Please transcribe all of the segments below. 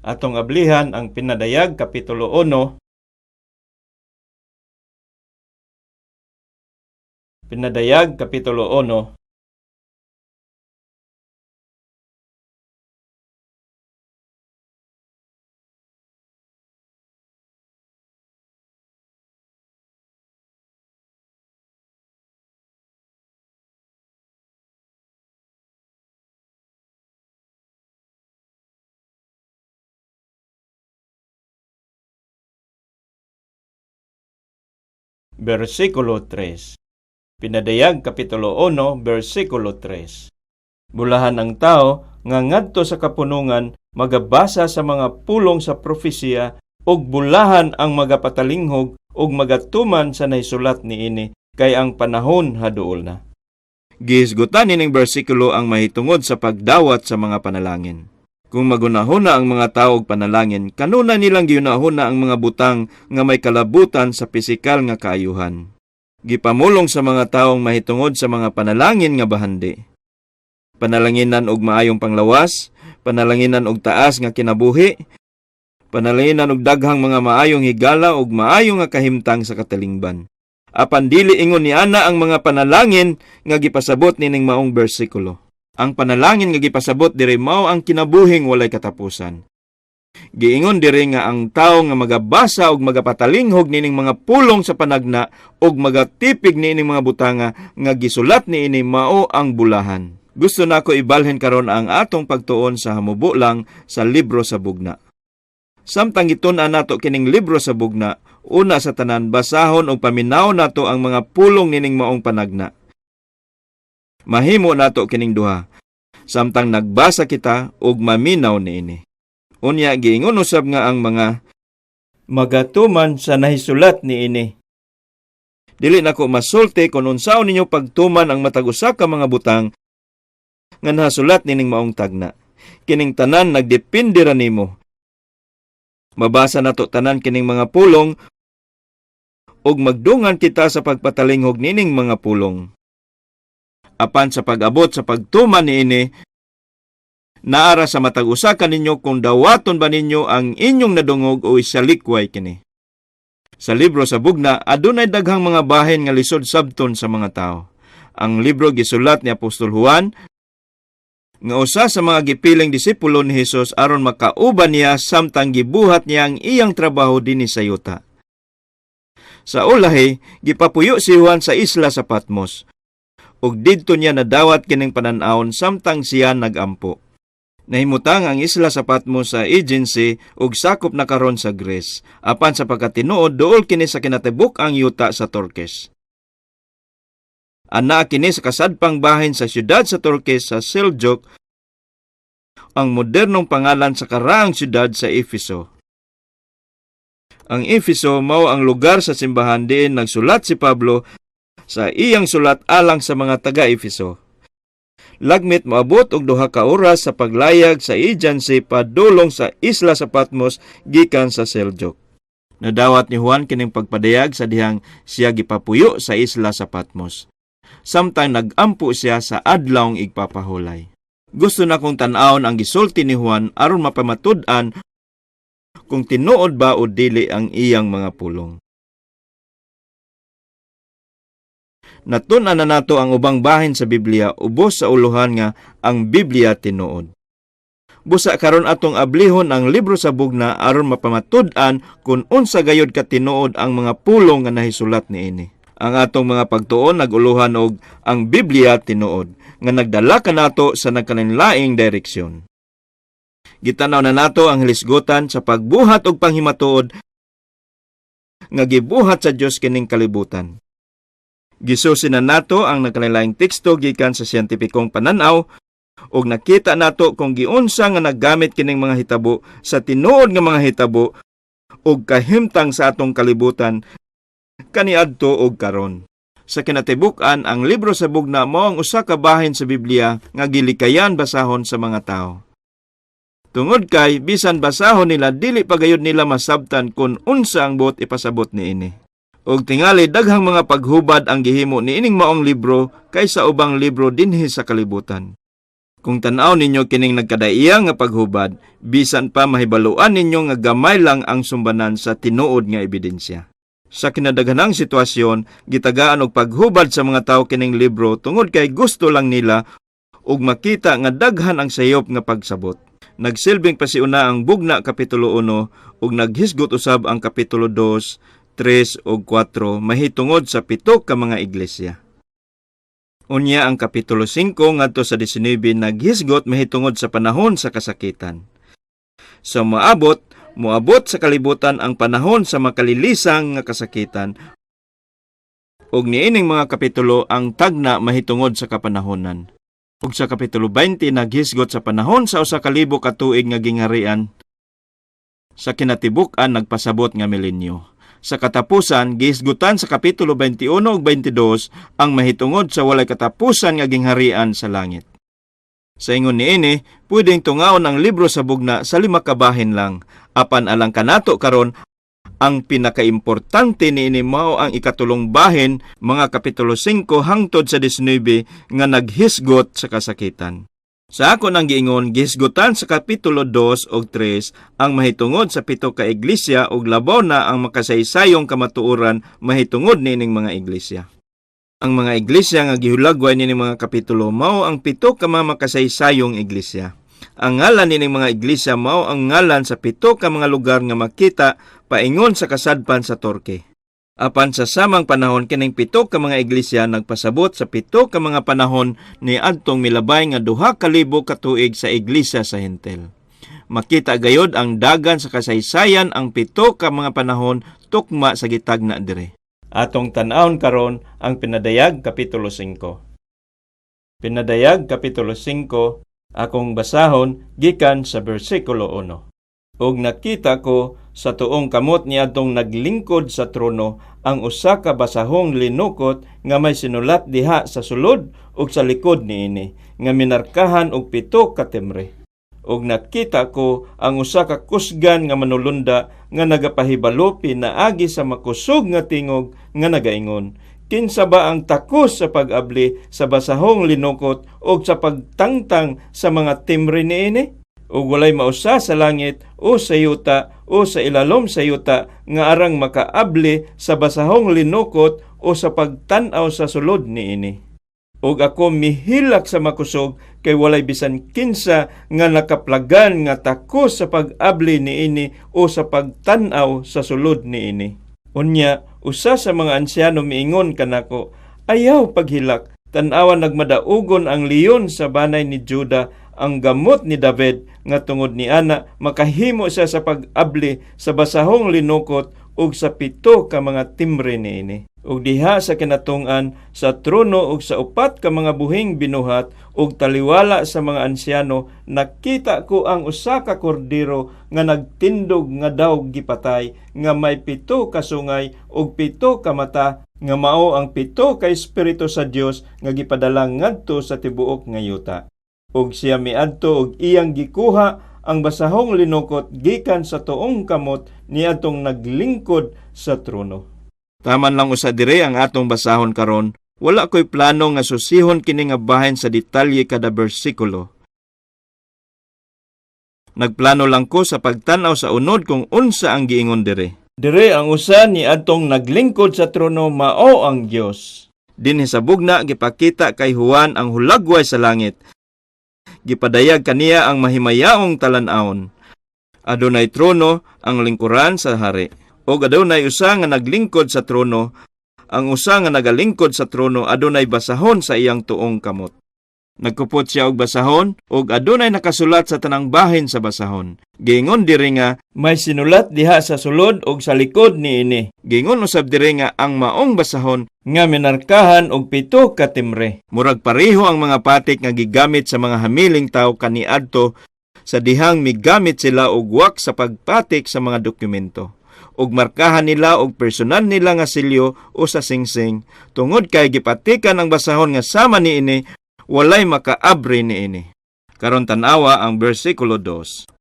Atong ablihan ang Pinadayag Kapitulo 1. Pinadayag Kapitulo 1. Bersikulo 3. Pinadayag Kapitulo 1, bersikulo 3. Bulahan ang tao nga ngadto sa kapunungan magabasa sa mga pulong sa propesiya ug bulahan ang magapatalinghog ug magatuman sa nahisulat niini kay ang panahon haduol na. Gihisgutan nining bersikulo ang mahitungod sa pagdawat sa mga panalangin. Kung magunahuna ang mga tao og panalangin, kanuna nilang giunahuna ang mga butang nga may kalabutan sa pisikal nga kaayuhan. Gipamulong sa mga taong mahitungod sa mga panalangin nga bahandi. Panalanginan og maayong panglawas, panalanginan og taas nga kinabuhi, panalanginan og daghang mga maayong higala ug maayo nga kahimtang sa katalingban. Apan dili ingon niana ang mga panalangin nga gipasabot nining maong bersikulo. Ang panalangin nga gipasabot diri mao ang kinabuhing walay katapusan. Giingon diri nga ang tawo nga magabasa og magapatalinghog nining mga pulong sa panagna og magatipig niining mga butanga nga gisulat niini mao ang bulahan. Gusto nako ibalhin karon ang atong pagtuon sa hamubo lang sa libro sa bugna. Samtang gitun-an nato kining libro sa bugna, una sa tanan basahon og paminaw nato ang mga pulong nining maong panagna. Mahimo nato kining duha samtang nagbasa kita og maminaw niini. Unya giingon usab nga ang mga magatuman sa nahisulat niini. Dili nako masulti kon unsaon ninyo pagtuman ang matag usa ka mga butang nga nahasulat nining maong tagna. Kining tanan nagdepende ra nimo. Mabasa nato tanan kining mga pulong ug magdungan kita sa pagpatalinghog nining mga pulong. Apan sa pag-abot sa pagtuman niini, naara sa matag usa kaninyo kung dawaton ba ninyo ang inyong nadungog o isalikway kini. Sa libro sa bugna, adunay daghang mga bahin nga lisod sabton sa mga tao. Ang libro gisulat ni Apostol Juan, nga usa sa mga gipiling disipulo ni Hesus aron makauban niya samtang gibuhat niya ang iyang trabaho dinhi sa yuta. Sa ulahi, gipapuyo si Juan sa isla sa Patmos, ug didto niya nadawat kining panan-awon samtang siya nagampo. Nahimutang ang isla sa Patmos sa agency ug sakop na karon sa Greece. Apan sa pagkatinuod, duol kini sa kinatibuk ang yuta sa Turkish. Ana kini sa kasadpang bahin sa siyudad sa Turkish sa Seljuk, ang modernong pangalan sa karaang siyudad sa Efeso. Ang Efeso mao ang lugar sa simbahan diin nagsulat si Pablo sa iyang sulat alang sa mga taga-Efeso. Lagmit moabot og 2 ka oras sa paglayag sa agency padulong sa isla sa Patmos gikan sa Seljuk. Nadawat ni Juan kining pagpadayag sa dihang siya gipapuyo sa isla sa Patmos, samtang nagampo siya sa adlawng igpapahulay. Gusto na kong tan-awon ang gisulti ni Juan aron mapamatud-an kung tinuod ba o dili ang iyang mga pulong. Natun-an na nato ang ubang bahin sa Biblia ubos sa uluhan nga ang Biblia tinuod. Busa karon atong ablihon ang libro sa bugna aron mapamatud-an kung unsa gayud ka tinuod ang mga pulong nga nahisulat niini. Ang atong mga pagtuon naguluhan og ang Biblia tinuod nga nagdala kanato sa nagkalainlaing direksyon. Gitanaw na nato ang hilisgutan sa pagbuhat og panghimatuod nga gibuhat sa Dios kining kalibutan. Gisusi na nato ang nagkalainlaing teksto gikan sa siyentipikong pananaw ug nakita nato kung giunsa nga naggamit kining mga hitabo sa tinuod nga mga hitabo ug kahimtang sa atong kalibutan kaniadto og karon. Sa kinatibuk-an, ang libro sa bugna mao ang usa ka bahin sa Biblia nga gilikayan basahon sa mga tawo. Tungod kay bisan basahon nila, dili pa gayud nila masabtan kung unsa ang buot ipasabot niini. Og tingali daghang mga paghubad ang gihimo niining maong libro kaysa ubang libro dinhi sa kalibutan. Kung tan-aw ninyo kining nagkadaiya nga paghubad, bisan pa mahibaluan ninyo nga gamay lang ang sumbanan sa tinuod nga ebidensya. Sa kinadaghanang sitwasyon, gitagaan og paghubad sa mga tawo kining libro tungod kay gusto lang nila ug makita nga daghan ang sayop nga pagsabot. Nagsilbing pasiuna ang Bugna Kapitulo 1 ug naghisgot usab ang Kapitulo 2, 3 ug 4 mahitungod sa pito ka mga iglesia. Unya ang Kapitulo 5 ngadto sa 19 naghisgot mahitungod sa panahon sa kasakitan. Sa maabot, moabot sa kalibutan ang panahon sa makalilisang nga kasakitan ug niining mga kapitulo ang tagna mahitungod sa kapanahonan. Ug sa Kapitulo 20 naghisgot sa panahon sa 1,000 ka tuig nga gingharian, sa kinatibuk-an nagpasabot nga milenyo. Sa katapusan, gihisgutan sa Kapitulo 21 ug 22 ang mahitungod sa walay katapusan nga gingharian sa langit. Sa ingon niini, pwedeng tungaon ang libro sa Bugna sa lima ka bahin lang. Apan alang kanato karon, ang pinakaimportante niini mao ang ikatulong bahin, mga Kapitulo 5 hangtod sa 19 nga naghisgot sa kasakitan. Sa ako nang giingon, gihisgutan sa Kapitulo 2 ug 3 ang mahitungod sa pito ka iglesia ug labaw na ang makasaysayong kamatuoran mahitungod niining mga iglesia. Ang mga iglesia nga gihulagway niining mga kapitulo mao ang pito ka mga makasaysayong iglesia. Ang ngalan niining mga iglesia mao ang ngalan sa pito ka mga lugar nga makita paingon sa kasadpan sa Turkey. Apan sa samang panahon, kining pito ka mga iglesia nagpasabot sa pito ka mga panahon ni adtong milabay nga 2,000 ka tuig sa iglesia sa Hentil. Makita gayod ang dagan sa kasaysayan ang pito ka mga panahon tukma sa gitagna dire. Atong tan-awon karon ang Pinadayag Kapitulo 5. Pinadayag Kapitulo 5, akong basahon gikan sa bersikulo 1. Ug nakita ko sa tuong kamot ni adtong naglingkod sa trono ang usa ka basahong linukot nga may sinulat diha sa sulod ug sa likod niini nga minarkahan og pito ka timbre. Ug nakita ko ang usa ka kusgan nga manulunda nga nagapahibalo pinaagi sa makusog nga tingog nga nagaingon, "Kinsa ba ang takos sa pag-abli sa basahong linukot ug sa pagtangtang sa mga timbre niini?" Ug walay mausa sa langit o sa yuta o sa ilalom sa yuta nga arang makaabli sa basahong linukot o sa pagtan-aw sa sulod niini. Ug ako mihilak sa makusog kay walay bisan kinsa nga nakaplagan nga takos sa pag-abli niini o sa pagtan-aw sa sulod niini. Unya, usa sa mga ansyano miingon kanako, "Ayaw paghilak. Tan-awa, nagmadaugon ang leon sa banay ni Juda, ang gamot ni David, nga tungod ni ana makahimo siya sa pag-abli sa basahong linukot ug sa pito ka mga timbre niini." Ug diha sa kinatung-an sa trono ug sa upat ka mga buhing binuhat ug taliwala sa mga ansyano, nakita ko ang usa ka kordero nga nagtindog nga daw gipatay, nga may pito ka sungay ug pito ka mata, nga mao ang pito ka espiritu sa Dios nga gipadala ngadto sa tibuok nga yuta. Ug siya miadto ug iyang gikuha ang basahong linukot gikan sa tuong kamot niadtong naglingkod sa trono. Taman lang usa dire ang atong basahon karon. Wala ko'y plano nga susihon kini nga bahin sa detalye kada bersikulo. Nagplano lang ko sa pagtan-aw sa unod kung unsa ang giingon dire. Dire ang usa ni adtong naglingkod sa trono mao ang Dios. Dinhi sa Bugna, gipakita kay Juan ang hulagway sa langit. Gipadayag kaniya ang mahimayaong talan-awon. Adunay trono, ang lingkuran sa hari. Og adunay usa nga naglingkod sa trono. Ang usa nga nagalingkod sa trono adunay basahon sa iyang tuong kamot. Nagkupot siya og basahon ug adunay nakasulat sa tanang bahin sa basahon. Giingon diri nga may sinulat diha sa sulod ug sa likod niini. Giingon usab diri nga ang maong basahon nga minarkahan og pito ka timbre. Murag pareho ang mga patik nga gigamit sa mga hamiling tawo kaniadto sa dihang migamit sila og wax sa pagpatik sa mga dokumento ug markahan nila og personal nila nga selyo o sa singsing. Tungod kay gipatikan ang basahon nga sama niini, walay makaabri niini. Karon tan-awa ang bersikulo 2.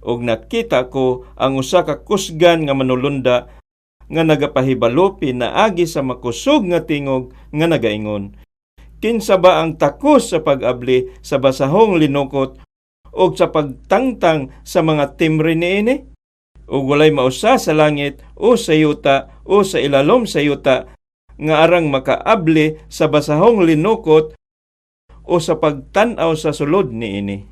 Ug nakita ko ang usa ka kusgan nga manulunda nga nagapahibalo pinaagi sa makusog nga tingog nga nagaingon, Kinsa ba ang takos sa pag-abli sa basahong linukot o sa pagtangtang sa mga timbre niini? Ug walay mausa sa langit o sa yuta o sa ilalom sa yuta nga arang makaabli sa basahong linukot o sa pagtan-aw sa sulod niini.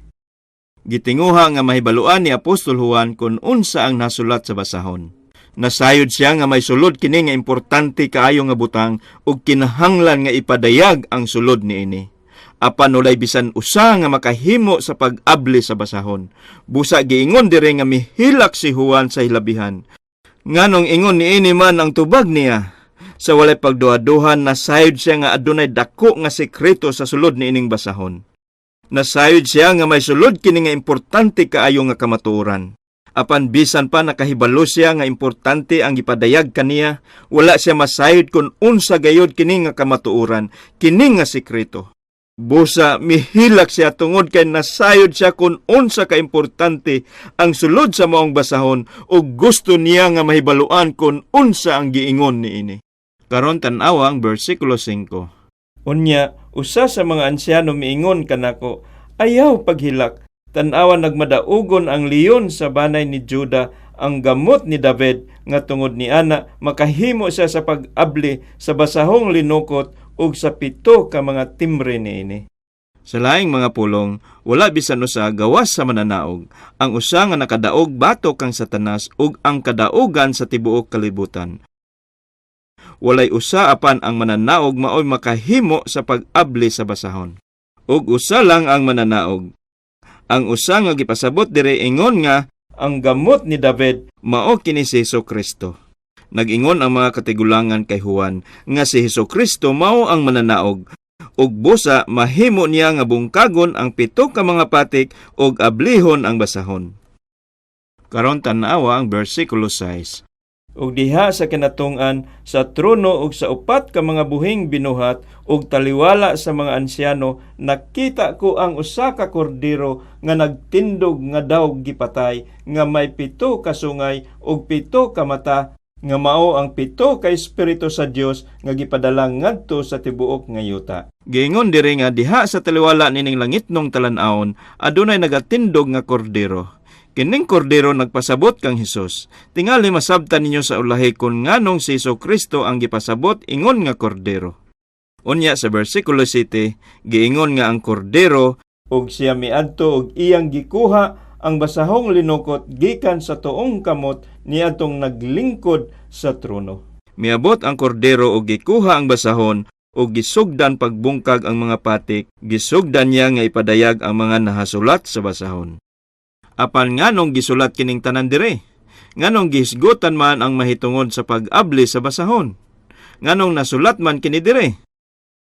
Gitinguha nga mahibaluan ni Apostol Juan kung unsa ang nasulat sa basahon. Nasayod siya nga may sulod kini nga importante kaayo nga butang ug kinahanglan nga ipadayag ang sulod niini. Apan walay bisan usa nga makahimo sa pag-abli sa basahon. Busa giingon dire nga mihilak si Juan sa hilabihan. Nganong ingon niini man ang tubag niya? Sa walay pagduhaduhan, nasayod siya nga adunay dako nga sekreto sa sulod niining basahon. Nasayod siya nga may sulod kini nga importante kaayo nga kamatuoran. Apan bisan pa nakahibalo siya nga importante ang gipadayag kaniya, wala siya masayod kung unsa gayod kini nga kamatuoran, kini nga sekreto. Busa mihilak siya tungod kay nasayod siya kung unsa ka importante ang sulod sa maong basahon ug gusto niya nga mahibaluan kung unsa ang giingon niini. Karon tan-awa ang bersikulo 5. Unya, usa sa mga ansyano miingon kanako, ayaw paghilak. Tan-awa nagmadaugon ang leon sa banay ni Juda, ang gamot ni David, nga tungod ni ana makahimo siya sa pag-abli sa basahong linukot ug sa 7 ka mga timbre niini. Sa laing mga pulong, wala bisan usa gawas sa mananaog. Ang usa nga nakadaog batok kang Satanas ug ang kadaugan sa tibuok kalibutan. Walay usa apan ang mananaog maoy makahimo sa pag-abli sa basahon. Ug usa lang ang mananaog. Ang usa nga gipasabot dire ingon nga ang gamot ni David mao kini si Hesukristo. Nag-ingon ang mga katigulangan kay Juan nga si Hesukristo mao ang mananaog ug busa mahimo niya nga bungkagon ang 7 ka mga patik ug ablihon ang basahon. Karon tan-awa ang bersikulo 6. Ug diha sa kinatung-an sa trono ug sa 4 ka mga buhing binuhat ug taliwala sa mga ansyano, nakita ko ang usa ka kordero nga nagtindog nga daw gipatay, nga may 7 ka sungay ug 7 ka mata, nga mao ang 7 ka espiritu sa Dios nga gipadala ngadto sa tibuok nga yuta. Giingon diri nga diha sa taliwala nining langitnong talan-awon adunay nagatindog nga kordero. Kining kordero nagpasabot kang Hesus. Tingali masabtan ninyo sa ulahi kung nganong si Hesukristo ang gipasabot ingon nga kordero. Unya sa bersikulo 7, giingon nga ang kordero ug siya miadto ug iyang gikuha ang basahong linukot gikan sa tuong kamot niadtong naglingkod sa trono. Miabot ang kordero ug gikuha ang basahon ug gisugdan pagbungkag ang mga patik, gisugdan niya nga ipadayag ang mga nahasulat sa basahon. Apan nganong gisulat kining tanan dire? Nganong gihisgutan man ang mahitungod sa pag-abli sa basahon? Nganong nasulat man kini dire?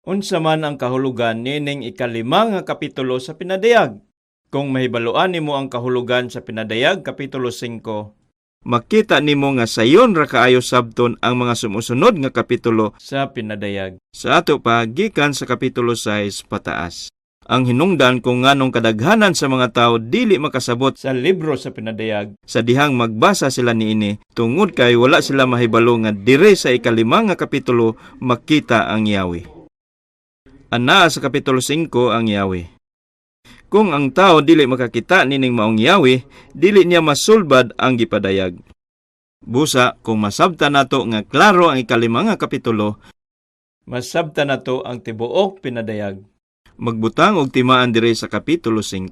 Unsa man ang kahulugan nining 5 nga kapitulo sa Pinadayag? Kung mahibaluan nimo ang kahulugan sa Pinadayag kapitulo 5, makita nimo nga sayon ra kaayo sabton ang mga sumusunod nga kapitulo sa Pinadayag. Sa ato pa gikan sa kapitulo 6 pataas. Ang hinungdan kung nganong kadaghanan sa mga tao dili makasabot sa libro sa Pinadayag sa dihang magbasa sila niini tungod kay wala sila mahibalo nga dire sa 5 nga kapitulo makita ang Yahweh. Anaa sa kapitulo 5 ang Yahweh. Kung ang tao dili makakita nining maong Yahweh, dili niya masulbad ang gipadayag. Busa kung masabta nato nga klaro ang 5 nga kapitulo, masabta nato ang tibuok Pinadayag. Magbutang og timaan dire sa kapitulo 5.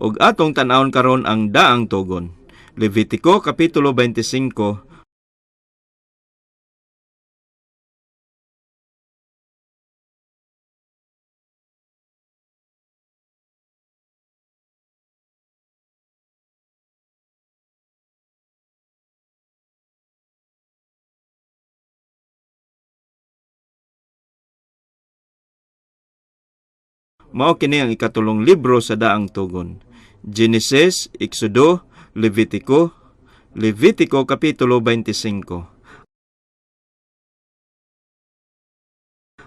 Og atong tan-awon karon ang daang tugon. Levitico kapitulo 25. Mao kini ang 3 libro sa daang tugon. Genesis, Exodo, Levitico, Levitico kapitulo 25.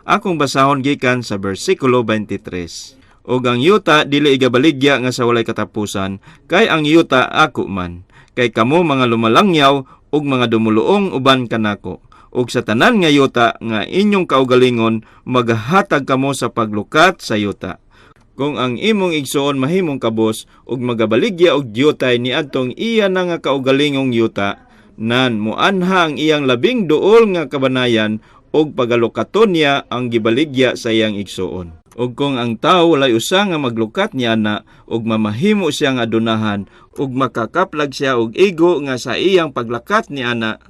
Akong basahon gikan sa bersikulo 23. Og ang yuta dili igabaligya nga sa walay katapusan, kay ang yuta ako man. Kay kamo mga lumalangyaw ug mga dumuluong uban kanako. Ug sa tanan nga yuta nga inyong kaugalingon magahatag kamo sa paglukat sa yuta. Kung ang imong igsuon mahimong kabos ug magabaligya og diyutay niadtong iya na nga kaugalingong yuta, nan muanha ang iyang labing duol nga kabanayan ug pagalukaton niya ang gibaligya sa iyang igsuon. Ug kung ang tawo walay usa nga maglukat niya ana ug mamahimo siya nga adunahan ug makakaplag siya og igo nga sa iyang paglakat ni ana,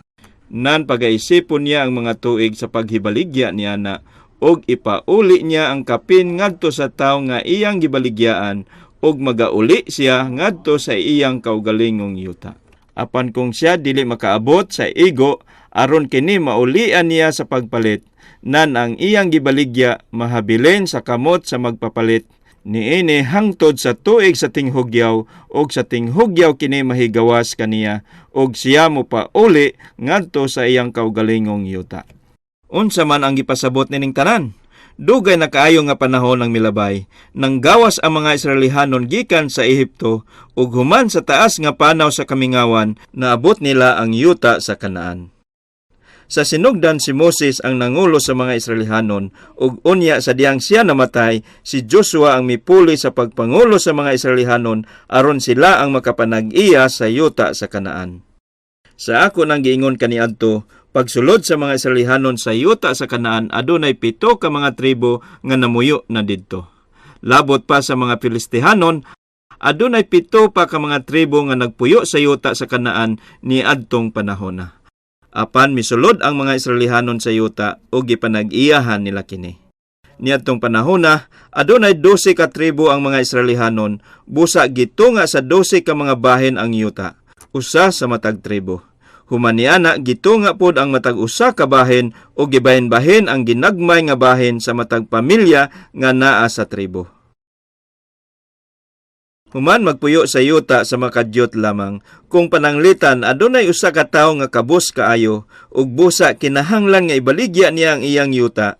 nan pagaisipon niya ang mga tuig sa paghibaligya ni ana ug ipauli niya ang kapin ngadto sa tawo nga iyang gibaligyaan ug magauli siya ngadto sa iyang kaugalingong yuta. Apan kung siya dili makaabot sa igo aron kini maulian niya sa pagpalit, nan ang iyang gibaligya mahabilin sa kamot sa magpapalit niini hangtod sa tuig sa tinghugyaw, ug sa tinghugyaw kini mahigawas kaniya ug siya mopauli ngadto sa iyang kaugalingong yuta. Unsa man ang gipasabot nining tanan? Dugay na kaayo nga panahon ang milabay, nang gawas ang mga Israelihanon gikan sa Ehipto ug human sa taas nga panaw sa kamingawan, naabot nila ang yuta sa Kanaan. Sa sinugdan si Moses ang nangulo sa mga Israelihanon ug unya sa diyang siya namatay, si Joshua ang mipuli sa pagpangulo sa mga Israelihanon aron sila ang makapanag-iya sa yuta sa Kanaan. Sa ako nang giingon kaniadto, pagsulod sa mga Israelihanon sa yuta sa Kanaan, adunay 7 ka mga tribo nga namuyo na didto. Labot pa sa mga Filistihanon, adunay 7 pa ka mga tribo nga nagpuyo sa yuta sa Kanaan niadtong panahona. Apan misulod ang mga Israelihanon sa yuta ug gipanag-iyahan nila kini. Niadtong panahona, adunay 12 ka tribo ang mga Israelihanon, busa gitunga sa 12 ka mga bahin ang yuta, usa sa matag tribo. Human niana gitunga pod ang matag usa ka bahin ug gibahin-bahin ang ginagmay nga bahin sa matag pamilya nga naa sa tribo. Human magpuyo sa yuta sa makadyot lamang, kung pananglitan adunay usa ka tawo nga kabus kaayo ug busa kinahanglan nga ibaligya niya ang iyang yuta.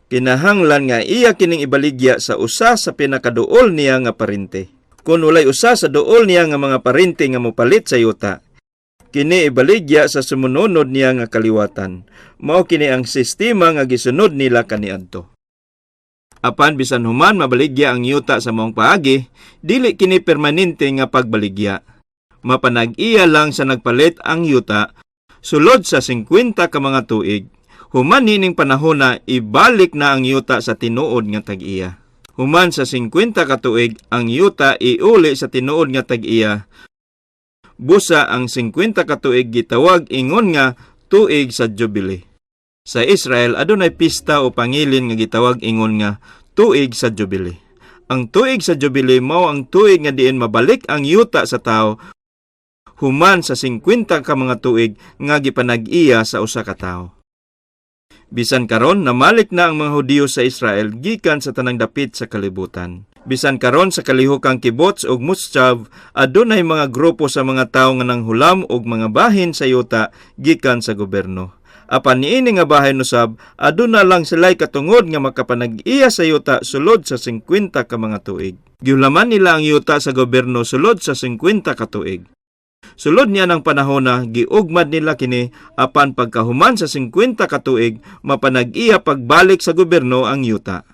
Kinahanglan nga iya kining ibaligya sa usa sa pinakaduol niya nga parente. Kung walay usa sa duol niya nga mga parente nga mopalit sa yuta, kini ibaligya sa sumununod niya nga kaliwatan. Mao kini ang sistema nga gisunod nila kaniadto. Apan bisan human mabaligya ang yuta sa maong paagi, dili kini permanente nga pagbaligya. Mapanag-iya lang sa nagpalit ang yuta sulod sa 50 ka mga tuig. Human nining panahona ibalik na ang yuta sa tinuod nga tag-iya. Human sa 50 ka tuig ang yuta iuli sa tinuod nga tag-iya. Busa ang 50 ka tuig gitawag ingon nga tuig sa Jubilee. Sa Israel adunay pista o pangilin nga gitawag ingon nga tuig sa Jubilee. Ang tuig sa Jubilee mao ang tuig nga diin mabalik ang yuta sa tawo human sa 50 ka mga tuig nga gipanag-iya sa usa ka tawo. Bisan karon namalik na ang mga Hudiyo sa Israel gikan sa tanang dapit sa kalibutan. Bisan karon sa kalihokang kibbutz ug moshav, adunay mga grupo sa mga tawo nga nanghulam og mga bahin sa yuta gikan sa gobyerno. Apan niini nga bahin usab, aduna lang sila'y katungod nga makapanag-iya sa yuta sulod sa 50 ka mga tuig. Gihulaman nila ang yuta sa gobyerno sulod sa 50 ka tuig. Sulod niya ng panahona, giugmad nila kini apan pagkahuman sa 50 ka tuig, mapanag-iya pagbalik sa gobyerno ang yuta.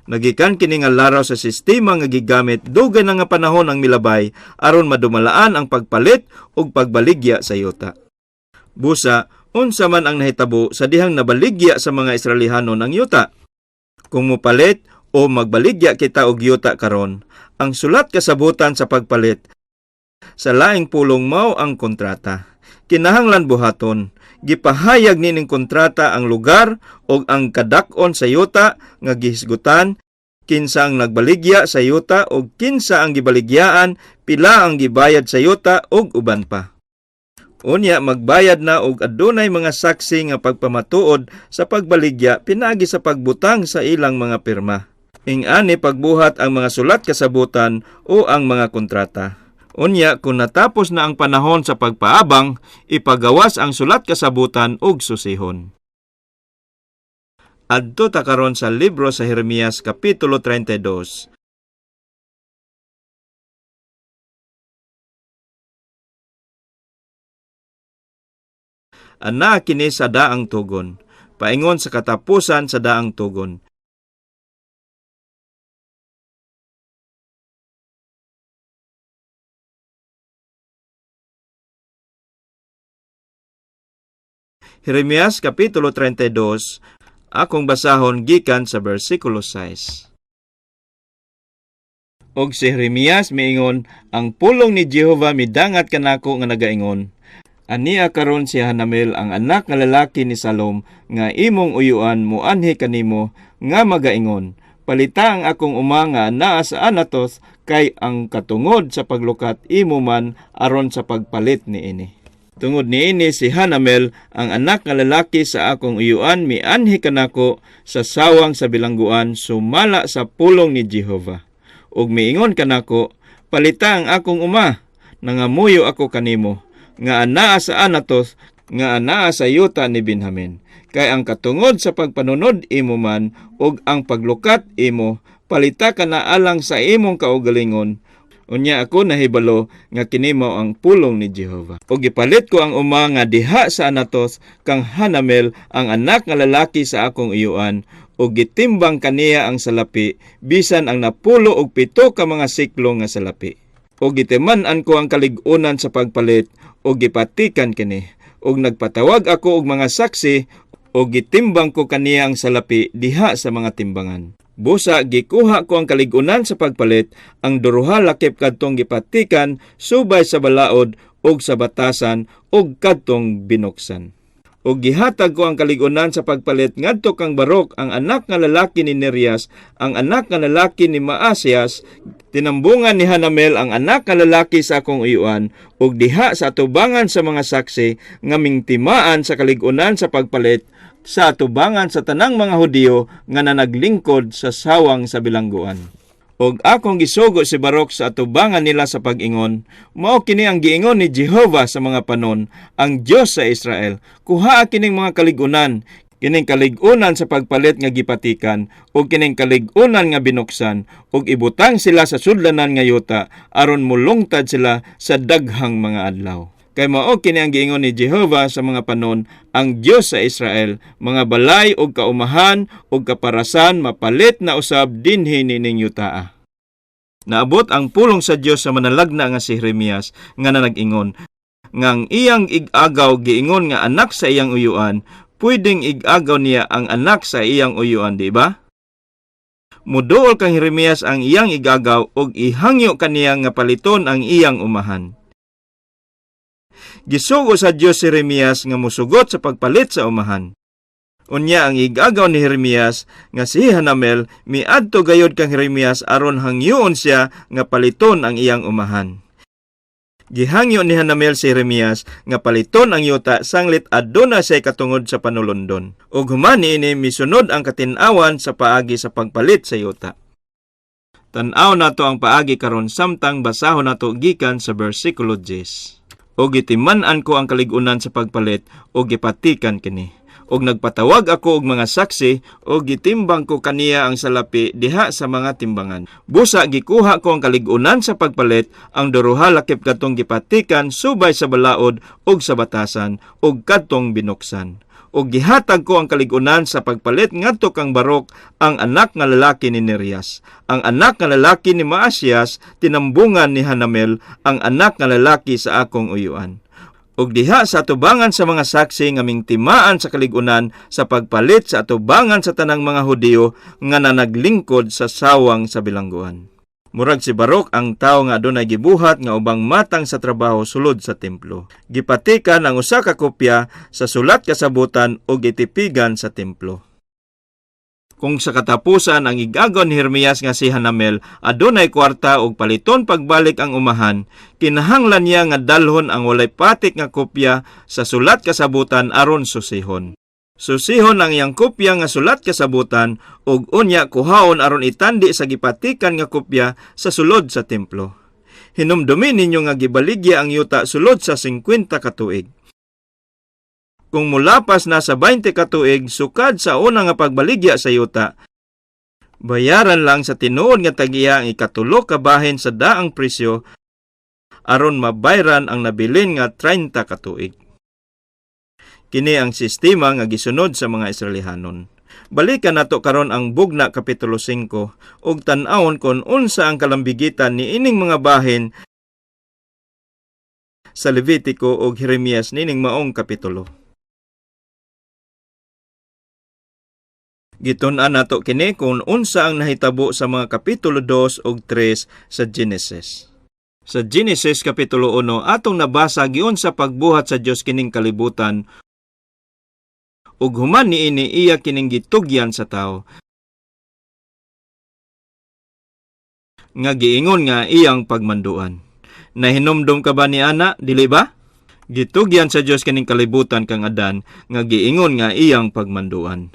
Nagikan kini nga laraw sa sistema nga gigamit dugay na nga panahon ang milabay aron madumalaan ang pagpalit ug pagbaligya sa yuta. Busa, unsa man ang nahitabo sa dihang nabaligya sa mga Israelihanon ang yuta? Kung mopalit o magbaligya kita og yuta karon, ang sulat kasabutan sa pagpalit sa laing pulong mao ang kontrata. Kinahanglan buhaton, gipahayag nining kontrata ang lugar o ang kadak-on sa yuta nga gihisgutan, kinsa ang nagbaligya sa yuta o kinsa ang gibaligyaan, pila ang gibayad sa yuta ug uban pa. Unya magbayad na og adunay mga saksi nga pagpamatuod sa pagbaligya pinaagi sa pagbutang sa ilang mga pirma. Ingani pagbuhat ang mga sulat kasabutan o ang mga kontrata. Unya kung natapos na ang panahon sa pagpaabang, ipagawas ang sulat kasabutan ug susihon. Adto ta karon sa libro sa Jeremias kapitulo 32. Anaa kini sa daang tugon. Paingon sa katapusan sa daang tugon. Jeremias Kapitulo 32, akong basahon gikan sa bersikulo 6. Og si Jeremias miingon, ang pulong ni Jehova midangat kanako nga nagaingon, Ania karon si Hanamel ang anak nga lalaki ni Salom nga imong uyuan muanhi kanimo nga magaingon, palita ang akong uma nga naa sa Anatoth kay ang katungod sa paglukat imo man aron sa pagpalit niini. Tungod niini si Hanamel ang anak nga lalaki sa akong uyuan mianhi kanako sa sawang sa bilangguan sumala sa pulong ni Jehova. Ug miingon kanako, palita ang akong uma, nangamuyo ako kanimo, nga anaa sa Anatoth, nga anaa sa yuta ni Benjamin. Kay ang katungod sa pagpanunod imo man ug ang paglukat imo, palita ka na alang sa imong kaugalingon. Unya ako nahibalo nga kini mao ang pulong ni Jehova. Ug gipalit ko ang uma nga diha sa Anatoth kang Hanamel ang anak nga lalaki sa akong uyuan, ug gitimbang kaniya ang salapi bisan ang 97 ka mga siklo nga salapi. Ug gitiman-an ko ang kalig-unan sa pagpalit ug gipatikan kini. Ug nagpatawag ako og mga saksi ug gitimbang ko kaniya ang salapi diha sa mga timbangan. Busa gikuha ko ang kalig-unan sa pagpalit, ang duruha lakip kadtong gipatikan subay sa balaod ug sa batasan ug kadtong binuksan. Ug gihatag ko ang kalig-unan sa pagpalit ngadto kang Barok ang anak nga lalaki ni Nerias, ang anak nga lalaki ni Maasias, tinambungan ni Hanamel ang anak nga lalaki sa akong uyuan, ug diha sa atubangan sa mga saksi nga mingtimaan sa kalig-unan sa pagpalit sa atubangan sa tanang mga Hudiyo nga nanaglingkod sa sawang sa bilangguan. Og akong gisugo si Barok sa atubangan nila sa pag-ingon, mao kini ang giingon ni Jehova sa mga panon, ang Dios sa Israel, kuhaa kining mga kalig-unan, kining kalig-unan sa pagpalit nga gipatikan, ug kining kalig-unan nga binuksan, ug ibutang sila sa sudlanan nga yuta, aron mulungtad sila sa daghang mga adlaw. Kay mao kini ang giingon ni Jehova sa mga panon, ang Dios sa Israel, mga balay ug kaumahan ug kaparasan mapalit na usab dinhi nining yutaa. Naabot ang pulong sa Dios sa manalagna nga si Jeremias nga nanag-ingon, nga ang iyang ig-agaw giingon nga anak sa iyang uyuan, pwedeng ig-agaw niya ang anak sa iyang uyuan, di ba? Muduol kang Jeremias ang iyang ig-agaw ug ihangyo kaniya nga paliton ang iyang umahan. Gisugo sa Dios si Jeremias nga musugot sa pagpalit sa umahan. Unya ang igagaw ni Jeremias nga si Hanamel miadto gayod kang Jeremias aron hangyoon siya nga paliton ang iyang umahan. Gihangyo ni Hanamel si Jeremias nga paliton ang yuta sanglit aduna siya katungod sa panulundon. Ug human niini misunod ang katin-awan sa paagi sa pagpalit sa yuta. Tan-aw nato ang paagi karon samtang basahon nato gikan sa bersikulo 10. O gitiman-an ko ang kalig-unan sa pagpalit o gipatikan kini. Og nagpatawag ako og mga saksi o gitimbang ko kaniya ang salapi diha sa mga timbangan. Busa gikuha ko ang kalig-unan sa pagpalit, ang duruha lakip kadtong gipatikan subay sa balaod og sa batasan og kadtong binuksan. Og gihatag ko ang kalig-unan sa pagpalit ngadto kang Barok ang anak nga lalaki ni Nerias, ang anak nga lalaki ni Maasias, tinambungan ni Hanamel ang anak nga lalaki sa akong uyuan. Og diha sa atubangan sa mga saksi nga mingtimaan sa kalig-unan sa pagpalit sa atubangan sa tanang mga Hudiyo nga nanaglingkod sa sawang sa bilangguan. Murag si Barok ang tawo nga adunay gibuhat nga ubang matang sa trabaho sulod sa templo. Gipatikan ang usa ka kopya sa sulat kasabutan ug gitipigan sa templo. Kung sa katapusan ang igagaw ni Jeremias nga si Hanamel adunay kwarta ug paliton pagbalik ang umahan, kinahanglan niya nga dalhon ang walay patik nga kopya sa sulat kasabutan aron susihon. Susihon ang iyang kopya nga sulat kasabutan ug unya kuhaon aron itandi sa gipatikan nga kopya sa sulod sa templo. Hinumdumi ninyo nga gibaligya ang yuta sulod sa 50 ka tuig. Kung mulapas na sa 20 ka tuig sukad sa una nga pagbaligya sa yuta, bayaran lang sa tinuod nga tag-iya ang ikatulo ka bahin sa daang presyo aron mabayran ang nabilin nga 30 ka tuig. Kini ang sistema nga gisunod sa mga Israelihanon. Balikan nato karon ang Bugna Kapitulo 5 ug tan-awon kon unsa ang kalambigitan niining mga bahin sa Levitico ug Jeremias niining maong kapitulo. Gitun-an nato kini kung unsa ang nahitabo sa mga kapitulo 2 ug 3 sa Genesis. Sa Genesis Kapitulo 1, atong nabasa giunsa pagbuhat sa Dios kining kalibutan ug human niini iya kining gitugyan sa tawo nga giingon nga iyang pagmanduan. Nahinumdum ka ba ni ana, dili ba? Gitugyan sa Dios kining kalibutan kang Adan nga giingon nga iyang pagmanduan.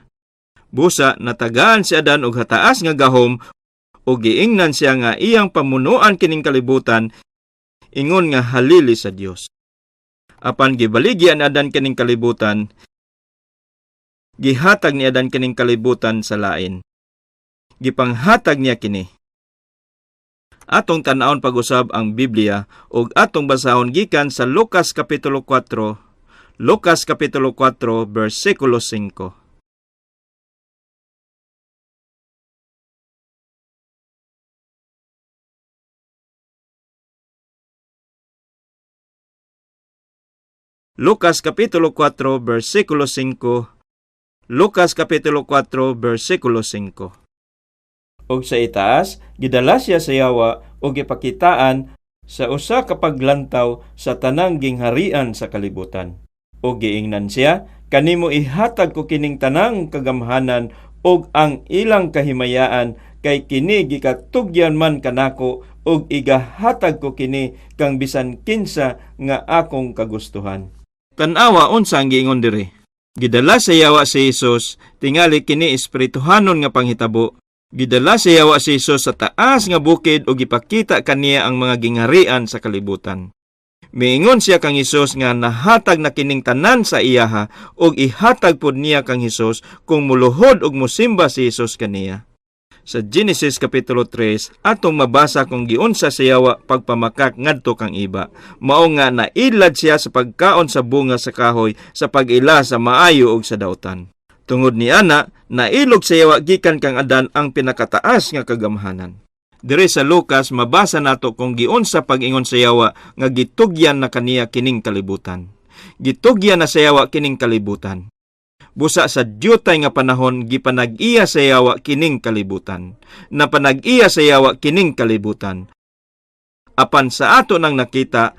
Busa natagaan si Adan og hataas nga gahom ug giingnan siya nga iyang pamunuan kining kalibutan ingon nga halili sa Dios. Apan gibaligyan Adan kining kalibutan, gihatag ni Adan kining kalibutan sa lain. Gipanghatag niya kini. Atong tan-awon pag-usab ang Biblia ug atong basahon gikan sa Lucas Kapitulo 4, Lucas Kapitulo 4, bersikulo 5. Lucas Kapitulo 4, bersikulo 5, Lucas Kapitulo 4, bersikulo 5. Og sa itaas, gidala siya sa yawa og gipakitaan sa usa ka paglantaw sa tanang gingharian sa kalibutan. Og giingnan siya, kanimo ihatag ko kining tanang kagamhanan og ang ilang kahimayaan kay kini gikatugyan man kanako og igahatag ko kini kang bisan kinsa nga akong kagustuhan. Tan-awa unsa ang giingon diri. Gidala sa yawa si Hesus, tingali kini espirituhanon nga panghitabo. Gidala sa yawa si Hesus sa taas nga bukid ug gipakita kaniya ang mga gingharian sa kalibutan. Miingon siya kang Hesus nga nahatag na kining tanan sa iyaha ug ihatag pod niya kang Hesus kung muluhod ug mosimba si Hesus kaniya. Sa Genesis Kapitulo 3, atong mabasa kung giunsa sa yawa pagpamakak ngadto kang iba. Mao nga nailad siya sa pagkaon sa bunga sa kahoy sa pag-ila sa maayo ug sa dautan. Tungod ni ana, nailog sa yawa gikan kang Adan ang pinakataas nga kagamhanan. Dire sa Lucas mabasa nato kung giunsa pag-ingon sa yawa nga gitugyan na kaniya kining kalibutan. Gitugyan na sa yawa kining kalibutan. Busa sa dyutay nga panahon gipanag-iya sa yawa kining kalibutan. Napanag-iya sa yawa kining kalibutan. Apan sa ato nang nakita,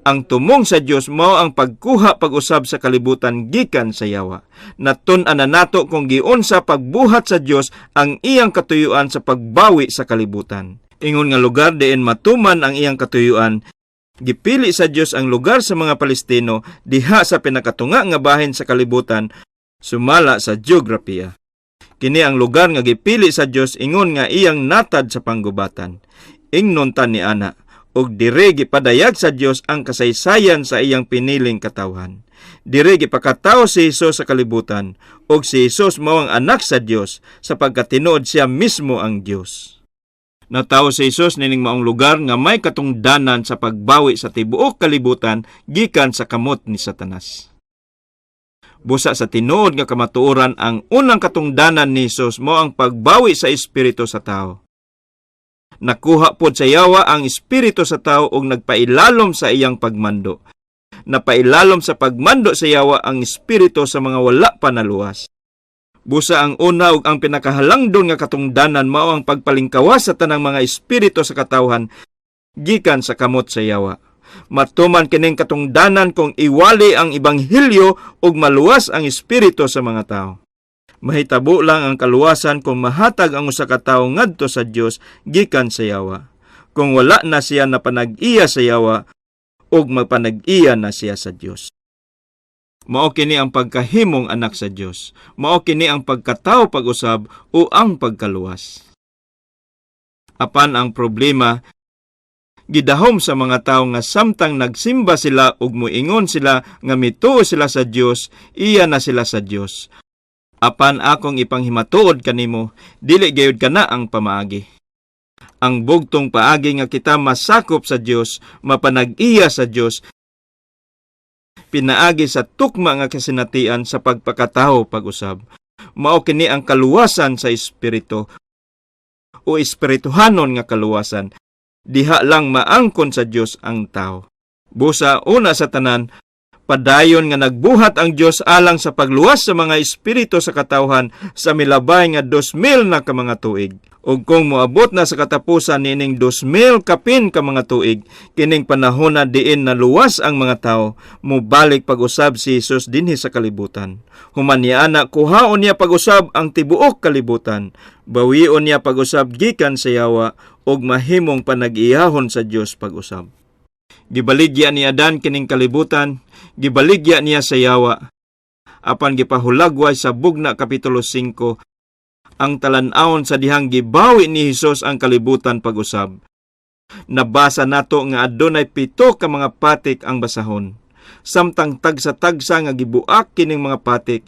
ang tumong sa Dios mao ang pagkuha pag-usab sa kalibutan gikan sa yawa. Natun-an na nato kung giunsa pagbuhat sa Dios ang iyang katuyuan sa pagbawi sa kalibutan. Ingon nga lugar diin matuman ang iyang katuyuan, gipili sa Dios ang lugar sa mga Palestino diha sa pinakatunga nga bahin sa kalibutan sumala sa geograpiya. Kini ang lugar nga gipili sa Dios ingon nga iyang natad sa panggubatan. Ingnon ta ni ana, ug dire gipadayag sa Dios ang kasaysayan sa iyang piniling katawhan. Dire gipakatawo si Hesus sa kalibutan, ug si Hesus mao ang anak sa Dios sapagkat tinuod siya mismo ang Dios. Natawo si Hesus nining maong lugar nga may katungdanan sa pagbawi sa tibuok kalibutan gikan sa kamot ni Satanas. Busa sa tinuod nga kamatuoran, ang unang katungdanan ni Hesus mao ang pagbawi sa espiritu sa tao. Nakuha pod sa yawa ang espiritu sa tao ug nagpailalom sa iyang pagmando. Napailalom sa pagmando sa yawa ang espiritu sa mga wala pa naluwas. Busa ang una ug ang pinakahalangdon nga katungdanan mao ang pagpalingkawas sa tanang mga espiritu sa katawhan gikan sa kamot sa yawa. Matuman kining katungdanan kung iwali ang ebanghelyo ug maluwas ang espiritu sa mga tao. Mahitabo lang ang kaluwasan kung mahatag ang usa ka tawo ngadto sa Dios gikan sa yawa. Kung wala na siya napanag-iya sa yawa ug magpanag-iya na siya sa Dios. Mao kini ang pagkahimong anak sa Dios. Mao kini ang pagkatawo pag-usab o ang pagkaluwas. Apan ang problema, gidahom sa mga tawo nga samtang nagsimba sila ug moingon sila nga mituo sila sa Dios, iya na sila sa Dios. Apan akong ipanghimatuod kanimo, dili gayud kana ang pamaagi. Ang bugtong paagi nga kita masakop sa Dios, mapanag-iya sa Dios, pinaagi sa tukma nga kasinatian sa pagpakatawo pag-usab. Mao kini ang kaluwasan sa espiritu o espirituhanon nga kaluwasan. Diha lang maangkon sa Dios ang tao. Busa una sa tanan, padayon nga nagbuhat ang Dios alang sa pagluwas sa mga espiritu sa katawhan sa milabay nga 2000 na ka mga tuig. Ug kung moabot na sa katapusan niining 2000 kapin ka mga tuig, kining panahon na diin naluwas ang mga tao, mobalik pag-usab si Jesus dinhi sa kalibutan. Human niya ana, kuhaon niya pag-usab ang tibuok kalibutan. Bawion niya pag-usab gikan sa yawa ug mahimong panag-iyahon sa Dios pag-usab. Gibaligya ni Adan kining kalibutan, gibaligya niya sa yawa. Apan gipahulagway sa Bugna Kapitulo 5 ang talan-awon sa dihang gibawi ni Hesus ang kalibutan pag-usab. Nabasa nato nga adunay 7 ka mga patik ang basahon. Samtang tagsa-tagsa nga gibuak kining mga patik,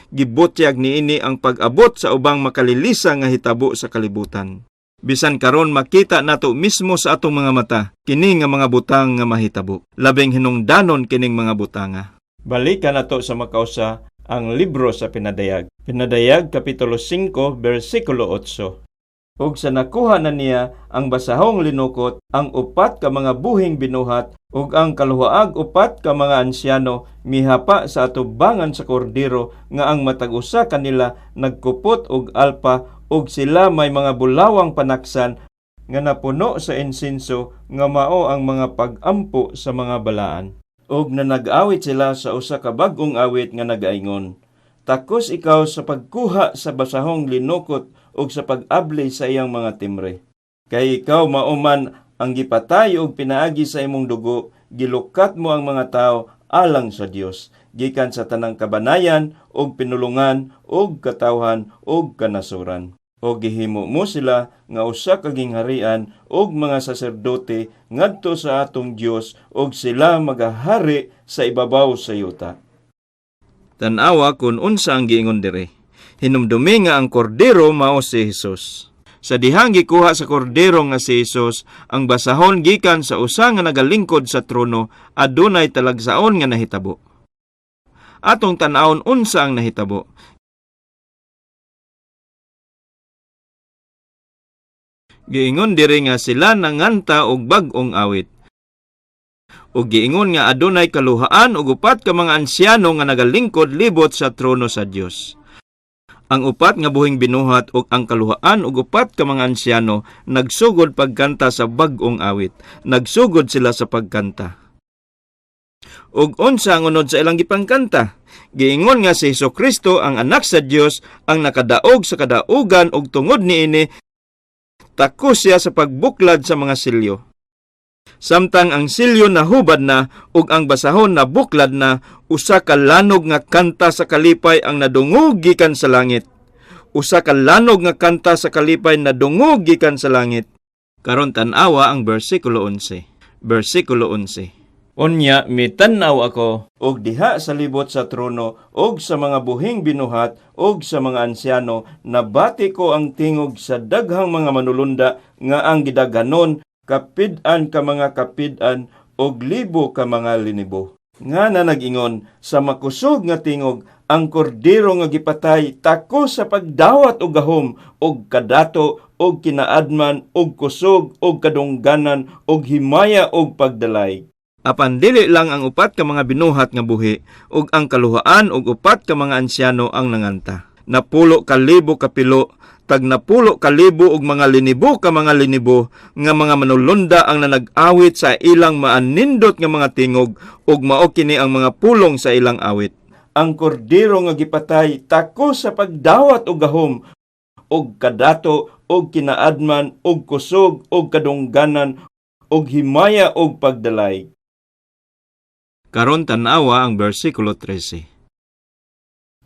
gibutyag niini ang pag-abot sa ubang makalilisa nga hitabo sa kalibutan. Bisan karon makita nato mismo sa atong mga mata kini nga mga butang nga mahitabo. Labing hinungdanon kining mga butanga. Balikan nato sa makausa ang libro sa Pinadayag. Pinadayag Kapitulo 5, versikulo 8. Ug sa nakuha na niya ang basahong linukot, ang 4 ka mga buhing binuhat, ug ang 24 ka mga ansyano mihapa sa atubangan sa kordero nga ang matag usa kanila nagkupot og alpa, ug sila may mga bulawang panaksan nga napuno sa insenso nga mao ang mga pag-ampo sa mga balaan. Ug nanag-awit sila sa usa ka bag-ong awit nga nagaingon, "Takos ikaw sa pagkuha sa basahong linukot ug sa pag-abli sa iyang mga timre. Kay ikaw mao man ang gipatay ug pinaagi sa imong dugo, gilukat mo ang mga tao alang sa Dios, gikan sa tanang kabanayan ug pinulungan ug katawhan ug kanasuran. O gihimo mo sila nga usa ka gingharian ug mga saserdote ngadto sa atong Dios, ug sila magahari sa ibabaw sa yuta." Tan-awa kung unsa ang giingon dire. Hinumdumi nga ang kordero mao si Hesus. Sa dihang gikuha sa kordero nga si Hesus ang basahon gikan sa usa nga nagalingkod sa trono, adunay talagsaon nga nahitabo. Atong tan-awon unsa ang nahitabo. Giingon diri nga sila nanganta og bag-ong awit. Ug giingon nga adunay 24 ka mga ansyano nga nagalingkod libot sa trono sa Dios. Ang 4 nga buhing binuhat ug ang 24 ka mga ansyano nagsugod pagkanta sa bag-ong awit. Nagsugod sila sa pagkanta. Ug unsa ang unod sa ilang gipangkanta? Giingon nga si Hesukristo ang anak sa Dios ang nakadaog sa kadaugan ug tungod niini takos siya sa pagbuklad sa mga silyo. Samtang ang silyo nahubad na ug ang basahon nabuklad na, usa ka lanog nga kanta sa kalipay ang nadungog gikan sa langit. Usa ka lanog nga kanta sa kalipay nadungog gikan sa langit. Karon tan-awa ang bersikulo 11. Bersikulo 11. Unya mitan-aw ako og diha sa libot sa trono og sa mga buhing binuhat og sa mga ansyano nabati ko ang tingog sa daghang mga manulunda nga ang gidaghanon kapid-an ka mga kapid-an og libo ka mga linibo. Nga na nag-ingon sa makusog nga tingog, ang kordero nga gipatay tako sa pagdawat og gahom og kadato og kinaadman og kusog og kadungganan og himaya og pagdalay. Apan dili lang ang 4 ka mga binuhat nga buhi ug ang 24 ka mga ansyano ang nanganta. 10,000 kapilo, tag 10,000 ug mga linibo ka mga linibo nga mga manulunda ang nanag-awit sa ilang maanindot nga mga tingog ug mao kini ang mga pulong sa ilang awit. Ang kordero nga gipatay tako sa pagdawat og gahom og kadato og kinaadman og kusog og kadungganan og himaya og pagdalay. Karon tan-awa ang bersikulo 13.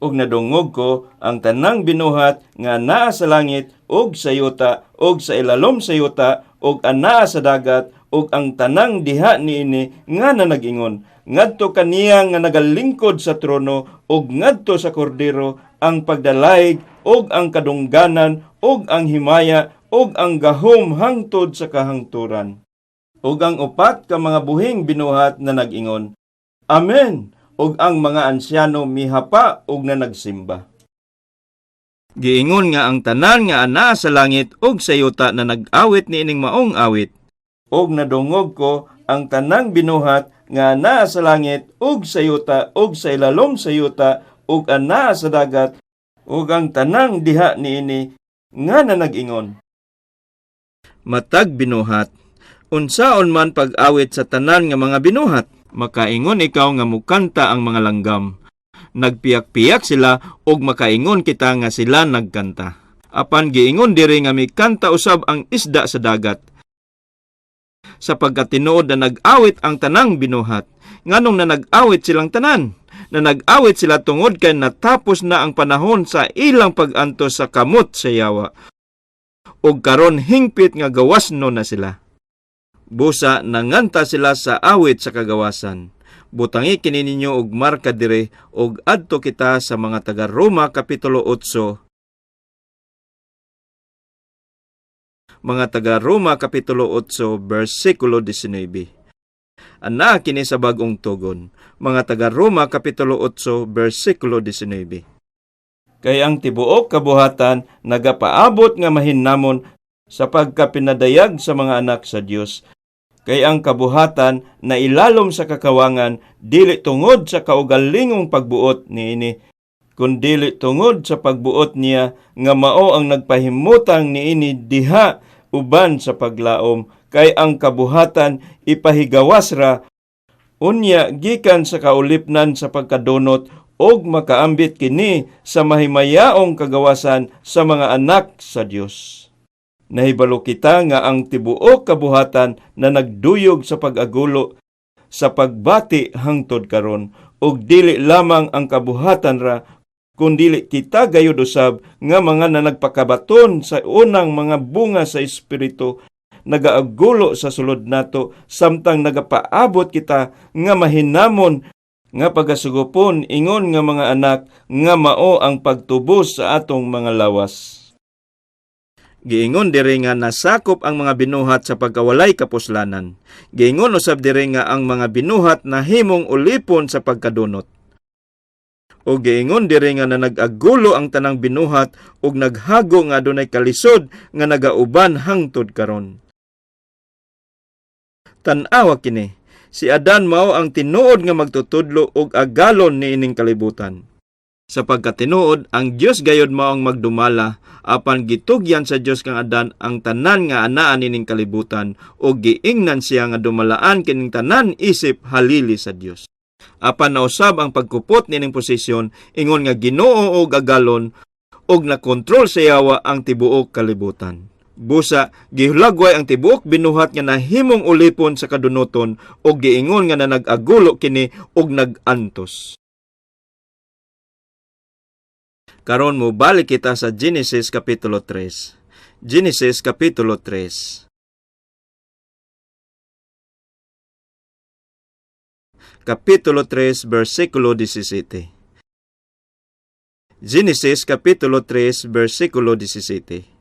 Ug nadungog ko ang tanang binuhat nga naa sa langit ug sa yuta ug sa ilalom sa yuta ug anaa sa dagat ug ang tanang diha niini nga nanag-ingon, ngadto kaniya nga nagalingkod sa trono ug ngadto sa kordero ang pagdalayg ug ang kadungganan ug ang himaya ug ang gahom hangtod sa kahangturan. Ug ang 4 ka mga buhing binuhat na nag-ingon, "Amen!" ug ang mga ansyano mihapa ug nanagsimba. Giingon nga ang tanan nga anaa sa langit ug sa yuta na nag-awit niining maong awit. Og nadungog ko ang tanang binuhat nga anaa sa langit ug sa yuta ug sa ilalom sa yuta ug anaa sa dagat ug ang tanang diha niini nga nanag-ingon. Matag binuhat, unsaon man pag-awit sa tanan nga mga binuhat, makaingon ikaw nga mukanta ang mga langgam. Nagpiyak-piyak sila ug makaingon kita nga sila nagkanta. Apan giingon diri nga mikanta usab ang isda sa dagat. Sapagkat tinuod na nag-awit ang tanang binuhat. Nganong na nag-awit silang tanan? Na nag-awit sila tungod kay natapos na ang panahon sa ilang pag-antos sa kamot sa yawa. Ug karon hingpit nga gawasno na sila. Busa nanganta sila sa awit sa kagawasan. Butangi kini ninyo og marka dire og adto kita sa mga taga Roma kapitulo 8. Mga taga Roma kapitulo 8 bersikulo 19. Ana kini sa bag-ong tugon. Mga taga Roma kapitulo 8 bersikulo 19. Kay ang tibuok kabuhatan nagapaabot nga mahinamon sa pagkapinadayag sa mga anak sa Dios. Kay ang kabuhatan na ilalom sa kakawangan dili tungod sa kaugalingong pagbuot niini, kundili tungod sa pagbuot niya nga mao ang nagpahimutang niini diha uban sa paglaom. Kay ang kabuhatan ipahigawas ra unya gikan sa kaulipnan sa pagkadunot og makaambit kini sa mahimayaong kagawasan sa mga anak sa Dios. Nahibalo kita nga ang tibuok kabuhatan na nagduyog sa pag-agulo sa pagbati hangtod karon, ug dili lamang ang kabuhatan ra kundili kita gayud usab nga mga nanagpakabaton sa unang mga bunga sa espiritu nagaagulo sa sulod nato samtang nagapaabot kita nga mahinamon nga pagasugupon ingon nga mga anak nga mao ang pagtubos sa atong mga lawas. Giingon diri nga nasakop ang mga binuhat sa pagkawalay kapuslanan. Giingon usab diri nga ang mga binuhat nahimong ulipon sa pagkadunot. O giingon diri nga nanag-agulo ang tanang binuhat ug naghago nga adunay kalisod nga nagauban hangtod karon. Tan-awa kini, si Adan mao ang tinuod nga magtutudlo og agalon niining kalibutan. Sa pagkatinuod, ang Dios gayod mao ang magdumala, apan gitugyan sa Dios kang Adan ang tanan nga anaan nining kalibutan ug giingnan siya nga dumalaan kining tanan isip halili sa Dios. Apan nausab ang pagkupot nining posisyon ingon nga Ginoo og agalon ug nakontrol sa yawa ang tibuok kalibutan. Busa gihulagway ang tibuok binuhat nga nahimong ulipon sa kadunuton ug giingon nga nanag-agulo kini ug nag-antos. Karon mo balik kita sa Genesis Kapitulo 3. Genesis Kapitulo 3. Kapitulo 3, versikulo 17. Genesis Kapitulo 3, versikulo 17.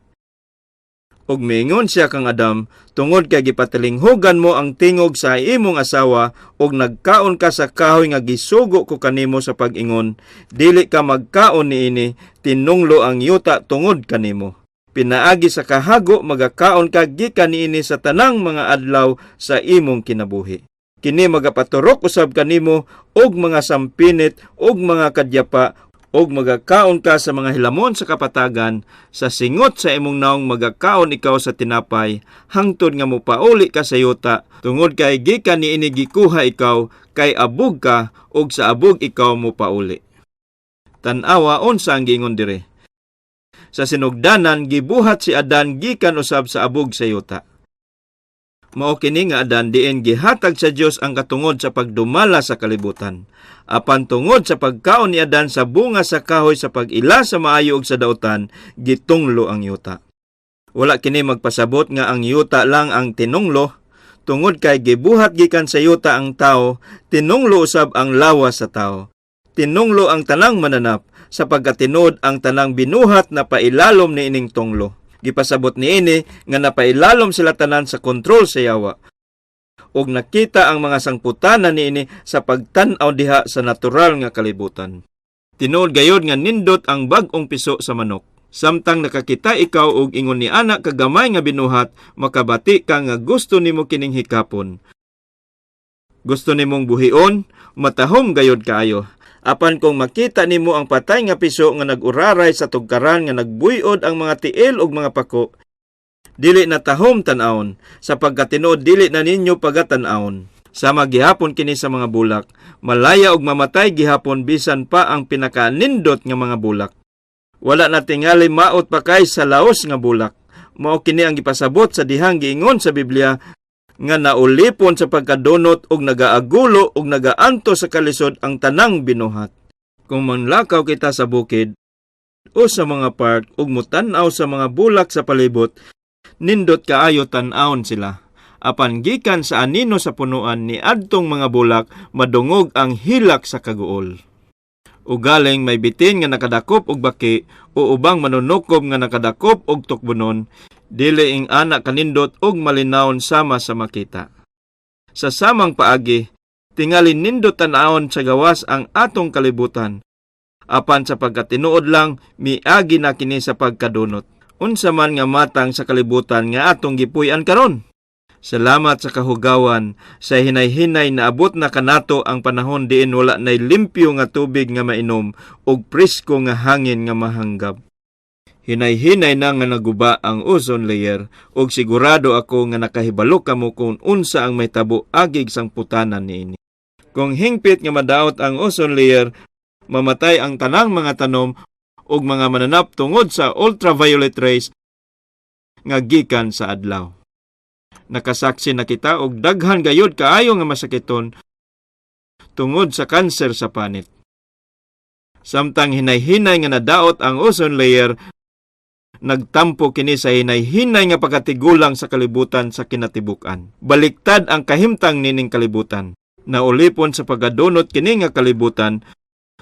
Ug miingon siya kang Adam, tungod kay gipatilinghugan mo ang tingog sa imong asawa ug nagkaon ka sa kahoy nga gisugo ko kanimo sa pag-ingon, dili ka magkaon niini, tinunglo ang yuta tungod kanimo. Pinaagi sa kahago magakaon ka gikan niini sa tanang mga adlaw sa imong kinabuhi. Kini magapaturok usab kanimo og mga sampinit og mga kadyapa og magakaon ka sa mga hilamon sa kapatagan, sa singot sa imong naong magakaon ikaw sa tinapay, hangtod nga mopauli ka sa yuta, tungod kay gikan niini gikuha ikaw, kay abog ka, og sa abog ikaw mopauli. Tan-awa unsa ang giingon dire. Sa sinugdanan gibuhat si Adan gikan usab sa abog sa yuta. Mao kini nga Adan diin gihatag sa Dios ang katungod sa pagdumala sa kalibutan. Apan tungod sa pagkaon ni Adan sa bunga sa kahoy sa pag-ila sa maayo ug sa dautan, gitunglo ang yuta. Wala kini magpasabot nga ang yuta lang ang tinunglo, tungod kay gibuhat gikan sa yuta ang tao, tinunglo usab ang lawas sa tao. Tinunglo ang tanang mananap, sapagkat tinuod ang tanang binuhat na pailalom niining tunglo. Gipasabot niini nga napailalom sila tanan sa kontrol sa yawa. ug nakita ang mga sangputanan niini sa pagtan-aw diha sa natural nga kalibutan. Tinuod gayod nga nindot ang bag-ong piso sa manok. Samtang nakakita ikaw og ingon ni ana kagamay nga binuhat, makabati ka nga gusto nimo kining hikapon. Gusto nimong buhion, matahom gayod kaayo. Apan kung makita nimo ang patay nga piso nga nag-uraray sa tugkaran nga nagbuyod ang mga tiil ug mga pako, dili na tahom tan-awon, sa pagkatinuod dili na ninyo pagatan-awon. Sama gihapon kini sa mga bulak, malaya og mamatay gihapon bisan pa ang pinakanindot nga mga bulak. Wala na tingali maot pa kay sa laos nga bulak. Mao kini ang gipasabot sa dihang giingon sa Biblia nga naulipon sa pagkadunot og nagaagulo og nagaanto sa kalisod ang tanang binuhat. Kung manlakaw kita sa bukid o sa mga park ug mutan-aw sa mga bulak sa palibot, nindot kaayo tan-awon sila. Apan gikan sa anino sa punuan ni adtong mga bulak, madungog ang hilak sa kaguol. Ugaling may bitin nga nakadakop og baki o ubang manunukob nga nakadakop og tukbonon, dili ing ana kanindot og malinawon sama sa makita. Sa samang paagi, tingali nindot tan-awon sa gawas ang atong kalibutan. Apan sa pagkatinuod lang, miagi na kini sa pagkadunot. Unsa man nga matang sa kalibutan nga atong gipuy-an karon? Salamat sa kahugawan, sa hinay-hinay naabot na kanato ang panahon diin wala nay limpyo nga tubig nga mainom ug presko nga hangin nga mahanggab. Hinay-hinay na nga naguba ang ozone layer ug sigurado ako nga nakahibalo kamo kung unsa ang mahitabo agig sangputanan niini. Kung hingpit nga madaot ang ozone layer, mamatay ang tanang mga tanom ug mga mananap tungod sa ultraviolet rays nga gikan sa adlaw. Nakasaksi na kita og daghan gayud kaayo nga masakiton tungod sa kanser sa panit. Samtang hinay-hinay nga nadaot ang ozone layer, nagtampo kini sa hinay-hinay nga pagkatigulang sa kalibutan sa kinatibuk-an. Baliktad ang kahimtang nining kalibutan. Naulipon sa pagkadunot kini nga kalibutan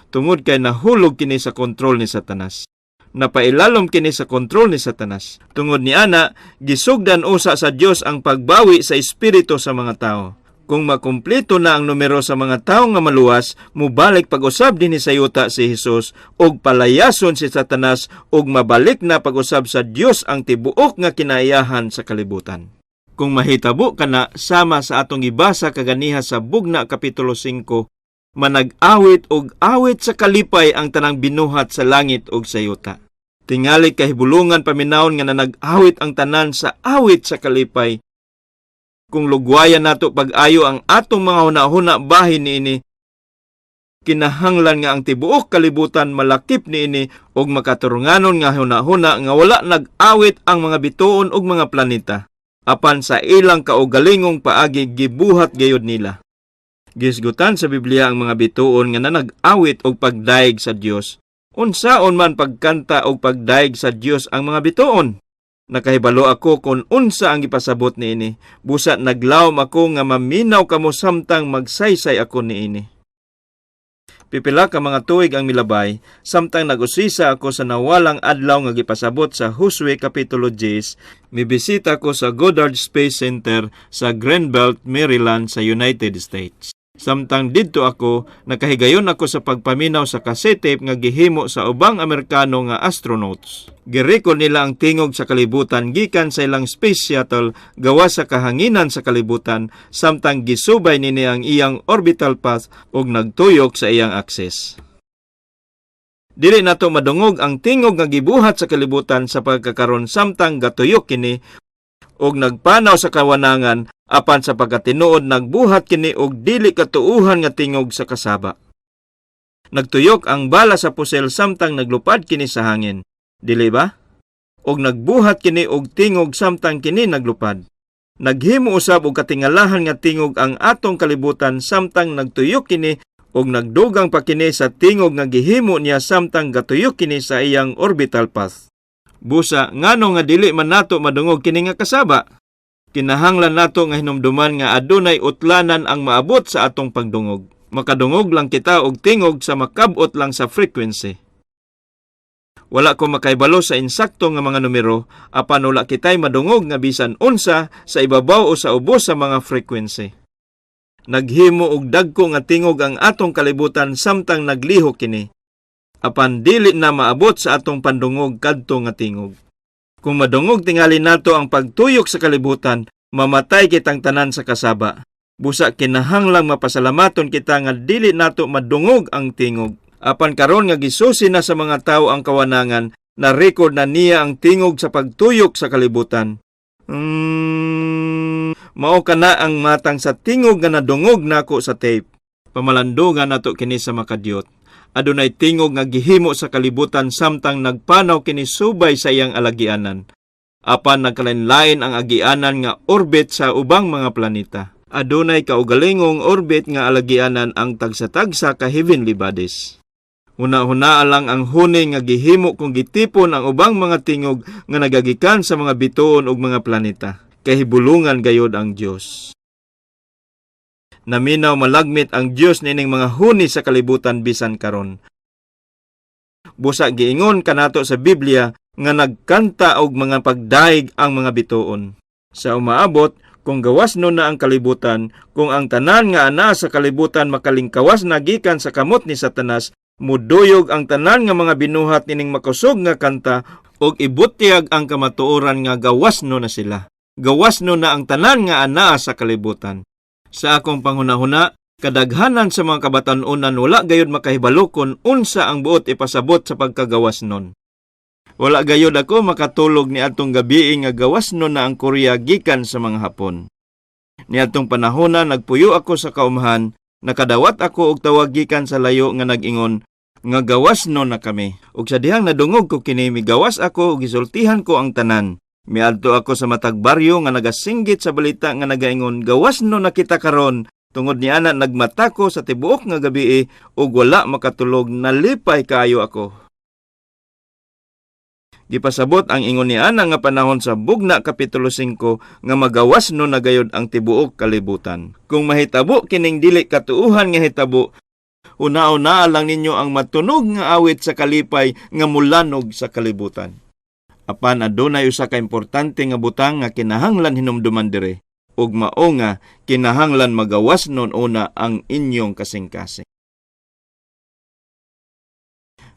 tungod kay nahulog kini sa kontrol ni Satanas. Napailalom kini sa kontrol ni Satanas. Tungod ni ana, gisugdan usa sa Dios ang pagbawi sa espiritu sa mga tao. Kung makumpleto na ang numero sa mga tao nga maluwas, mubalik pag-usab dinhi sa yuta si Hesus ug palayason si Satanas ug mabalik na pag-usab sa Dios ang tibuok nga kinaiyahan sa kalibutan. Kung mahitabo kana sama sa atong gibasa kaganiha sa Bugna Kapitulo 5, manag-awit og awit sa kalipay ang tanang binuhat sa langit ug sa yuta. Tingali kahibulungan paminawon nga nanag-awit ang tanan sa awit sa kalipay. Kung lugwayan nato pag-ayo ang atong mga hunahuna bahin niini, kinahanglan nga ang tibuok kalibutan malakip niini og makaturunganon nga hunahuna nga wala nag-awit ang mga bituon ug mga planeta. Apan sa ilang kaugalingong paagi, gibuhat gayud nila. Gisgutan sa Biblia ang mga bituon nga nanag-awit og pagdayeg sa Dios. Unsaon man pagkanta og pagdayeg sa Dios ang mga bituon? Nakahibalo ako kung unsa ang gipasabot niini. Busa naglawom ako nga maminaw kamo samtang magsaysay ako niini. Pipila ka mga tuig ang milabay, samtang nag-usisa ako sa nawalang adlaw nga gipasabot sa Josue Kapitulo 10, mibisita ko sa Goddard Space Center sa Greenbelt, Maryland sa United States. Samtang didto ako, nakahigayon ako sa pagpaminaw sa cassette tape nga gihimo sa ubang Amerikano nga astronauts. Girecord nila ang tingog sa kalibutan gikan sa ilang space shuttle gawas sa kahanginan sa kalibutan samtang gisubay nini ang iyang orbital path ug nagtuyok sa iyang axis. Dili nato madungog ang tingog nga gibuhat sa kalibutan sa pagkakaron samtang gatuyok kini og nagpanaw sa kawanangan, apan sa pagkatinuod nagbuhat kini og dili katuuhan nga tingog sa kasaba. Nagtuyok ang bala sa pusil samtang naglupad kini sa hangin. Dili ba? Og nagbuhat kini og tingog samtang kini naglupad. Naghimo usab og katingalahan nga tingog ang atong kalibutan samtang nagtuyok kini og nagdugang pa kini sa tingog nga gihimo niya samtang gatuyok kini sa iyang orbital path. Busa, ngano nga dili man nato madungog kini nga kasaba? Kinahanglan nato nga hinumduman nga adunay utlanan ang maabot sa atong pagdungog. Makadungog lang kita og tingog sa makab-ot lang sa frequency. Wala ko makahibalo sa insakto nga mga numero, apan wala kitay madungog nga bisan unsa sa ibabaw o sa ubos sa mga frequency. Naghimo og dagko nga tingog ang atong kalibutan samtang naglihok kini. Apan dili na maabot sa atong pandungog kadto nga tingog. Kung madungog tingali nato ang pagtuyok sa kalibutan, mamatay kitang tanan sa kasaba. Busa kinahanglang mapasalamaton kita nga dili nato madungog ang tingog. Apan karon nga gisusi na sa mga tawo ang kawanangan, na record na niya ang tingog sa pagtuyok sa kalibutan. Mao kana ang matang sa tingog nga nadungog nako sa tape. Pamalandungan nato kini sa makadyot. Adunay tingog nga gihimo sa kalibutan samtang nagpanaw kini subay sa iyang alagianan. Apan nagkalain-lain ang agianan nga orbit sa ubang mga planeta. Adunay kaugalingong orbit nga alagianan ang tagsa-tagsa ka heavenly bodies. Huna-hunaa lang ang huni nga gihimo kung gitipon ang ubang mga tingog nga nagagikan sa mga bituon ug mga planeta. Kahibulungan gayod ang Dios. Naminaw malagmit ang Dios niining mga huni sa kalibutan bisan karon. Busa giingon kanato sa Biblia nga nagkanta og mga pagdaig ang mga bituon. Sa umaabot, kung gawas no na ang kalibutan, kung ang tanan nga ana sa kalibutan makalingkawas na gikan sa kamot ni Satanas, muduyog ang tanan nga mga binuhat nining makusog nga kanta ug ibutyag ang kamatuoran nga gawas no na sila. Gawas no na ang tanan nga ana sa kalibutan. Sa akong panghunahuna, kadaghanan sa mga kabatan-onan wala gayud makahibalo kon unsa ang buot ipasabot sa pagkagawas nun. Wala gayud ako makatulog ni atong gabii nga gawas nun na ang Korea gikan sa mga Hapon. Niadtong panahona nagpuyo ako sa kaumahan, nakadawat ako og tawag gikan sa layo nga nag-ingon nga gawas no na kami. Ug sa dihang nadungog ko kini, migawas ako ug gisultihan ko ang tanan. Miadto ako sa matag baryo nga nagasinggit sa balita nga nagaingon gawas no na kita karon. Tungod ni ana nagmata ko sa tibuok nga gabii ug wala makatulog, nalipay kaayo ako. Gipasabot ang ingon ni ana nga panahon sa Bugna Kapitulo 5 nga magawas no na gayod ang tibuok kalibutan. Kung mahitabo kining dili katuuhan nga hitabo, una-una lang ninyo ang matunog nga awit sa kalipay nga mulanog sa kalibutan. Apan adunay usa ka importante nga butang nga kinahanglan hinumduman dire, ug mao nga kinahanglan magawas nun una ang inyong kasing-kasing.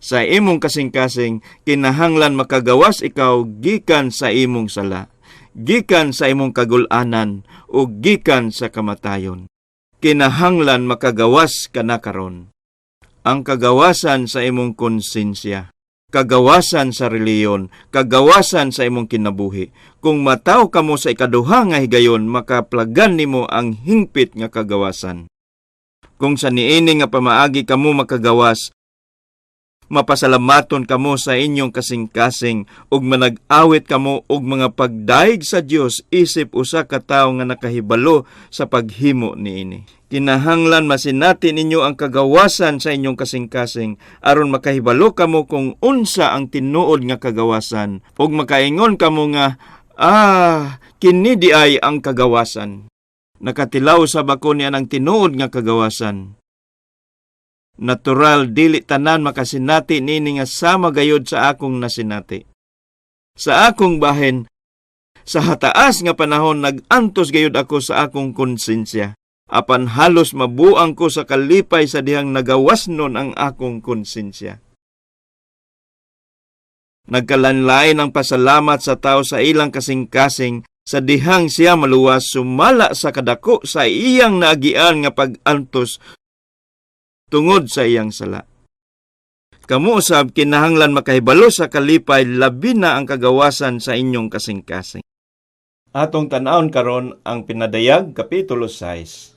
Sa imong kasing-kasing, kinahanglan makagawas ikaw gikan sa imong sala, gikan sa imong kagul-anan, ug gikan sa kamatayon. Kinahanglan makagawas ka na karon. Ang kagawasan sa imong konsensya, kagawasan sa reliyon, kagawasan sa imong kinabuhi. Kung mataw kamo sa ikaduha nga higayon, makaplagan nimo ang hingpit nga kagawasan. Kung sa niini nga pamaagi kamo makagawas, mapasalamaton kamo sa inyong kasing-kasing ug manag-awit kamo og mga pagdaig sa Dios isip usa ka tawo nga nakahibalo sa paghimo niini. Kinahanglan masinati ninyo ang kagawasan sa inyong kasing-kasing aron makahibalo kamo kung unsa ang tinuod nga kagawasan ug makaingon kamo nga, kini di ay ang kagawasan. Nakatilaw sa bako niya ang tinuod nga kagawasan. Natural dili tanan makasinati nini nga sama gayod sa akong nasinati. Sa akong bahin, sa hataas nga panahon nag-antos gayod ako sa akong konsensya. Apan halos mabuang ko sa kalipay sa dihang nagawas nun ang akong konsensya. Nagkalanlain ang pasalamat sa tao sa ilang kasing-kasing sa dihang siya maluwas sumala sa kadako sa iyang naagian nga pag-antos tungod sa iyang sala. Kamo usab kinahanglan makahibalo sa kalipay labi na ang kagawasan sa inyong kasing-kasing. Atong tan-awon karon ang Pinadayag Kapitulo 6.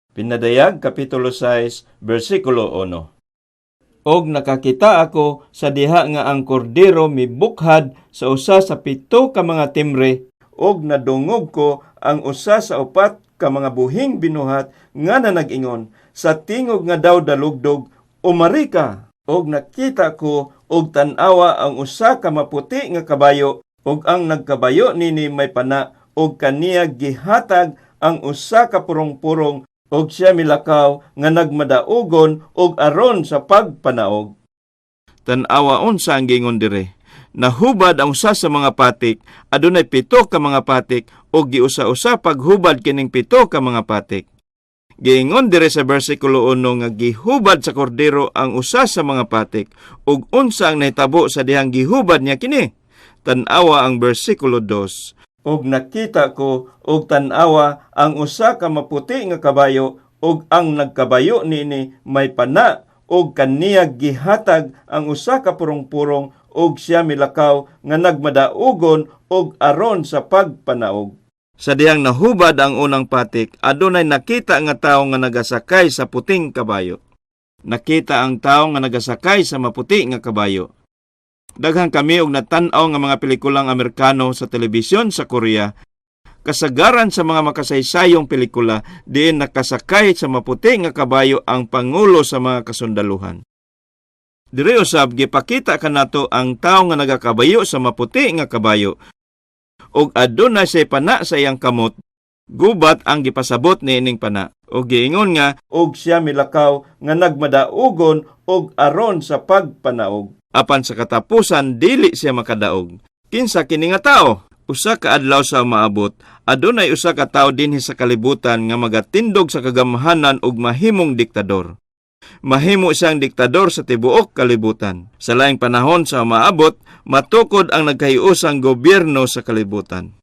Pinadayag Kapitulo 6, versikulo 1. Og nakakita ako sa diha nga ang kordero mibukhad sa usa sa 7 ka mga timre, og nadungog ko ang usa sa 4 ka mga buhing binuhat nga nanag-ingon sa tingog nga daw dalugdog, umari ka. Og nakita ko og tan-awa ang usa ka maputi nga kabayo, og ang nagkabayo nini may pana, og kaniya gihatag ang usa ka purong-purong, og siya milakaw nga nagmadaugon og aron sa pagpanaog. Tan-awa unsa ang giingon dire. Nahubad ang usa sa mga patik, adunay pito ka mga patik ug giusa-usa paghubad kining pito ka mga patik. Giingon dire sa bersikulo 1 nga gihubad sa kordero ang usa sa mga patik, ug unsa ang nahitabo sa dihang gihubad niya kini? Tan-awa ang bersikulo 2. Ug nakita ko og tan-awa ang usa ka maputi nga kabayo, ug ang nagkabayo niini may pana, ug kaniya gihatag ang usa ka purong-purong, ug siya milakaw nga nagmadaugon og aron sa pagpanaog. Sa dihang nahubad ang unang patik, adunay nakita nga tawo nga nagasakay sa puting kabayo. Nakita ang tawo nga nagasakay sa maputi nga kabayo. Daghan kami og natan-aw nga mga pelikulang Amerikano sa telebisyon sa Korea. Kasagaran sa mga makasaysayong pelikula, diin nakasakay sa maputi nga kabayo ang pangulo sa mga kasundaluhan. Diri usab gipakita kanato ang tawo nga nagakabayo sa maputi nga kabayo ug aduna siya pana sa iyang kamot. Gubat ang gipasabot niining pana, ug giingon nga og siya milakaw nga nagmadaugon og aron sa pagpanaog. Apan sa katapusan, dili siya makadaog. Kinsa kini nga tao? Usa ka adlaw sa maabot, adunay usa ka tawo dinhi sa kalibutan nga magatindog sa kagamhanan ug mahimong diktador. Mahimo siyang diktador sa tibuok kalibutan. Sa laing panahon sa maabot, matukod ang nagkahiusang gobyerno sa kalibutan.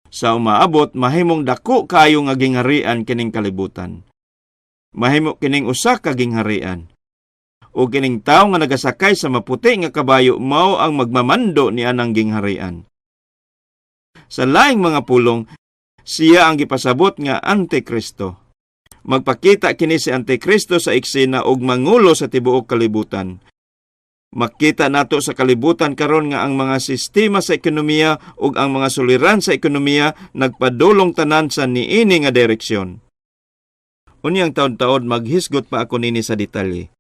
Sa umaabot, mahimong dako kayo nga gingharian kining kalibutan. Mahimo kining usa ka gingharian. O kining tawo nga nagasakay sa maputi nga kabayo mao ang magmamando ni anang gingharian. Sa laing mga pulong, siya ang gipasabot nga Antikristo. Magpakita kini si Antikristo sa eksena og mangulo sa tibuok kalibutan. Makita nato sa kalibutan karon nga ang mga sistema sa ekonomiya ug ang mga suliran sa ekonomiya nagpadulong tanan sa niini nga direksyon. Unyang taon-taon maghisgot pa ako nini sa detalye.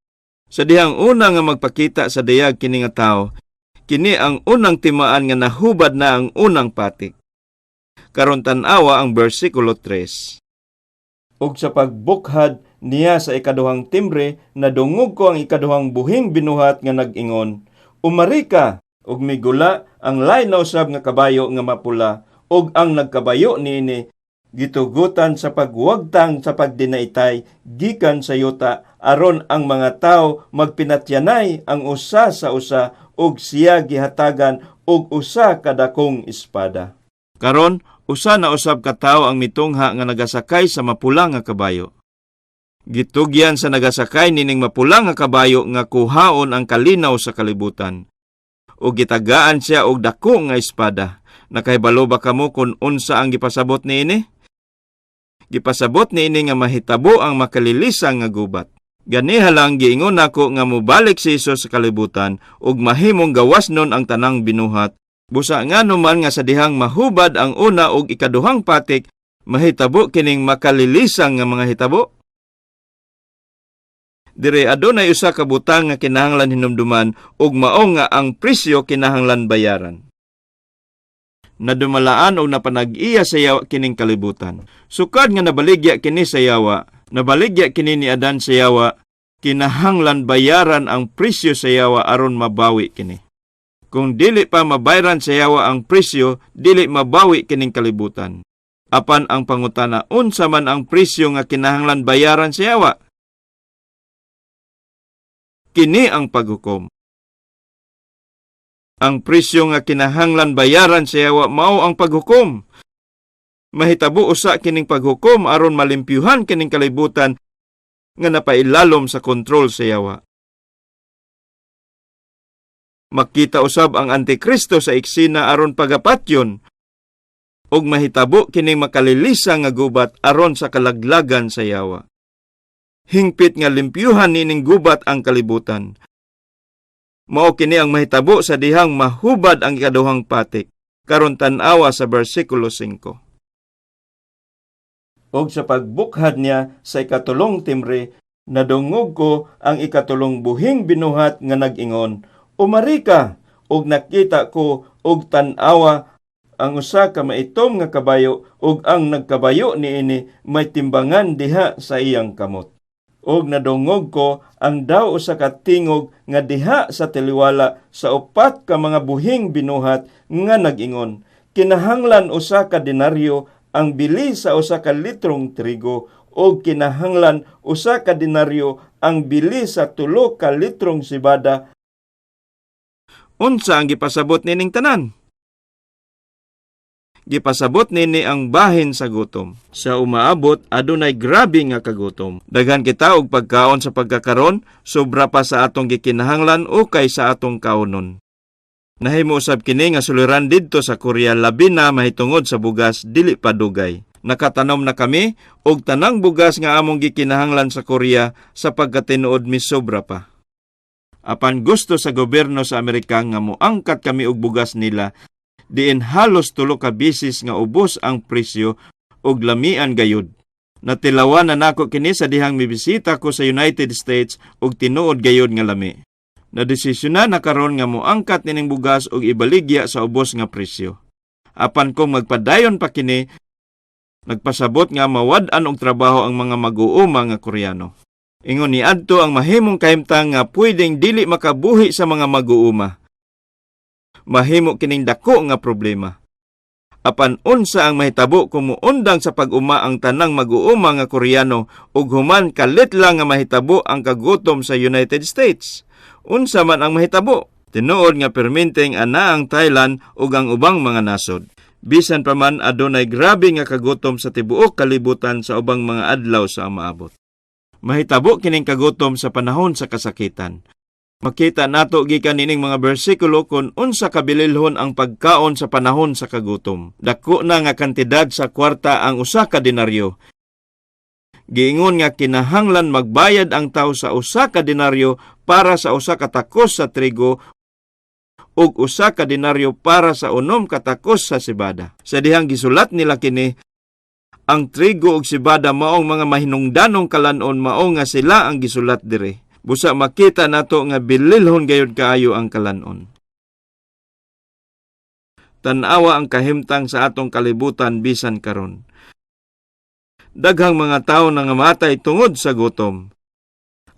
Sa dihang una nga magpakita sa dayag kini nga tawo, kini ang unang timaan nga nahubad na ang unang patik. Karon tan-awa ang bersikulo 3. Ug sa pagbukhad niya sa ikaduhang timbre, nadungog ko ang ikaduhang buhing binuhat nga nag-ingon, "Umari ka!" Ug migula ang lain na usab nga kabayo nga mapula, ug ang nagkabayo niini gitugutan sa pagwagtang sa pagdinaitay gikan sa yuta, aron ang mga tawo magpinatyanay ang usa sa usa, ug siya gihatagan og usa ka dakong espada. Karon, usa na usab ka tawo ang mitungha nga nagasakay sa mapula nga kabayo. Gitugyan sa nagasakay nining mapula nga kabayo nga kuhaon ang kalinaw sa kalibutan. Ug gitagaan siya og dako nga espada. Nakahibalo ba kamo kung unsa ang gipasabot niini? Gipasabot niini nga mahitabo ang makalilisang nga gubat. Ganiha lang giingon nako nga mobalik si Hesus sa kalibutan ug mahimong gawas nun ang tanang binuhat. Busa ngano man nga sa dihang mahubad ang una ug ikaduhang patik, mahitabo kining makalilisang nga mga hitabo? Dire adunay usa ka butang nga kinahanglan hinumduman, ug mao nga ang presyo kinahanglan bayaran. Nadumalaan og napanag-iya sa yawa kining kalibutan. Sukad nga nabaligya kini sa yawa, nabaligya kini ni Adan sa yawa, kinahanglan bayaran ang presyo sa yawa aron mabawi kini. Kung dili pa mabayaran sa yawa ang presyo, dili mabawi kining kalibutan. Apan ang pangutana, unsa man ang presyo nga kinahanglan bayaran sa yawa? Kini ang paghukom. Ang presyo nga kinahanglan bayaran sa yawa mao ang paghukom. Mahitabo usa kining paghukom aron malimpyuhan kining kalibutan nga napailalom sa kontrol sa yawa. Makita usab ang Antikristo sa eksena aron pagapatyon, ug mahitabo kining makalilisa nga gubat aron sa kalaglagan sa yawa. Hingpit nga limpyuhan nining gubat ang kalibutan. Mao kini ang mahitabo sa dihang mahubad ang ikaduhang patik. Karon tan-awa sa bersikulo 5. Ug sa pagbukhad niya sa ikatulong timbre, nadungog ko ang ikatulong buhing binuhat nga nag-ingon, "Umari ka!" Ug nakita ko og tan-awa ang usa ka maitom nga kabayo, ug ang nagkabayo niini may timbangan diha sa iyang kamot. Ug nadungog ko ang daw usa ka tingog nga diha sa taliwala sa upat ka mga buhing binuhat nga nag-ingon, "Kinahanglan 1 ka denaryo ang bili sa 1 ka litrong trigo ug kinahanglan 1 ka denaryo ang bili sa 3 ka litrong sibada." Unsa ang gipasabot nining tanan? Gipasabot nini ang bahin sa gutom. Sa umaabot, adunay grabe nga kagutom. Daghan kita og pagkaon sa pagkakaron, sobra pa sa atong gikinahanglan o kay sa atong kaunon. Nahimo usab kini nga suliran didto sa Korea, labi na mahitungod sa bugas dili pa dugay. Nakatanom na kami og tanang bugas nga among gikinahanglan sa Korea, sa pagkatinuod misobra pa. Apan gusto sa gobyerno sa Amerika nga moangkat kami og bugas nila, diin halos 3 ka bisis nga ubos ang presyo ug lamian gayud. Natilawan na nako kini sa dihang mibisita ko sa United States ug tinuod gayud nga lami. Nadesisyonan na karon nga moangkat nining bugas ug ibaligya sa ubos nga presyo. Apan kung magpadayon pa kini, nagpasabot nga mawad-an og trabaho ang mga mag-uuma nga Koreano. Ingon ni adto ang mahimong kahimtang nga pwedeng dili makabuhi sa mga mag-uuma. Mahimo kining dako nga problema. Apan unsa ang mahitabo kung muundang sa pag-uma ang tanang mag-uuma nga Koreano ug human kalit lang nga mahitabo ang kagutom sa United States? Unsa man ang mahitabo? Tinuod nga perminteng ana ang Thailand ug ang ubang mga nasod. Bisan pa man adunay grabe nga kagutom sa tibuok kalibutan sa ubang mga adlaw sa maabot. Mahitabo kining kagutom sa panahon sa kasakitan. Makita nato gikan nining mga bersikulo kung unsa kabililhon ang pagkaon sa panahon sa kagutom. Dako na nga kantidad sa kwarta ang 1 ka denaryo. Giingon nga kinahanglan magbayad ang tao sa 1 ka denaryo para sa 1 ka takos sa trigo ug 1 ka denaryo para sa 6 ka takos sa sibada. Sa dihang gisulat nila kini, ang trigo ug sibada maong mga mahinungdanong kalanon, mao nga sila ang gisulat dire. Busa makita nato nga bililhon gayud kaayo ang kalanon. Tan-awa ang kahimtang sa atong kalibutan bisan karon. Daghang mga tawo nangamatay tungod sa gutom.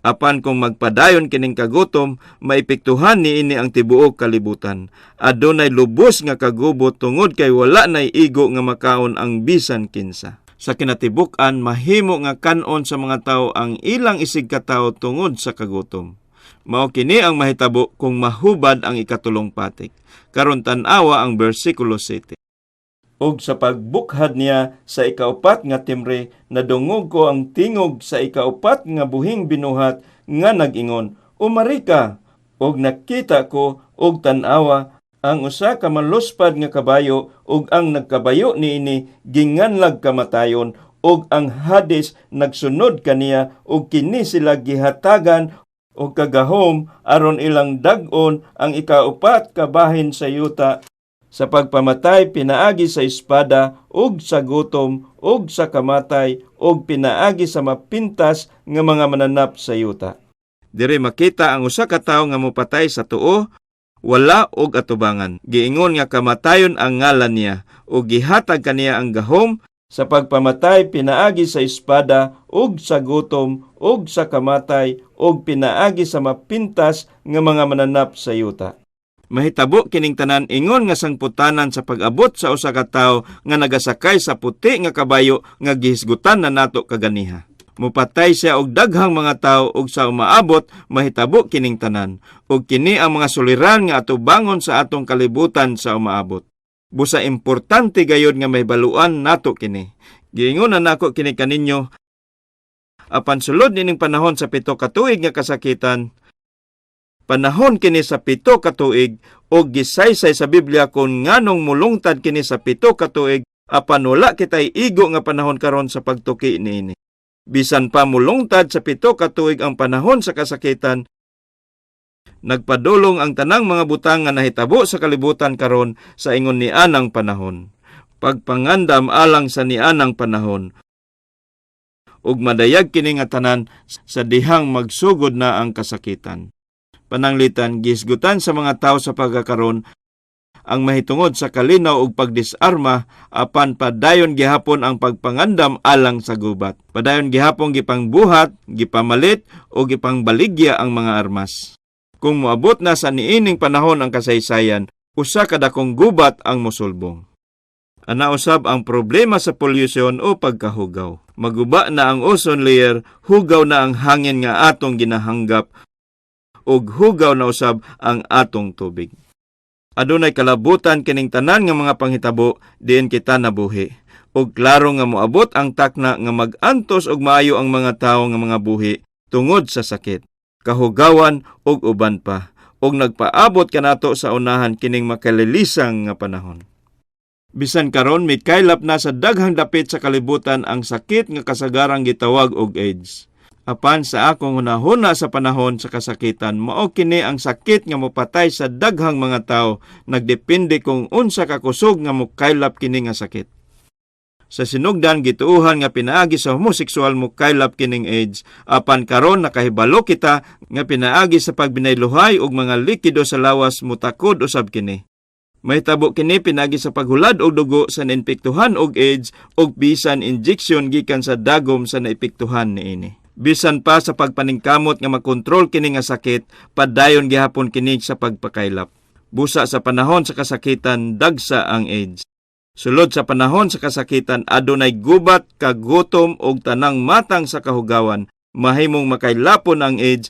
Apan kung magpadayon kining kagutom, maepektuhan niini ang tibuok kalibutan. Adunay lubos nga kagubot tungod kay wala nay igo nga makaon ang bisan kinsa. Sa kinatibuk-an, mahimo nga kanon sa mga tao ang ilang isig katawo tungod sa kagutom. Mao kini ang mahitabo kung mahubad ang ikatulong patik. Karon tan-awa ang bersikulo 7. Ug sa pagbukhad niya sa ikaupat nga timbre, nadungog ko ang tingog sa ikaupat nga buhing binuhat nga nag-ingon, "Umari ka!" Ug nakita ko, ug tan-awa, ang usa ka maluspad nga kabayo, ug ang nagkabayo niini ginganlag Kamatayon, ug ang Hades nagsunod kaniya, ug kini sila gihatagan og kagahom aron ilang dag-on ang ikaupat ka bahin sa yuta sa pagpamatay pinaagi sa espada ug sa gutom ug sa kamatay ug pinaagi sa mapintas nga mga mananap sa yuta. Diri makita ang usa ka tawo nga mopatay sa tuo, wala og atubangan. Giingon nga Kamatayon ang ngalan niya ug gihatag kaniya ang gahom sa pagpamatay pinaagi sa espada ug sa gutom ug sa kamatay ug pinaagi sa mapintas nga mga mananap sa yuta. Mahitabo kining tanan ingon nga sangputanan sa pag-abot sa usa ka tawo nga nagasakay sa puti nga kabayo nga gihisgutan na nato kaganiha. Mupatay siya og daghang mga tawo ug sa umaabot mahitabo kining tanan, ug kini ang mga suliran nga atubangon sa atong kalibutan sa umaabot. Busa importante gayud nga mahibaluan nato kini. Giingon na nako kini kaninyo, apan sulod nining panahon sa 7 ka tuig nga kasakitan, panahon kini sa 7 ka tuig og gisaysay sa Biblia kung nganong mulungtad kini sa 7 ka tuig, apan wala kitay igo nga panahon karon sa pagtuki niini. Bisan pa mulungtad sa 7 ka tuig ang panahon sa kasakitan, nagpadulong ang tanang mga butang nga nahitabo sa kalibutan karon sa ingon nianang panahon. Pagpangandam alang sa nianang panahon ug madayag kini nga tanan sa dihang magsugod na ang kasakitan. Pananglitan, gihisgutan sa mga tao sa pagkakaron ang mahitungod sa kalinaw ug pagdisarma, apan padayon gihapon ang pagpangandam alang sa gubat. Padayon gihapon gipangbuhat, gipamalit o gipangbaligya ang mga armas. Kung moabot na sa niining panahon ang kasaysayan, usa ka dakong gubat ang mosulbong. Ana usab ang problema sa pollution o pagkahugaw. Maguba na ang ozone layer, hugaw na ang hangin nga atong ginahanggap, ug hugaw na usab ang atong tubig. Adunay kalabutan kining tanan nga mga panghitabo diin kita nabuhi. Ug klaro nga moabot ang takna nga mag-antos og maayo ang mga tawo nga mga buhi tungod sa sakit, kahugawan ug uban pa. Ug nagpaabot kanato sa unahan kining makalilisang nga panahon. Bisan karon mikaylap na sa daghang dapit sa kalibutan ang sakit nga kasagarang gitawag og AIDS. Apan sa akong hunahuna sa panahon sa kasakitan, mao kini ang sakit nga mopatay sa daghang mga tawo, nagdepende kung unsa ka kusog nga mokaylap kini nga sakit. Sa sinugdan gituohan nga pinaagi sa homosexual mokaylap kining AIDS, apan karon nakahibalo kita nga pinaagi sa pagbinayluhay og mga likido sa lawas motakod usab kini. Mahitabo kini pinaagi sa paghulad og dugo sa nainpektuhan og AIDS og bisan injection gikan sa dagom sa naepektuhan niini. Bisan pa sa pagpaningkamot nga makontrol kini nga sakit, padayon gihapon kini sa pagpakaylap. Busa sa panahon sa kasakitan, dagsa ang AIDS. Sulod sa panahon sa kasakitan, adunay gubat, kagutom og tanang matang sa kahugawan, mahimong makaylapon ang AIDS.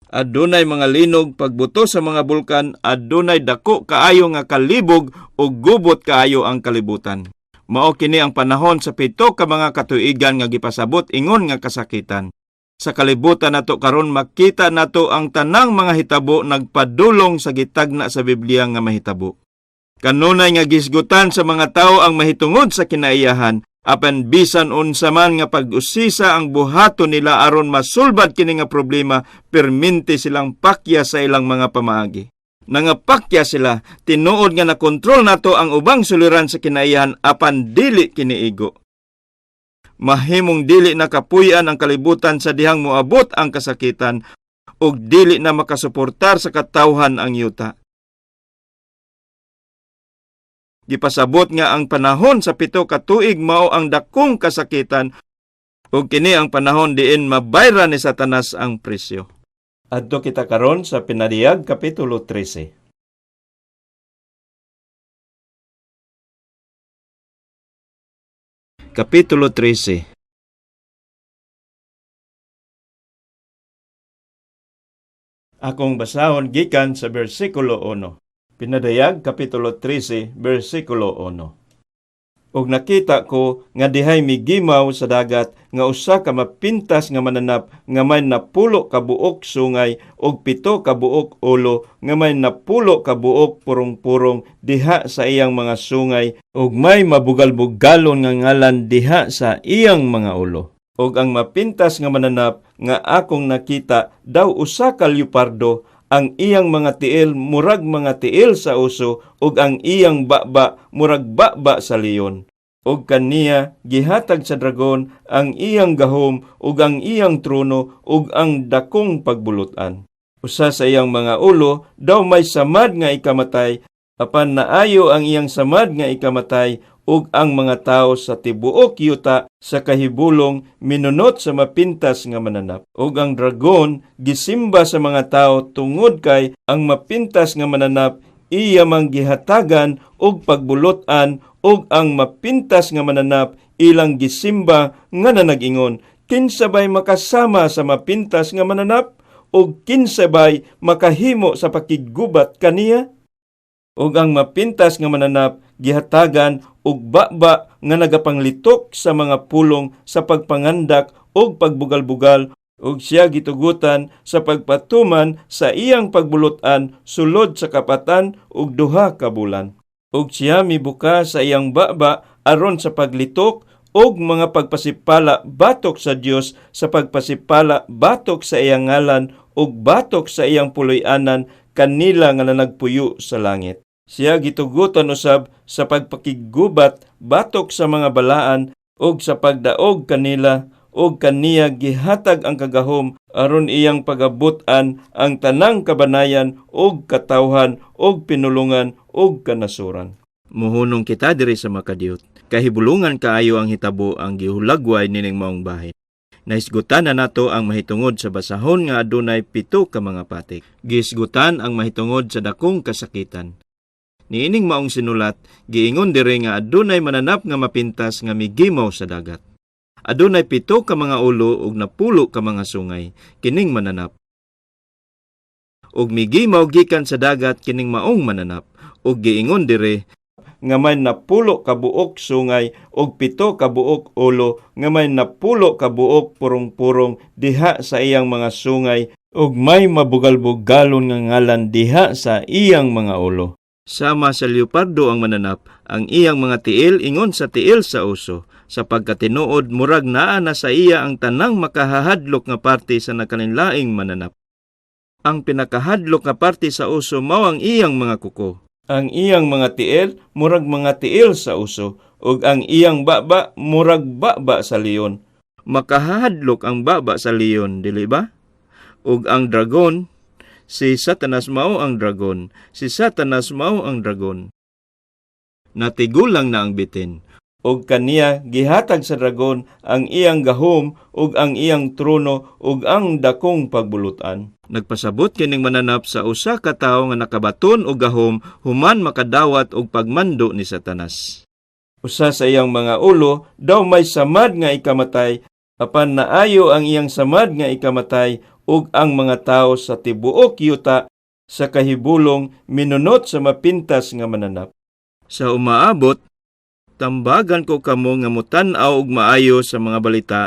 Adunay mga linog, pagbuto sa mga bulkan, adunay dako kaayo nga kalibog ug gubot kaayo ang kalibutan. Mao kini ang panahon sa 7 ka mga katuigan nga gipasabot ingon nga kasakitan. Sa kalibutan nato karon makita nato ang tanang mga hitabo nagpadulong sa gitagna sa Biblia nga mahitabo. Kanunay nga gisgutan sa mga tawo ang mahitungod sa kinaiyahan, apan bisan unsa man nga pag-usisa ang buhaton nila aron masulbad kini nga problema, perminti silang pakya sa ilang mga pamaagi. Nangapakya sila, tinuod nga nakontrol nato ang ubang suliran sa kinaiyahan apan dili kiniigo. Mahimong dili na kapuy-an ang kalibutan sa dihang moabot ang kasakitan ug dili na makasuportar sa katawhan ang yuta. Gipasabot nga ang panahon sa 7 ka tuig mao ang dakong kasakitan ug kini ang panahon diin mabayra ni Satanas ang presyo. Adto kita karon sa Pinadiyag Kapitulo 13. Kapitulo 13. Akong basahon gikan sa bersikulo 1. Pinadayag Kapitulo 13, bersikulo 1. Og nakita ko nga dihay migimaw sa dagat nga usa ka mapintas nga mananap nga may 10 ka buok sungay og 7 ka buok ulo nga may 10 ka buok purong-purong diha sa iyang mga sungay og may mabugal-bugalon nga ngalan diha sa iyang mga ulo. Og ang mapintas nga mananap nga akong nakita daw usa ka leopardo, ang iyang mga tiil murag mga tiil sa uso ug ang iyang baba murag baba sa leon. Ug kaniya gihatag sa dragon ang iyang gahom ug ang iyang trono ug ang dakong pagbulutan. Usa sa iyang mga ulo daw may samad nga ikamatay, apan naayo ang iyang samad nga ikamatay ug ang mga tawo sa tibuok yuta sa kahibulong minunot sa mapintas nga mananap. Ug ang dragon gisimba sa mga tawo tungod kay ang mapintas nga mananap iya mang gihatagan og pagbulutan, ug ang mapintas nga mananap ilang gisimba nga nanag-ingon, kinsa bay makasama sa mapintas nga mananap, ug kinsa bay makahimo sa pakiggubat kaniya? Ug ang mapintas nga mananap gihatagan og baba nga nagapanglitok sa mga pulong sa pagpangandak og pagbugal-bugal, ug siya gitugutan sa pagpatuman sa iyang pagbulutan sulod sa 42 ka bulan. Ug siya mibuka sa iyang baba aron sa paglitok og mga pagpasipala batok sa Dios, sa pagpasipala batok sa iyang ngalan ug batok sa iyang puloy-anan kanila nga nanagpuyo sa langit. Siya gitugutan usab sa pagpakiggubat batok sa mga balaan ug sa pagdaog kanila, ug kaniya gihatag ang kagahom Aron iyang pagabutan ang tanang kabanayan ug katawhan ug pinulungan ug kanasuran. Muhunong kita diri sa makadiyot. Kahibulungan kaayo ang hitabo ang gihulagway nining maong bahin. Nahisgutan na nato ang mahitungod sa basahon nga adunay 7 ka mga patik. Gihisgutan ang mahitungod sa dakong kasakitan. Niining maong sinulat, giingon diri nga adunay mananap nga mapintas nga migimaw sa dagat. Adunay 7 ka mga ulo ug 10 ka mga sungay kining mananap. Ug migimaw gikan sa dagat kining maong mananap. Ug giingon diri nga may 10 ka buok sungay ug 7 ka buok ulo, nga may 10 ka buok purong-purong diha sa iyang mga sungay ug may mabugal-bugalon nga ngalan diha sa iyang mga ulo. Sama sa leopardo ang mananap, ang iyang mga tiil ingon sa tiil sa uso, sa pagkatinuod murag naa na sa iya ang tanang makahahadlok nga parte sa nakalinlaing mananap. Ang pinakahadlok nga parte sa uso mao ang iyang mga kuko. Ang iyang mga tiil murag mga tiil sa uso, ug ang iyang baba murag baba sa leon. Makahadlok ang baba sa leon, dili ba? Ug ang dragon, si Satanas mao ang dragon, si Satanas mao ang dragon. Natigulang na ang bitin. Ug kaniya gihatag sa dragon ang iyang gahom ug ang iyang trono ug ang dakong pagbulutan. Nagpasabot kining mananap sa usa ka tawo nga nakabaton og gahom human makadawat og pagmando ni Satanas. Usa sa iyang mga ulo daw may samad nga ikamatay, apan naayo ang iyang samad nga ikamatay ug ang mga tawo sa tibuok yuta sa kahibulong minunot sa mapintas nga mananap. Sa umaabot, tambagan ko kamo nga mutan-aw og maayo sa mga balita,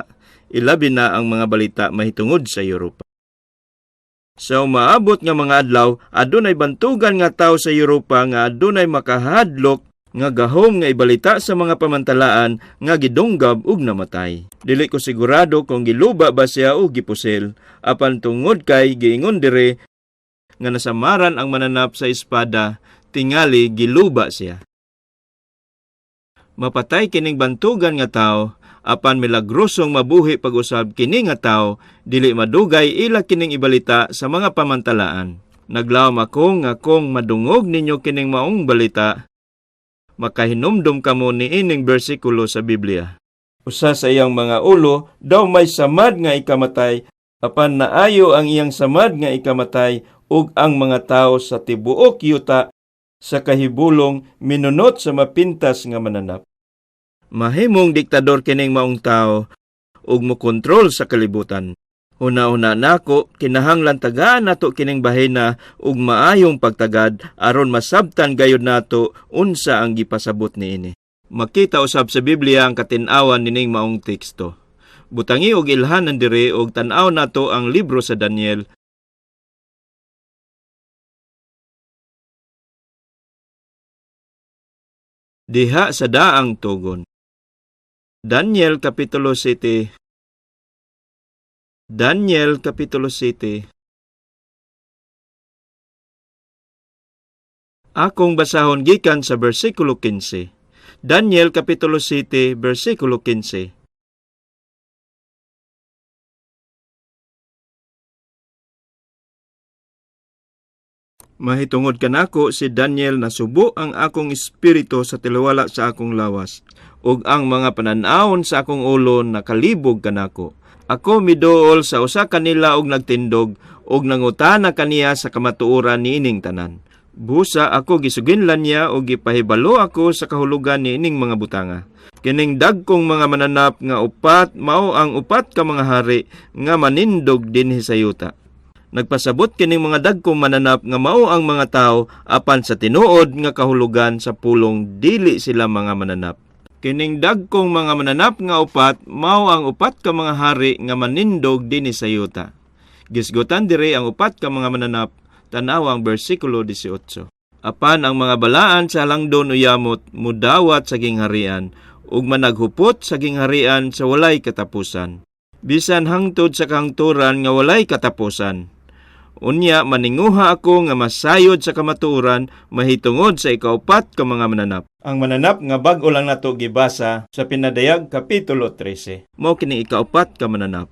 ilabi na ang mga balita mahitungod sa Europa. Sa umaabot nga mga adlaw, adunay bantugan nga tawo sa Europa nga adunay makahadlok nga gahom nga ibalita sa mga pamantalaan nga gidunggab ug namatay. Dili ko sigurado kung giluba ba siya o gipusil, apan tungod kay giingon dire nga nasamaran ang mananap sa espada, tingali giluba siya. Mapatay kining bantugan nga tawo, apan milagrosong mabuhi pag-usab kini nga tawo, dili madugay ila kining ibalita sa mga pamantalaan. Naglawom ako nga kung madungog ninyo kining maong balita, makahinumdum kamo niining bersikulo sa Biblia. Usa sa iyang mga ulo daw may samad nga ikamatay, apan naayo ang iyang samad nga ikamatay ug ang mga tawo sa tibuok yuta sa kahibulong minunot sa mapintas nga mananap. Mahimong diktador kining maong tao ug mokontrol sa kalibutan. Una-una nako kinahanglan tagaan nato kining bahina ug maayong pagtagad aron masabtan gayud nato unsa ang gipasabot niini. Makita usab sa Biblia ang katin-awan nining maong teksto. Butangi og ilhanan diri og tan-aw nato ang libro sa Daniel. Diha sa daang tugon. Daniel Kapitulo 7. Daniel Kapitulo 7. Akong basahon gikan sa bersikulo 15. Daniel Kapitulo 7, bersikulo 15. Mahitungod kanako si Daniel nasubo ang akong espiritu sa tiliwala sa akong lawas, ug ang mga panan-awon sa akong ulo nakalibog kanako. Ako miduol sa usa kanila og nagtindog, ug nangutana kaniya sa kamatuoran niining tanan. Busa ako gisuginlan niya og gipahibalo ako sa kahulugan niining mga butanga. Kining dagkong mga mananap nga upat mao ang upat ka mga hari nga manindog dinhi sa yuta. Nagpasabot kining mga dagkong mananap nga mao ang mga tawo, apan sa tinuod nga kahulugan sa pulong dili sila mga mananap. Kining dagkong mga mananap nga upat mao ang upat ka mga hari nga manindog dinhi sa yuta. Gisgutan diri ang upat ka mga mananap, tan-awa ang bersikulo 18. Apan ang mga balaan sa langdon o yamot mudawat sa gingharian ug managhupot sa gingharian sa walay katapusan. Bisan hangtod sa kahangturan nga walay katapusan. Unya maninguha ako nga masayod sa kamatuoran mahitungod sa ikaupat ka mga mananap. Ang mananap nga bag-o lang nato gibasa sa Pinadayag Kapitulo 13. Mao kini ikaupat ka mananap.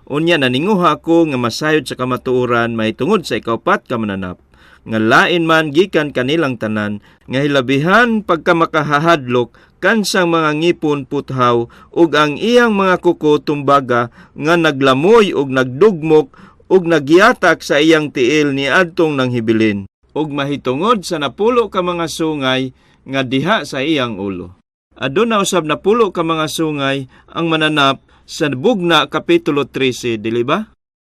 Unya naninguha ako nga masayod sa kamatuoran mahitungod sa ikaupat ka mananap, nga lain man gikan kanilang tanan, nga hilabihan pagka makahahadlok kansang mga ngipon puthaw ug ang iyang mga kuko tumbaga, nga naglamoy ug nagdugmok ug nagyatak sa iyang tiil niadtong nanghibilin, ug mahitungod sa 10 ka mga sungay nga diha sa iyang ulo. Aduna usab 10 ka mga sungay ang mananap sa Bugna Kapitulo 13, dili ba?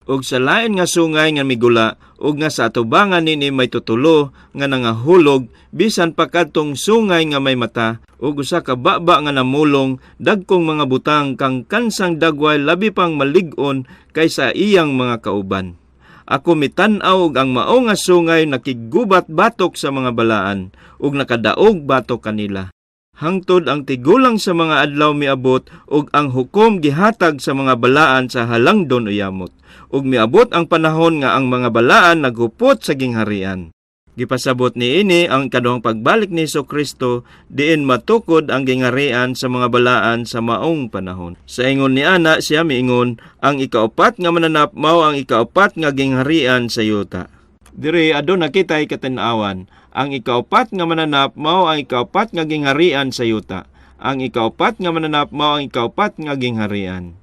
Ug sa lain nga sungay nga migula ug nga sa atubangan nini may tutulo nga nangahulog, bisan pa kadtong sungay nga may mata ug usa ka baba nga namulong dagkong mga butang kang kansang dagway labi pang malig-on kaysa iyang mga kauban. Ako mitan-aw og ang mao nga sungay nakiggubat batok sa mga balaan ug nakadaog batok kanila, hangtod ang tigulang sa mga adlaw miabot ug ang hukom gihatag sa mga balaan sa halangdon o yamot, ug miabot ang panahon nga ang mga balaan naghupot sa gingharian. Gipasabot niini ang kaduhang pagbalik ni Kristo, diin matukod ang gingharian sa mga balaan sa maong panahon. Sa ingon ni ana, siya miingon ang ikaupat nga mananap mao ang ikaupat nga gingharian sa yuta. Diri aduna kitay katin-awan. Ang ikaupat nga mananap mao ang ikaupat nga gingharian sa yuta. Ang ikaupat nga mananap mao ang ikaupat nga gingharian,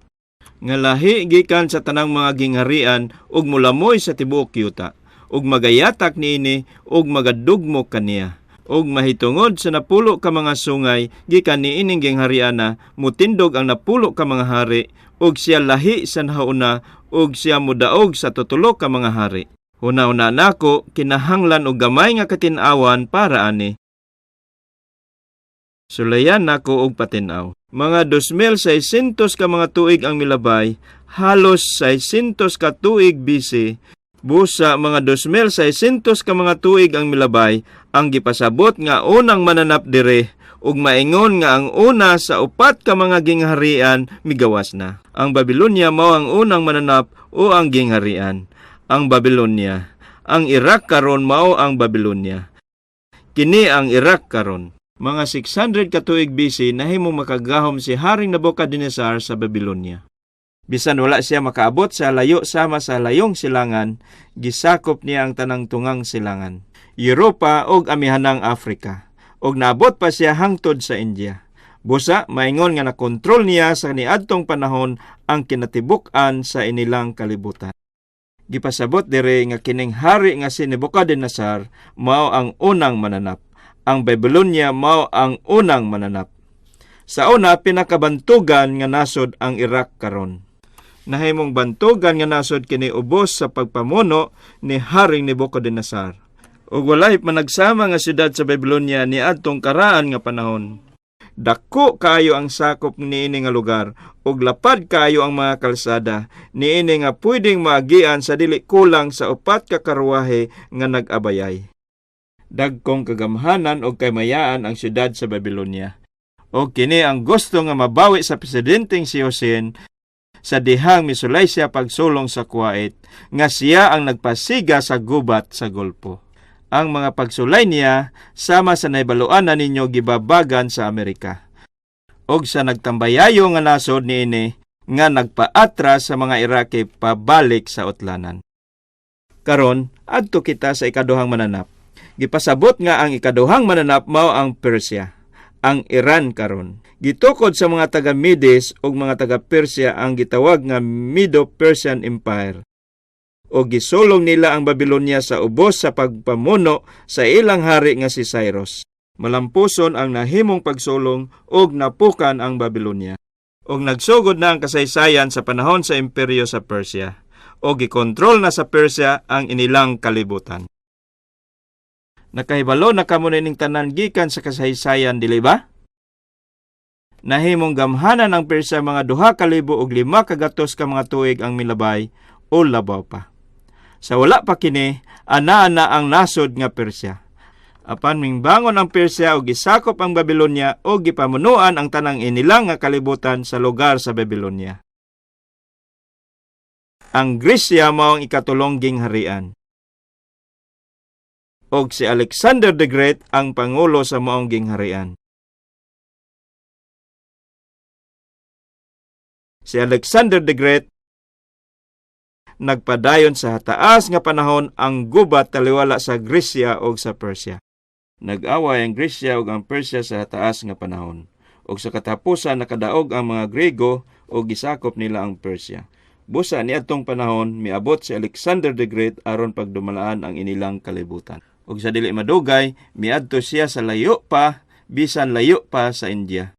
nga lahi gikan sa tanang mga gingharian ug mulamoy sa tibuok yuta, ug magayatak niini ug magadugmok kaniya. Ug mahitungod sa 10 ka mga sungay gikan niining ginghariana, mutindog ang 10 ka mga hari, ug siya lahi sa nahauna, ug siya modaog sa tutulo ka mga hari. Huna-huna nako, kinahanglan og gamay nga katin-awan para ani. Sulayan nako og patin-aw. Mga 2,600 ka mga tuig ang milabay, halos 600 ka tuig BC. Busa mga 2,600 ka mga tuig ang milabay, ang gipasabot nga unang mananap dire ug maingon nga ang una sa upat ka mga gingharian migawas na. Ang Babylonia mao ang unang mananap o ang gingharian. Ang Babylonia. Ang Iraq karon mao ang Babylonia. Kini ang Iraq karon. Mga 600 ka tuig BC, nahimong makagahom si Haring Nebuchadnezzar sa Babylonia. Bisan wala siya makaabot sa layo sama sa layong silangan, gisakop niya ang tanang tungang silangan, Europa ug amihanang Afrika. Ug naabot pa siya hangtod sa India. Busa maingon nga nakontrol niya sa niadtong panahon ang kinatibuk-an sa inilang kalibutan. Gipasabot dire nga kining hari nga si Nebuchadnezzar mao ang unang mananap. Ang Babylonia mao ang unang mananap. Sa una, pinakabantugan nga nasod ang Iraq karon. Nahimong bantugan nga nasod kini ubos sa pagpamuno ni Haring Nebuchadnezzar. Ug walay managsama nga syudad sa Babylonia niadtong karaan nga panahon. Dako kaayo ang sakop niini nga lugar ug lapad kaayo ang mga kalsada niini nga pwedeng maagian sa dili kulang sa 4 ka karwahe nga nag-abayay. Dagkong kagamhanan og kaymayaan ang syudad sa Babylonia. Og kini ang gusto nga mabawi sa presidenteng si Hussein sa dihang misulay siya pagsulong sa Kuwait, nga siya ang nagpasiga sa gubat sa Golfo. Ang mga pagsulay niya sama sa naibaluan na ninyo gibabagan sa Amerika. Og sa nagtambayayo nga nasod niini nga nagpaatras sa mga Iraki pabalik sa utlanan. Karon, adto kita sa ikaduhang mananap. Gipasabot nga ang ikaduhang mananap mao ang Persia, ang Iran karon. Gitukod sa mga taga Medes ug mga taga Persia ang gitawag nga Medo-Persian Empire. O gisulong nila ang Babylonia sa ubos sa pagpamuno sa ilang hari nga si Cyrus. Malampuson ang nahimong pagsulong ug napukan ang Babylonia. Og nagsugod na ang kasaysayan sa panahon sa imperyo sa Persia. O gikontrol na sa Persia ang inilang kalibutan. Nakahibalo na kamo nining tanan gikan sa kasaysayan, dili ba? Nahimong gamhanan ang Persia mga 2,500 ka mga tuig ang milabay o labaw pa. Sa wala pa kini, ana-ana ang nasod nga Persia. Apan mingbangon ang Persia og gisakop ang Babylonia o gipamunuan ang tanang inilang nga kalibutan sa lugar sa Babylonia. Ang Gresya mao ang ikatulong gingharian. Og si Alexander the Great ang pangulo sa maong gingharian. Si Alexander the Great Nagpadayon sa hataas nga panahon ang gubat taliwala sa Gresya ug sa Persia. Nag-away ang Gresya ug ang Persia sa hataas nga panahon. Ug sa katapusan nakadaog ang mga Grego ug gisakop nila ang Persia. Busa niadtong panahon miabot si Alexander the Great aron pagdumalaan ang inilang kalibutan. Ug sa dili madugay miadto siya sa layo pa, bisan layo pa sa India.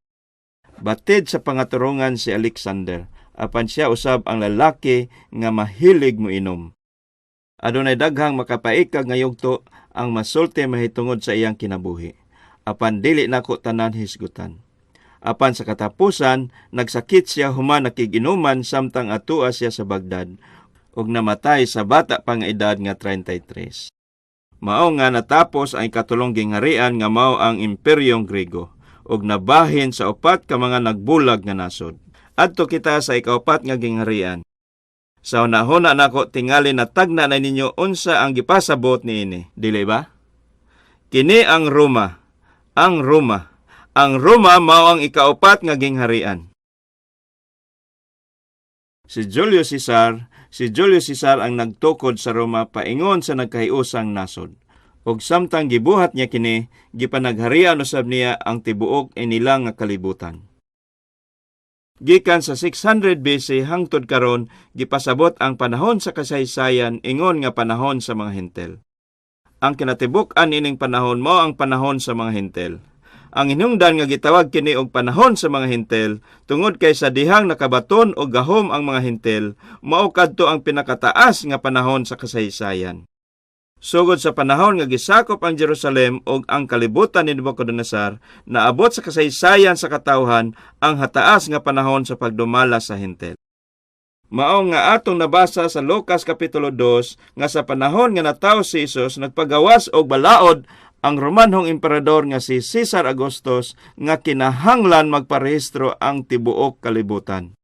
Batid sa pangaturongan si Alexander, apan siya usab ang lalaki nga mahilig moinom. Adunay daghang makapaikag nga yugto ang masulti mahitungod sa iyang kinabuhi. Apan dili nako tanan hisgutan. Apan sa katapusan, nagsakit siya human nakiginuman samtang atua siya sa Baghdad ug namatay sa bata pa nga edad nga 33. Mao nga natapos ang ikatulong gingharian nga mao ang Imperyong Grego ug nabahin sa upat ka mga nagbulag nga nasod. Adto kita sa ikaupat nga gingharian. Sa hunahuna nako, tingali natagna na ninyo unsa ang gipasabot niini, dili ba? Kini ang Roma. Ang Roma. Ang Roma mao ang ikaupat nga gingharian. Si Julius Caesar ang nagtukod sa Roma paingon sa nagkahiusang nasod. Ug samtang gibuhat niya kini, gipanagharian usab niya ang tibuok inilang nga kalibutan. Gikan sa 600 BC hangtod karon, gipasabot ang panahon sa kasaysayan ingon nga panahon sa mga Hentil. Ang kinatibuk-an ining panahon mao ang panahon sa mga Hentil. Ang hinungdan nga gitawag kini og panahon sa mga Hentil tungod kay sa dihang nakabaton og gahom ang mga Hentil, mao kadto ang pinakataas nga panahon sa kasaysayan. Sugod sa panahon nga gisakop ang Jerusalem ug ang kalibutan ni Nebuchadnezzar, naabot sa kasaysayan sa katawhan ang hataas nga panahon sa pagdumala sa Hentil. Mao nga atong nabasa sa Lucas Kapitulo 2 nga sa panahon nga natawo si Jesus, nagpagawas og balaod ang Romanhong emperador nga si Caesar Augustus nga kinahanglan magparehistro ang tibuok kalibutan.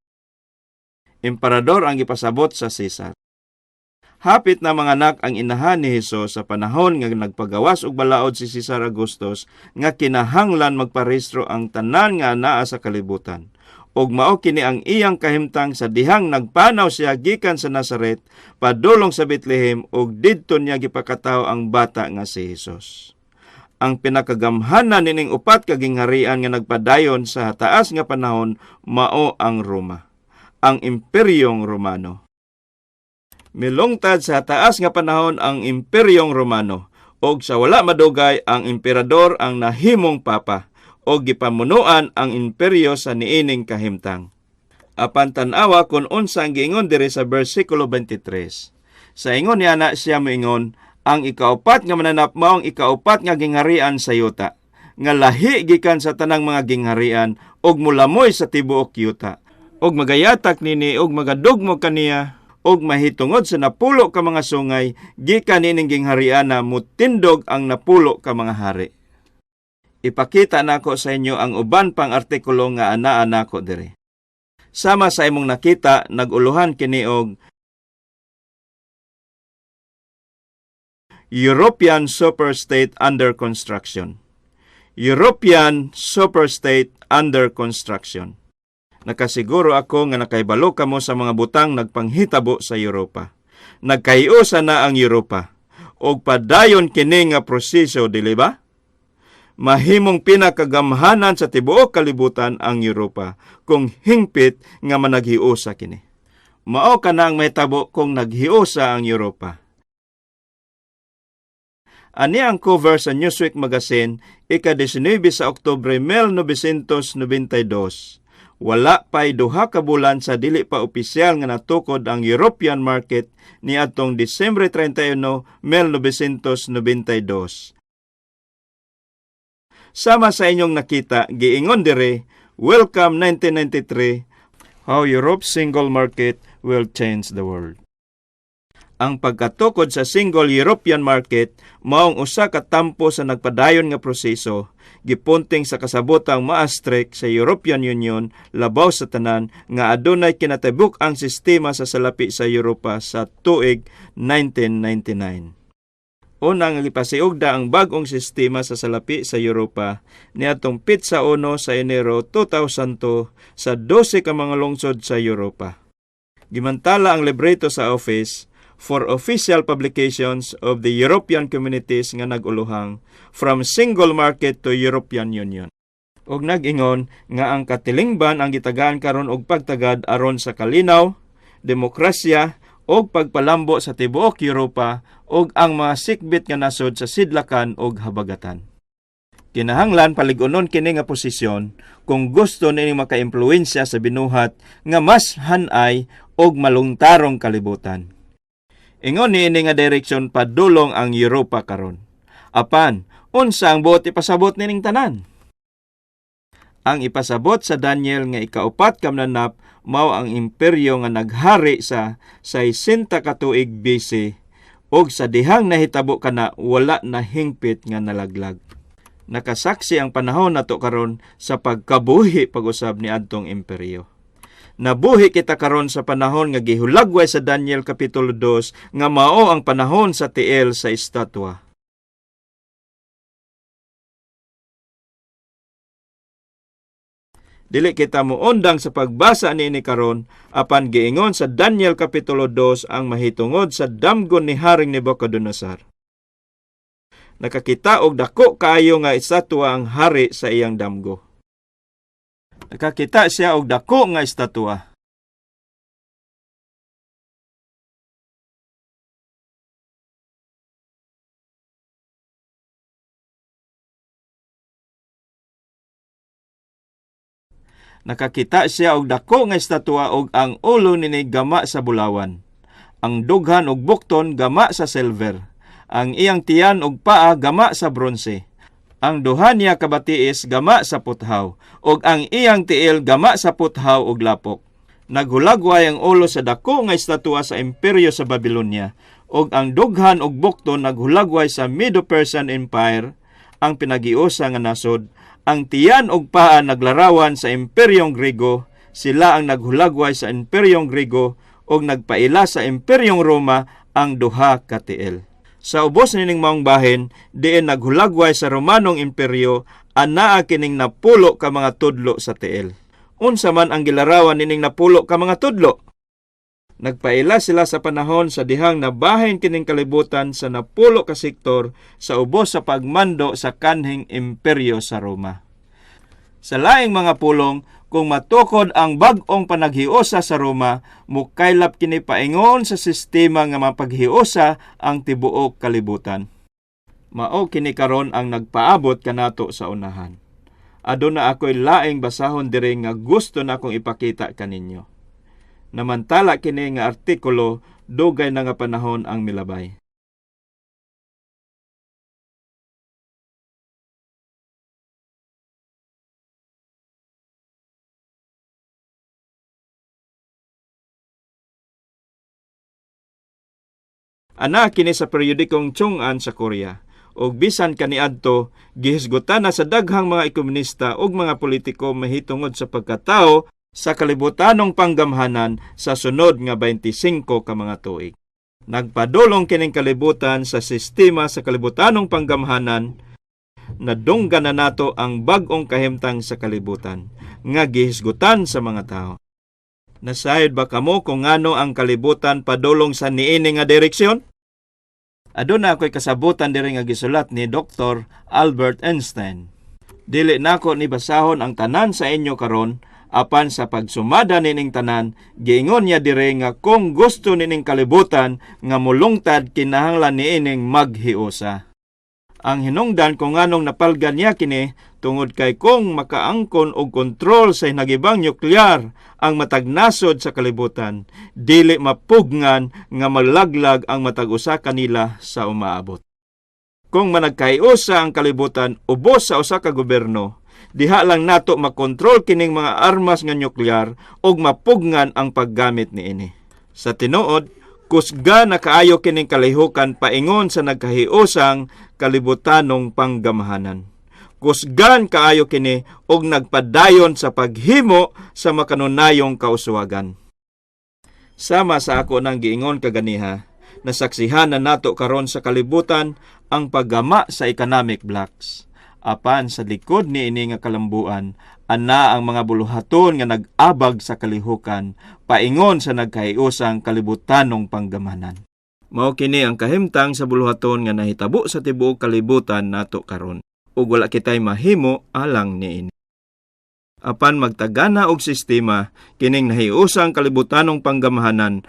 Emperador ang gipasabot sa Caesar. Hapit na manganak ang inahan ni Hesus sa panahon nga nagpagawas og balaod si Caesar Augustus nga kinahanglan magparehistro ang tanan nga naa sa kalibutan. Ug mao kini ang iyang kahimtang sa dihang nagpanaw siya gikan sa Nazaret padulong sa Bethlehem ug didto niya gipakatawo ang bata nga si Hesus. Ang pinakagamhanan nining upat ka gingharian nga nagpadayon sa taas nga panahon mao ang Roma, ang Imperyong Romano. Milungtad sa taas nga panahon ang Imperyong Romano ug sa wala madugay ang emperador ang nahimong papa ug gipamunuan ang imperyo sa niining kahimtang. Apan tan-awa kung unsa ang giingon diri sa bersikulo 23. Sa ingon niya na siya moingon, ang ikaupat nga mananap mao ang ikaupat nga gingharian sa yuta, nga lahi gikan sa tanang mga gingharian ug mulamoy sa tibuok yuta. Ug magayatak nini ug magadugmo kaniya ug mahitungod sa 10 ka mga sungay, gikan nining ginghariana mutindog ang 10 ka mga hari. Ipakita nako sa inyo ang uban pang artikulo nga anaa nako diri. Sama sa imong nakita, nag-uluhan kini og European Superstate Under Construction. European Superstate Under Construction. Nakasiguro ako nga nakahibalo kamo sa mga butang nagpanghitabo sa Europa. Nagkahiusa na ang Europa. Og padayon kini nga proseso, dili ba? Mahimong pinakagamhanan sa tibuok kalibutan ang Europa kung hingpit nga managhiusa kini. Mao kana ang mahitabo kung naghiusa ang Europa. Ani ang cover sa Newsweek magazine ika-19 sa Oktubre 1992. Wala pa'y 2 ka bulan sa dili pa opisyal nga natukod ang European market niadtong Disyembre 31, 1992. Sama sa inyong nakita, giingon dire, Welcome 1993, How Europe's Single Market Will Change the World. Ang pagkatukod sa Single European Market maong usa ka tampo sa nagpadayon nga proseso gipunting sa kasabotang Maastricht sa European Union labaw sa tanan nga adunay kinatibuk ang sistema sa salapi sa Europa sa tuig 1999. Una nga gipasiugda ang bag-ong sistema sa salapi sa Europa niadtong pitsa 1 sa Enero 2002 sa 12 ka mga lungsod sa Europa. Gimantala ang libreto sa Office for Official Publications of the European Communities nga nag-uluhang From Single Market to European Union. Og nag-ingon nga ang katilingban ang gitagaan karon og pagtagad aron sa kalinaw, demokrasya og pagpalambo sa tibuok Europa ug ang mga sikbit nga nasod sa sidlakan og habagatan. Kinahanglan palig-unon kini nga posisyon kung gusto nining makaimpluwensya sa binuhat nga mas hanay og malungtarong kalibutan. Ingon niini nga direksyon padulong ang Europa karon. Apan, unsa ang buot ipasabot nining tanan? Ang ipasabot sa Daniel nga ikaupat ka mananap mao ang imperyo nga naghari sa 60 ka tuig BC ug sa dihang nahitabo kana wala na hingpit nga nalaglag. Nakasaksi ang panahon nato karon sa pagkabuhi pag-usab ni adtong imperyo. Nabuhi kita karon sa panahon nga gihulagway sa Daniel Kapitulo 2 nga mao ang panahon sa tiil sa estatwa. Dili kita moundang sa pagbasa niini karon, apan giingon sa Daniel Kapitulo 2 ang mahitungod sa damgon ni Haring Nebuchadnezzar. Nakakita og dako kaayo nga estatwa ang hari sa iyang damgo. Nakakita siya og dako nga estatwa. Nakakita siya og dako nga estatwa og ang ulo nini gama sa bulawan. Ang dughan og bukton gama sa silver. Ang iyang tiyan og paa gama sa bronse. Ang duha niya ka batiis gama sa puthaw ug ang iyang tiil gama sa puthaw ug lapok. Naghulagway ang ulo sa dako nga estatwa sa imperyo sa Babylonia ug ang dughan og bukton naghulagway sa Medo-Persian Empire, ang pinagiusa nga nasod. Ang tiyan og paa naglarawan sa imperyong Grego, sila ang naghulagway sa imperyong Grego ug nagpaila sa imperyong Roma ang duha ka tiil. Sa ubos nining maong bahin, diin naghulagway sa Romanong imperyo, anaa kining napulo ka mga tudlo sa tiil. Unsa man ang gilarawan nining napulo ka mga tudlo? Nagpaila sila sa panahon sa dihang nabahin kining kalibutan sa napulo ka sektor sa ubos sa pagmando sa kanhing imperyo sa Roma. Sa laing mga pulong, kung matukod ang bag-ong panaghiusa sa Roma, mukaylap kini paingon sa sistema nga mapaghiusa ang tibuok kalibutan. Mao kini karon ang nagpaabot kanato sa unahan. Aduna ako'y laing basahon diri nga gusto na akong ipakita kaninyo. Namantala kini nga artikulo dugay na nga panahon ang milabay. Ana kini sa periodikong Chungan sa Korea. Og bisan kaniadto, gihisgutan na sa daghang mga ekonomista ug mga politiko mahitungod sa pagkatao sa kalibutanong panggamhanan sa sunod nga 25 ka mga tuig. Nagpadulong kining kalibutan sa sistema sa kalibutanong panggamhanan, nadunggan na nato ang bag-ong kahimtang sa kalibutan nga gihisgutan sa mga tao. Nasayod ba kamo kung ngano ang kalibutan padulong sa niini nga direksyon? Aduna ako'y kasabutan diri nga gisulat ni Dr. Albert Einstein. Dili nako ni basahon ang tanan sa inyo karon, apan sa pagsumada nining tanan, giingon niya diri nga kung gusto nining kalibutan nga molungtad kinahanglan niining maghiusa. Ang hinungdan kung nganong napalgan niya kini tungod kay kung makaangkon og kontrol sa hinagibang nuklear ang matag nasod sa kalibutan, dili mapugnan nga malaglag ang matag usa kanila sa umaabot. Kung managkaiusa ang kalibutan ubos sa usa ka gobyerno, diha lang nato makontrol kining mga armas nga nuklear ug mapugnan ang paggamit niini. Sa tinuod, kusga na kaayo kining kalihukan paingon sa nagkahiusang kalibutanong panggamhanan. Kusgan kaayo kini og nagpadayon sa paghimo sa makanunayong kauswagan. Sama sa ako nang giingon kaganiha, nasaksihan na nato karon sa kalibutan ang paggama sa economic blocks. Apan sa likod niini nga kalambuan, Ana ang mga buluhaton nga nag-abag sa kalihukan paingon sa nagkahiusang kalibutanong panggamanan. Mao kini ang kahimtang sa buluhaton nga nahitabo sa tibuok kalibutan nato karon, ug wala kitay mahimo alang niini. Apan magtagana og sistema kining nahiusang kalibutanong panggamahanan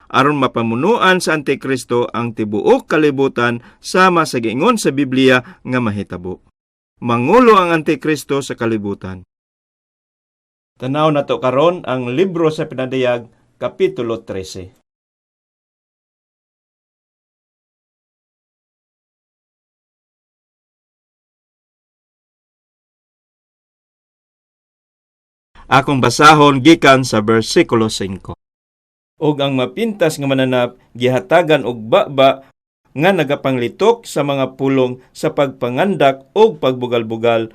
aron mapamunuan sa Antikristo ang tibuok kalibutan sama sa giingon sa Biblia nga mahitabo. Mangulo ang Antikristo sa kalibutan. Tanaw nato karon ang libro sa Pinadayag, Kapitulo 13. Akong basahon gikan sa bersikulo 5. Og ang mapintas nga mananap gihatagan og baba nga nagapanglitok sa mga pulong sa pagpangandak og pagbugal-bugal,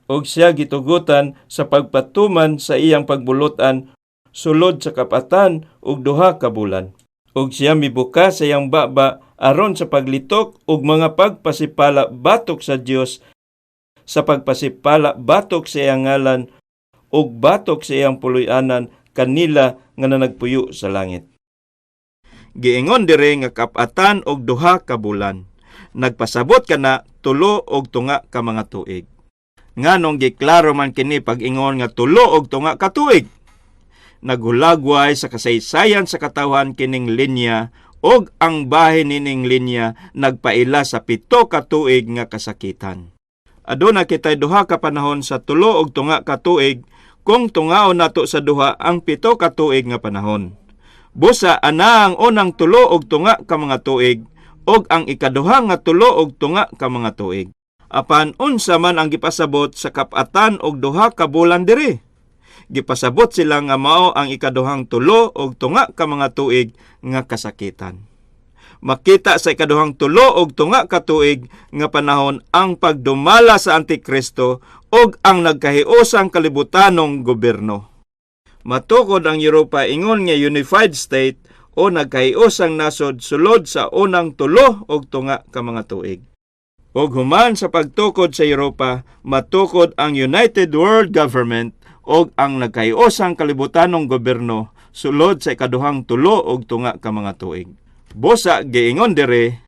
og siya gitugutan sa pagpatuman sa iyang pagbulutan sulod sa kapatan og 2 ka bulan. Og siya mibuka sa iyang baba aron sa paglitok og mga pagpasipala batok sa Dios, sa pagpasipala batok sa iyang ngalan ug batok sa iyang puloy-anan kanila nga nanagpuyo sa langit. Giingon dire nga kapatan og 2 ka bulan. Nagpasabot kana 3 og tunga ka mga tuig. Nganong giklaro man kini pag-ingon nga 3 og tunga ka tuig? Naghulagway sa kasaysayan sa katawhan kining linya, og ang bahin nining linya nagpaila sa 7 ka tuig nga kasakitan. Aduna kitay 2 ka panahon sa 3 og tunga ka tuig kung tungaon nato sa duha ang 7 ka tuig nga panahon. Busa ana ang unang 3 og tunga ka mga tuig og ang ikaduha nga 3 og tunga ka mga tuig. Apan unsa man ang gipasabot sa kapatan og 2 ka bulan diri? Gipasabot sila nga mao ang ikaduhang 3 og tunga ka mga tuig nga kasakitan. Makita sa ikaduhang 3 og tunga ka tuig nga panahon ang pagdumala sa Antikristo ug ang nagkahiusang kalibutanong gobyerno. Matukod ang Europa ingon nga unified state o nagkahiusang nasod sulod sa unang 3 og tunga ka mga tuig. Ug human sa pagtukod sa Europa, matukod ang United World Government ug ang nagkahiusang kalibutanong gobyerno sulod sa ikaduhang 3 og tunga ka mga tuig. Busa giingon dire,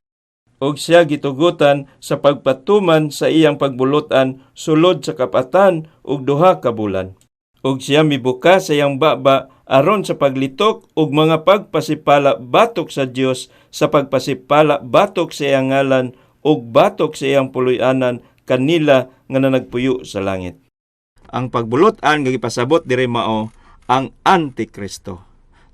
og siya gitugutan sa pagpatuman sa iyang pagbulutan sulod sa kapatan og 2 ka bulan. Og siya mibuka sa iyang baba aron sa paglitok og mga pagpasipala batok sa Dios, sa pagpasipala batok sa iyang ngalan ug batok sa iyang puloy-anan kanila nga nanagpuyo sa langit. Ang pagbulutan nga gipasabot diri mao ang Antikristo.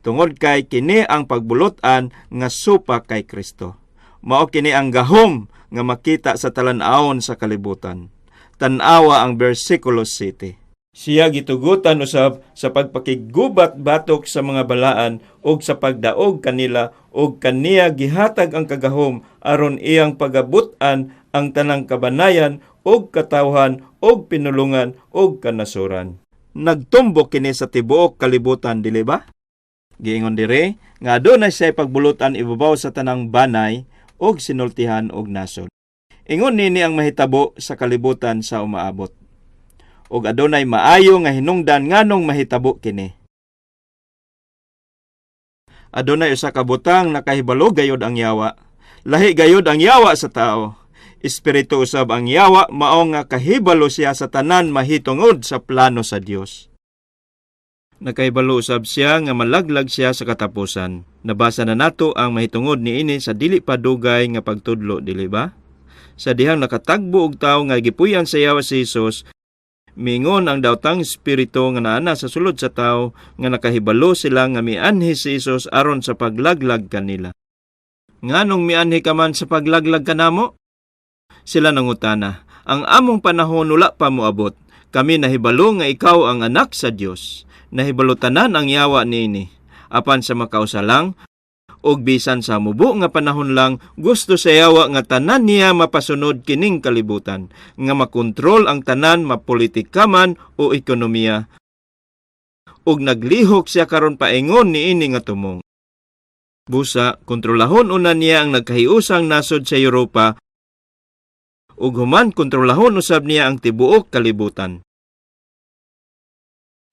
Tungod kay kini ang pagbulutan nga supa kay Kristo. Mao kini ang gahom nga makita sa talan-awon sa kalibutan. Tan-awa ang bersikulo 7. Siya gitugutan usab sa pagpakiggubat batok sa mga balaan ug sa pagdaog kanila, ug kaniya gihatag ang kagahom aron iyang pagabut-an ang tanang kabanayan ug katawhan ug pinulungan ug kanasuran. Nagtumbok kini sa tibuok kalibutan, dili ba? Giingon dire nga adunay siya pagbulutan ibabaw sa tanang banay ug sinultihan og nasod. Ingon nini ang mahitabo sa kalibutan sa umaabot. Ug adunay maayo nga hinungdan nganong mahitabo kini. Adunay usa ka butang nakahibalo gayod ang yawa. Lahi gayod ang yawa sa tao. Espiritu usab ang yawa, mao nga kahibalo siya sa tanan mahitungod sa plano sa Dios. Nakahibalo usab siya nga malaglag siya sa katapusan. Nabasa na nato ang mahitungod niini sa dili pa dugay nga pagtudlo, dili ba? Sa dihang nakatagbo og tawo nga gipuy-an sa yawa si Hesus, mingon ang daotang espiritu nga naana sa sulod sa tawo nga nakahibalo sila nga mianhi si Hesus aron sa paglaglag kanila. Nganong mianhi ka man sa paglaglag kanamo? Sila nangutana, ang among panahon wala pa moabot. Kami nahibalo nga ikaw ang anak sa Dios. Nahibalo tanan ang yawa niini. Apan sa makausa lang, og bisan sa mubo nga panahon lang, gusto sa yawa nga tanan niya mapasunod kining kalibutan, nga makontrol ang tanan, mapolitika man o ekonomiya. Og naglihok siya karon paingon niini nga tumong. Busa, kontrolahon una niya ang nagkahiusang nasod sa Europa Ug human kontrolahon usab niya ang tibuok kalibutan.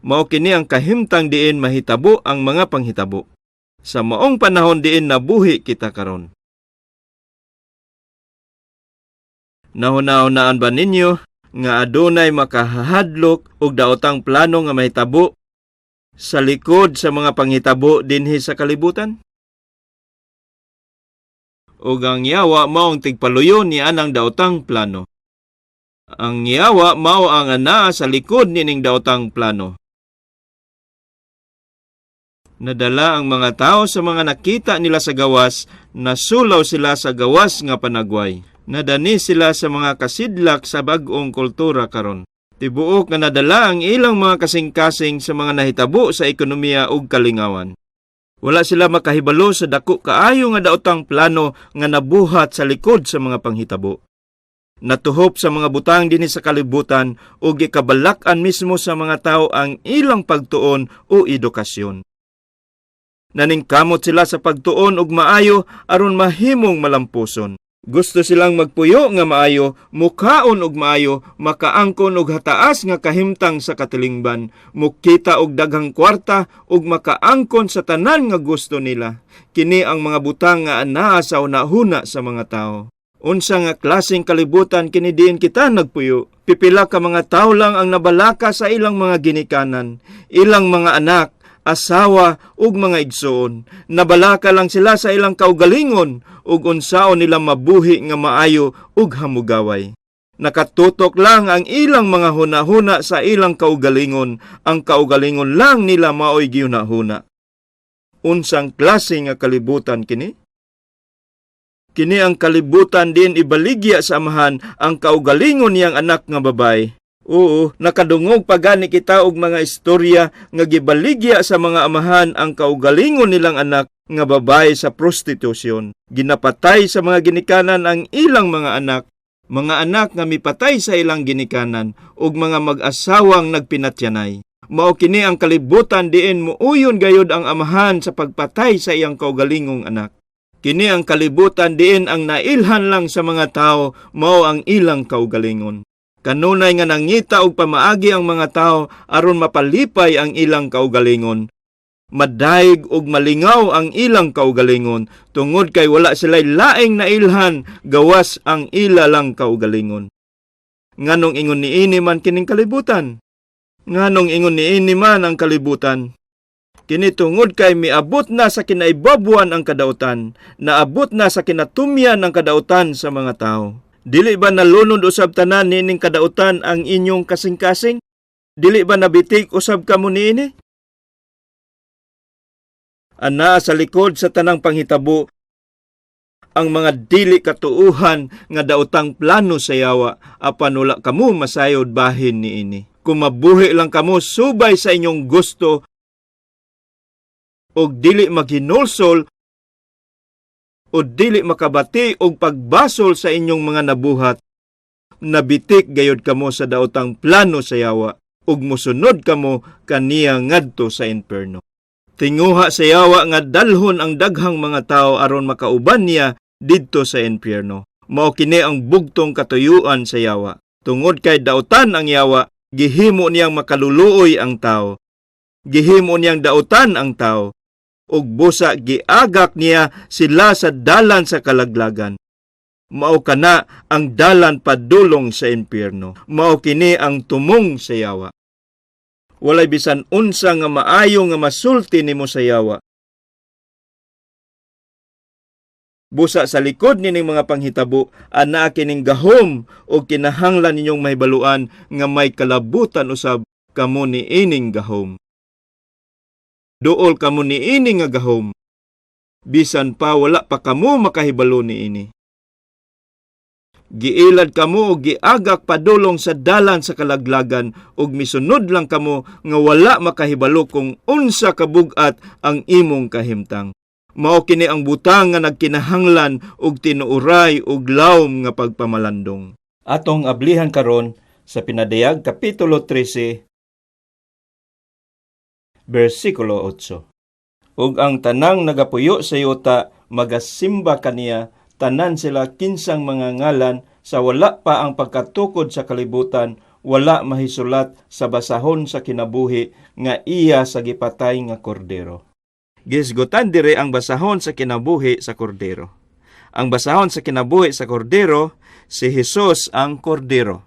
Mao kini ang kahimtang diin mahitabo ang mga panghitabo. Sa maong panahon diin nabuhi kita karon. Nahuna-hunaan ba ninyo nga adunay makahadlok og daotang plano nga mahitabo sa likod sa mga panghitabo dinhi sa kalibutan? Ug ang yawa mao ang tigpaluyo ni anang daotang plano. Ang yawa mao ang anaa sa likod nining daotang plano. Nadala ang mga tao sa mga nakita nila sa gawas, nasulaw sila sa gawas nga panagway. Nadani sila sa mga kasidlak sa bag-ong kultura karon. Tibuok nga nadala ang ilang mga kasing-kasing sa mga nahitabo sa ekonomiya ug kalingawan. Wala sila makahibalo sa dako kaayo nga daotang plano nga nabuhat sa likod sa mga panghitabo. Natuhop sa mga butang dinhi sa kalibutan ug gikabalak-an mismo sa mga tao ang ilang pagtuon o edukasyon. Naningkamot sila sa pagtuon og maayo aron mahimong malampuson. Gusto silang magpuyo nga maayo, mukaon og maayo, makaangkon og hataas nga kahimtang sa katilingban, mukita og daghang kwarta ug makaangkon sa tanan nga gusto nila. Kini ang mga butang nga anaa sa hunahuna sa mga tao. Unsa nga klaseng kalibutan kini diin kita nagpuyo? Pipila ka mga tao lang ang nabalaka sa ilang mga ginikanan, ilang mga anak, asawa ug mga igsoon. Nabalaka lang sila sa ilang kaugalingon ug unsaon nila mabuhi nga maayo ug hamugaway. Nakatutok lang ang ilang mga hunahuna sa ilang kaugalingon. Ang kaugalingon lang nila maoy gihunahuna. Unsang klase nga kalibutan kini? Kini ang kalibutan din ibaligya sa amahan ang kaugalingon niyang anak nga babae. Oo, nakadungog pa gani kita og mga istorya nga gibaligya sa mga amahan ang kaugalingon nilang anak nga babae sa prostitusyon. Ginapatay sa mga ginikanan ang ilang mga anak nga mipatay sa ilang ginikanan ug mga mag-asawang nagpinatyanay. Mao kini ang kalibutan diin muuyon gayud ang amahan sa pagpatay sa iyang kaugalingong anak. Kini ang kalibutan diin ang nailhan lang sa mga tao mao ang ilang kaugalingon. Kanunay nga nangita og pamaagi ang mga tao aron mapalipay ang ilang kaugalingon. Madaig og malingaw ang ilang kaugalingon tungod kay wala sila'y laing nailhan gawas ang ila lang kaugalingon. Nganong ingon niini man kining kalibutan? Nganong ingon niini man ang kalibutan? Kini tungod kay miabot na sa kinaibabuan ang kadautan, naabot na sa kinatumyan ang kadautan sa mga tao. Dili ba nalunod usab tanan niining kadautan ang inyong kasing-kasing? Dili ba nabitik usab kamo niini? Anaa sa likod sa tanang panghitabo ang mga dili katuuhan nga daotang plano sa yawa, apan wala kamo masayod bahin niini. Kung mabuhi lang kamo subay sa inyong gusto og dili maghinulsol o dili makabati og pagbasol sa inyong mga nabuhat, nabitik gayod kamo sa daotang plano sa yawa ug mosunod kamo kaniya ngadto sa imperno. Tinguha sa yawa nga dalhon ang daghang mga tao aron makauban niya didto sa impyerno. Mao kini ang bugtong katuyuan sa yawa. Tungod kay daotan ang yawa, gihimo niyang makaluluoy ang tao. Gihimo niyang daotan ang tao. Ug busa giagak niya sila sa dalan sa kalaglagan. Mao kana ang dalan padulong sa impyerno. Mao kini ang tumong sa yawa. Walay bisan unsa nga maayo nga masulti nimo sa yawa. Busa sa likod nining mga panghitabo, anaa kining gahom o kinahanglan ninyong mahibaluan nga may kalabutan usab kamo niining gahom. Duol kamo niini nga gahom. Bisan pa wala pa kamo makahibalo niini. Giilad kamo og giagak padulong sa dalan sa kalaglagan ug misunod lang kamo nga wala makahibalo kung unsa kabug-at ang imong kahimtang. Mao kini ang butang nga nagkinahanglan og tinuoray ug lawom nga pagpamalandong. Atong ablihan karon sa Pinadayag kapitulo 13 bersikulo 8. Ug ang tanang nagapuyo sa yuta magasimba kaniya, tanan sila kinsang mga ngalan sa wala pa ang pagkatukod sa kalibutan wala mahisulat sa basahon sa kinabuhi nga iya sa gipatay nga kordero. Gihisgutan diri ang basahon sa kinabuhi sa kordero. Ang basahon sa kinabuhi sa kordero, si Hesus ang kordero.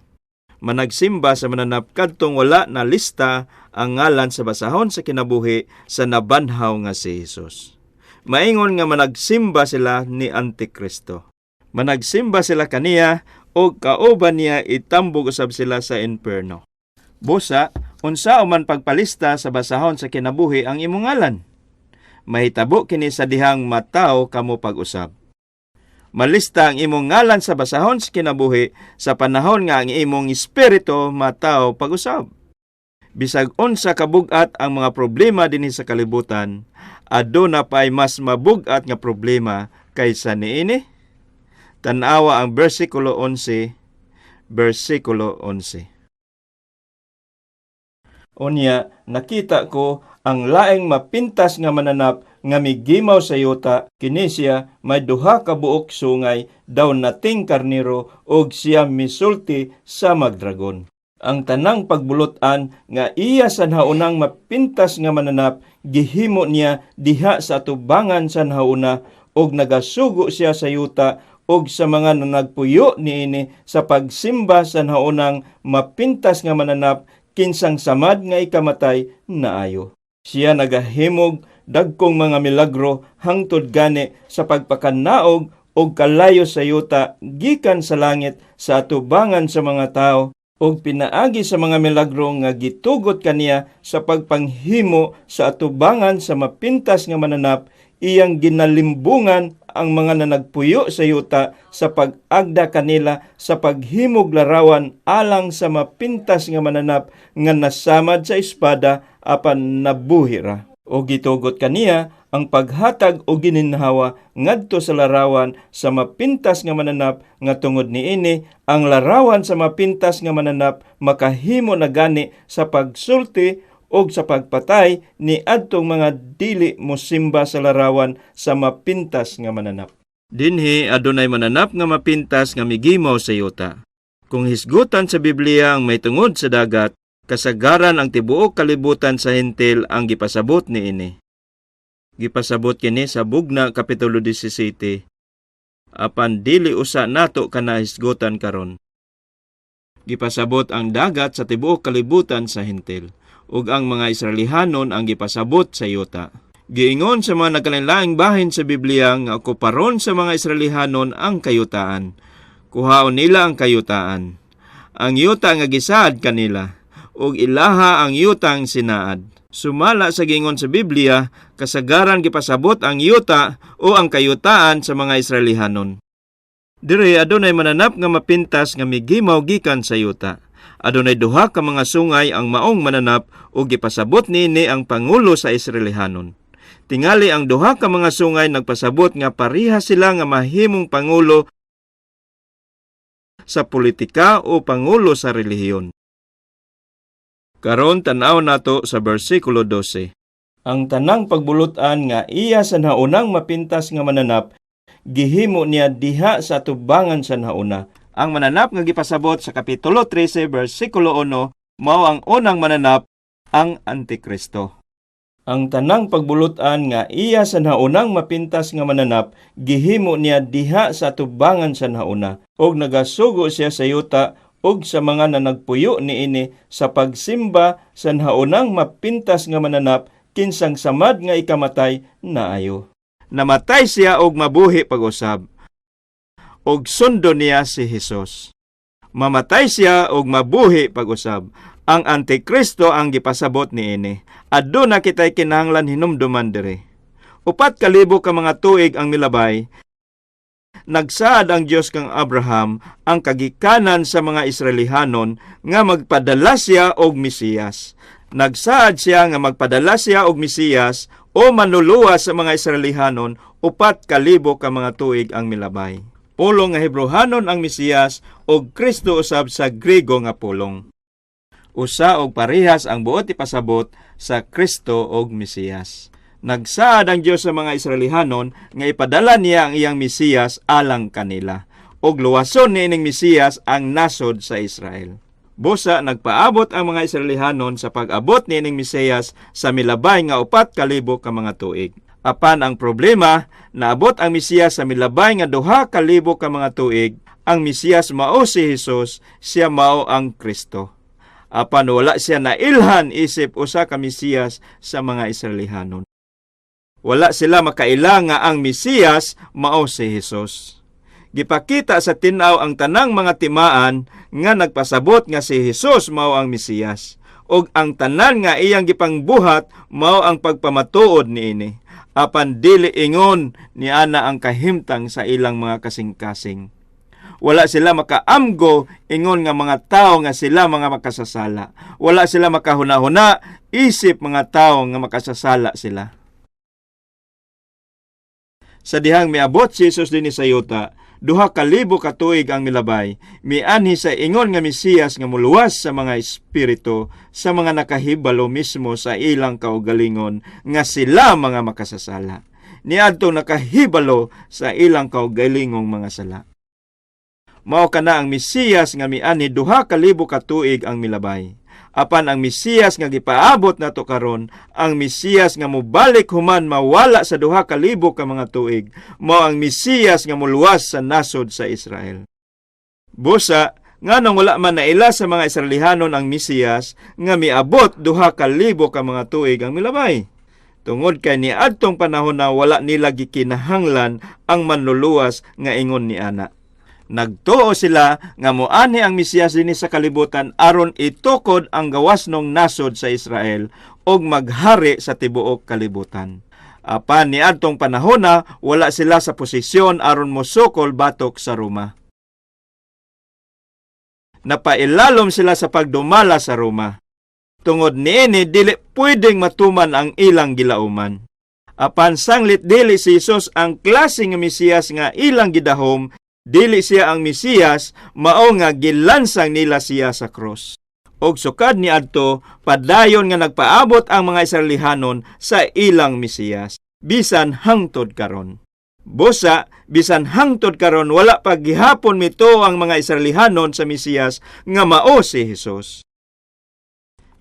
Managsimba sa mananap kadtong wala na lista ang ngalan sa basahon sa kinabuhi sa nabanhaw nga si Hesus. Maingon nga managsimba sila ni Antikristo. Managsimba sila kaniya og kauban niya itambog usab sila sa imperno. Busa, unsa man pagpalista sa basahon sa kinabuhi ang imong ngalan? Mahitabo kini sa dihang mataw kamo pag-usab. Malista ang imong ngalan sa basahon sa kinabuhi sa panahon nga ang imong espiritu mataw pag-usab. Bisag unsa kabug-at ang mga problema dinhi sa kalibutan, aduna pay mas mabug-at nga problema kaysa niini. Tan-awa ang bersikulo 11, bersikulo 11. Unya, nakita ko ang laing mapintas nga mananap nga migimaw sa yuta, kini siya may duha ka buok sungay daw nating karniro og siya misulti sa magdragon. Ang tanang pagbulutan nga iya sa naunang mapintas nga mananap gihimo niya diha sa atubangan sa nauna, og nagasugo siya sa yuta og sa mga nanagpuyo niini sa pagsimba sa naunang mapintas nga mananap kinsang samad nga ikamatay naayo. Siya nagahimog dagkong mga milagro hangtod gani sa pagpakanaog og kalayo sa yuta gikan sa langit sa atubangan sa mga tao, og pinaagi sa mga milagro nga gitugot kaniya sa pagpanghimo sa atubangan sa mapintas nga mananap, iyang ginalimbungan ang mga nanagpuyo sa yuta sa pag-agda kanila sa paghimog larawan alang sa mapintas nga mananap nga nasamad sa espada apan nabuhi ra. O gitugot kaniya ang paghatag og gininhawa ngadto sa larawan sa mapintas nga mananap, nga tungod niini ang larawan sa mapintas nga mananap makahimo na gani sa pagsulti og sa pagpatay ni adtong mga dili mosimba sa larawan sa mapintas nga mananap. Dinhi adunay mananap nga mapintas nga migimaw sa yuta. Kung hisgutan sa Biblia ang may tungod sa dagat, kasagaran ang tibuok kalibutan sa Hentil ang gipasabot niini. Gipasabot kini sa Bugna Kapitulo 17. Apan dili usa nato kana hisgutan karon. Gipasabot ang dagat sa tibuok kalibutan sa Hentil, ug ang mga Israelihanon ang gipasabot sa yuta. Giingon sa mga nagkalainlaing bahin sa Biblia nga okuparon sa mga Israelihanon ang kayutaan. Kuhaon nila ang kayutaan. Ang yuta nga gisaad kanila, ug ilaha ang yutang sinaad. Sumala sa giingon sa Biblia, kasagaran gipasabot ang yuta o ang kayutaan sa mga Israelihanon. Dire adunay mananap nga mapintas nga migimaw gikan sa yuta. Adunay duha ka mga sungay ang maong mananap ug gipasabot niini ang pangulo sa Israelihanon. Tingali ang duha ka mga sungay nagpasabot nga pareha sila nga mahimong pangulo sa politika o pangulo sa relihiyon. Karon tan-aw nato sa bersikulo 12. Ang tanang pagbulutan nga iya sa naunang mapintas nga mananap gihimo niya diha sa tubangan sa nauna. Ang mananap nga gipasabot sa Kapitulo 13 bersikulo 1 mao ang unang mananap, ang Antikristo. Ang tanang pagbulutan nga iya sa naunang mapintas nga mananap gihimo niya diha sa tubangan sa nauna, og nagasugo siya sa yuta ug sa mga nanagpuyo niini sa pagsimba sa naunang mapintas nga mananap kinsang samad nga ikamatay naayo. Namatay siya og mabuhi pag-usab, og sundo niya si Hesus. Mamatay siya og mabuhi pag-usab. Ang Antikristo ang gipasabot niini. Aduna kitay kinahanglan hinumduman diri. 4,000 ka mga tuig ang milabay, nagsaad ang Dios kang Abraham, ang kagikanan sa mga Israelihanon, nga magpadala siya og Mesiyas. Nagsaad siya nga magpadala siya og Mesiyas o manluluwas sa mga Israelihanon 4,000 ka mga tuig ang milabay. Pulong nga Hebreohanon ang Mesiyas og Kristo usab sa Grego nga pulong. Usa og parehas ang buot ipasabot sa Kristo og Mesiyas. Nagsaad ang Dios sa mga Israelihanon nga ipadala niya ang iyang Mesiyas alang kanila. Ug luwason niining Mesiyas ang nasod sa Israel. Busa nagpaabot ang mga Israelihanon sa pag-abot niining Mesiyas sa milabay nga 4,000 ka mga tuig. Apan ang problema, naabot ang Mesiyas sa milabay nga 2,000 ka mga tuig. Ang Mesiyas mao si Hesus, siya mao ang Kristo. Apan wala siya nailhan isip usa ka Mesiyas sa mga Israelihanon. Wala sila makaila nga ang Mesiyas mao si Hesus. Gipakita sa tin-aw ang tanang mga timaan nga nagpasabot nga si Hesus mao ang Mesiyas, ug ang tanan nga iyang gipangbuhat mao ang pagpamatuod niini. Apan dili ingon niana ang kahimtang sa ilang mga kasing-kasing. Wala sila makaamgo ingon nga mga tao nga sila mga makasasala. Wala sila makahuna-huna isip mga tao nga makasasala sila. Sa dihang miabot si Jesus dinhi sa yuta, 2,000 ka tuig ang milabay, mianhi sa ingon nga Mesiyas nga muluwas sa mga espiritu sa mga nakahibalo mismo sa ilang kaugalingon nga sila mga makasasala. Niadtong nakahibalo sa ilang kaugalingong mga sala. Mao kana ang Mesiyas nga mianhi 2,000 ka tuig ang milabay. Apan ang Mesiyas nga gipaabot nato karon, ang Mesiyas nga mobalik human mawala sa 2,000 ka mga tuig, mao ang Mesiyas nga muluwas sa nasod sa Israel. Busa, nganong wala man naila sa mga Israelihanon ang Mesiyas nga miabot 2,000 ka mga tuig ang milabay? Tungod kay niadtong panahon na wala nila gikinahanglan ang manluluwas nga ingon ni ana. Nagtuo sila nga moanhi ang Mesiyas dinhi sa kalibutan aron itukod ang gawasnong nasod sa Israel ug maghari sa tibuok kalibutan. Apan niadtong panahona wala sila sa posisyon aron mosukol batok sa Roma. Napailalom sila sa pagdumala sa Roma. Tungod niini, dili pwedeng matuman ang ilang gilauman. Apan sanglit dili si Jesus ang klase nga Mesiyas nga ilang gidahom, dili siya ang Mesiyas, mao nga gilansang nila siya sa krus. Og sukad niadto, padayon nga nagpaabot ang mga Israelihanon sa ilang Mesiyas, bisan hangtod karon. Busa, bisan hangtod karon wala pa gihapon mituo ang mga Israelihanon sa Mesiyas nga mao si Hesus.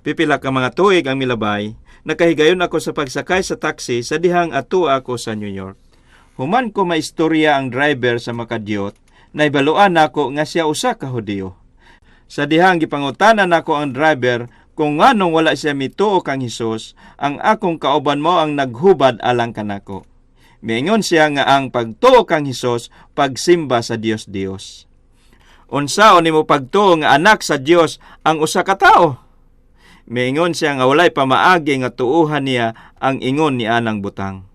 Pipila ka mga tuig ang milabay, nakahigayon ako sa pagsakay sa taxi sa dihang atua ako sa New York. Human ko maistorya ang driver sa makadyot, naibaluan nako nga siya usa ka Hudiyo. Sa dihang gipangutana nako ang driver kung nganong wala siya mituo kang Hesus, ang akong kauban mao ang naghubad alang kanako. Miingon siya nga ang pagtuo kang Hesus pagsimba sa Dios Dios. Unsaon nimo pagtuo nga anak sa Dios ang usa ka tawo? Miingon siya nga walay pamaagi nga tuuhan niya ang ingon ni anang butang.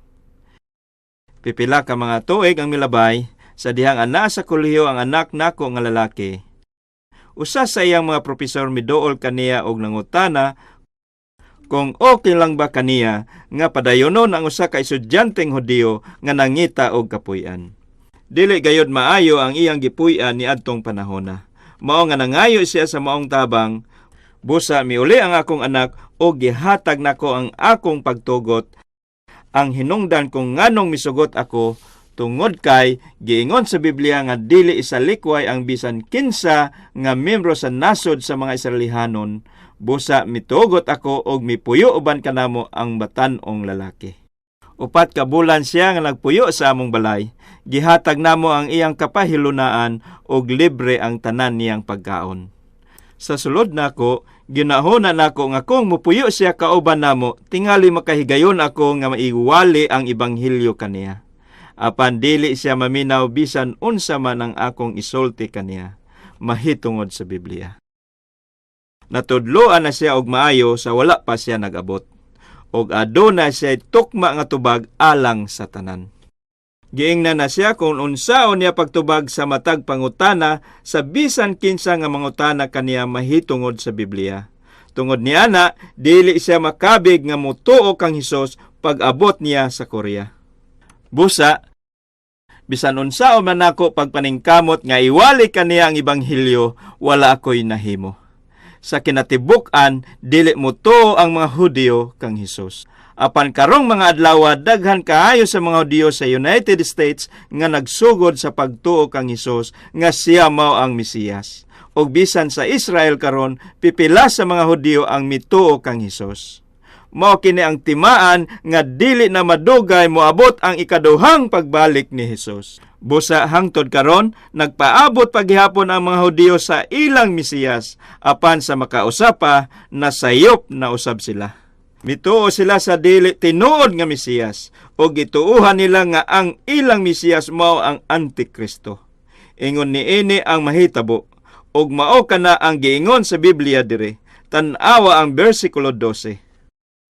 Pipila ka mga tuig ang milabay, sa dihang ana sa kolehiyo ang anak nako nga lalaki. Usa sa iyang mga propesor miduol kaniya og nangutana kung okay lang ba kaniya nga padayonon ang usa ka estudyanteng Hudiyo nga nangita og kapuy-an. Dili gayod maayo ang iyang gipuy-an niadtong panahona. Mao nga nangayo siya sa maong tabang. Busa miuli ang akong anak og gihatag nako ang akong pagtugot. Ang hinungdan kung nganong misugot ako, tungod kay giingon sa Biblia nga dili isalikway ang bisan kinsa nga membro sa nasod sa mga Israelihanon. Busa mitugot ako og mipuyo uban kanamo ang batan-ong lalaki. 4 ka bulan siya nga nagpuyo sa among balay. Gihatag namo ang iyang kapahilunaan og libre ang tanan niyang pagkaon. Sa sulod nako, ginahuna nako nga kung mupuyo siya kauban namo, tingali makahigayon ako nga maiwali ang ebanghelyo kaniya. Apan dili siya maminaw bisan unsa man ang akong isulti kaniya mahitungod sa Biblia. Natudloan na siya og maayo sa wala pa siya nag-abot. Og aduna siya tukma nga tubag alang sa tanan. Giingnan na siya kung unsaon niya pagtubag sa matag pangutana sa bisan kinsa nga mangutana kaniya mahitungod sa Biblia. Tungod niana, dili siya makabig nga mutuo kang Hesus pag-abot niya sa Korea. Busa, bisan unsaon man nako pagpaningkamot nga iwali kaniya ang ebanghelyo, wala ako'y nahimo. Sa kinatibuk-an, dili motuo ang mga Hudiyo kang Hesus. Apan karong mga adlaw, daghan kaayo sa mga Hudiyo sa United States nga nagsugod sa pagtuo kang Hesus nga siya mao ang Mesiyas. Og bisan sa Israel karon, pipila sa mga Hudiyo ang mituo kang Hesus. Mao kini ang timaan nga dili na madugay moabot ang ikaduhang pagbalik ni Hesus. Busa hangtod karon, nagpaabot paghihapon ang mga Hudiyo sa ilang Mesiyas, apan sa makausa pa, nasayop na usab sila. Mituo sila sa dili tinuod nga Mesiyas ug gituohan nila nga ang ilang Mesiyas mao ang Antikristo. Ingon niini ang mahitabo ug mao kana ang giingon sa Biblia diri. Tan-awa ang bersikulo 12.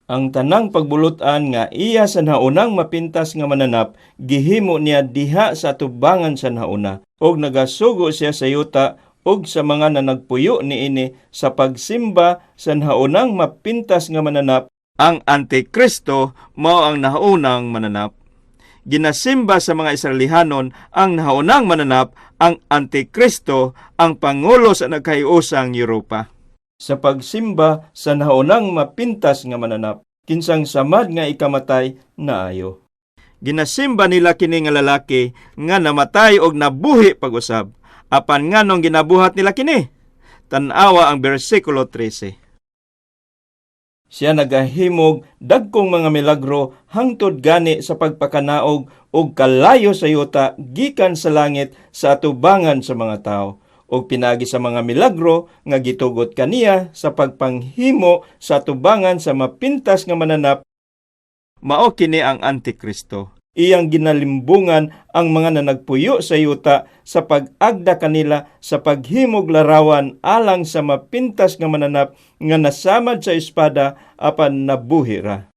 Ang tanang pagbulutan nga iya sa naunang mapintas nga mananap gihimo niya diha sa atubangan sa nauna, ug nagasugo siya sa yuta ug sa mga nanagpuyo niini sa pagsimba sa naunang mapintas nga mananap. Ang Antikristo mao ang naunang mananap. Ginasimba sa mga Israelihanon ang naunang mananap, ang Antikristo, ang pangulo sa nagkahiusang Europa. Sa pagsimba sa naunang mapintas nga mananap, kinsang samad nga ikamatay naayo. Ginasimba nila kini nga lalaki nga namatay og nabuhi pag-usab. Apan nganong ginabuhat nila kini? Tan-awa ang bersikulo 13. Siya nagahimog dagkong mga milagro hangtod gani sa pagpakanaog og kalayo sa yuta gikan sa langit sa atubangan sa mga tao, ug pinagi sa mga milagro nga gitugot kaniya sa pagpanghimo sa atubangan sa mapintas nga mananap. Mao kini ang Antikristo. Iyang ginalimbungan ang mga nanagpuyo sa yuta sa pag-agda kanila sa paghimog larawan alang sa mapintas nga mananap nga nasamad sa espada apan nabuhi ra.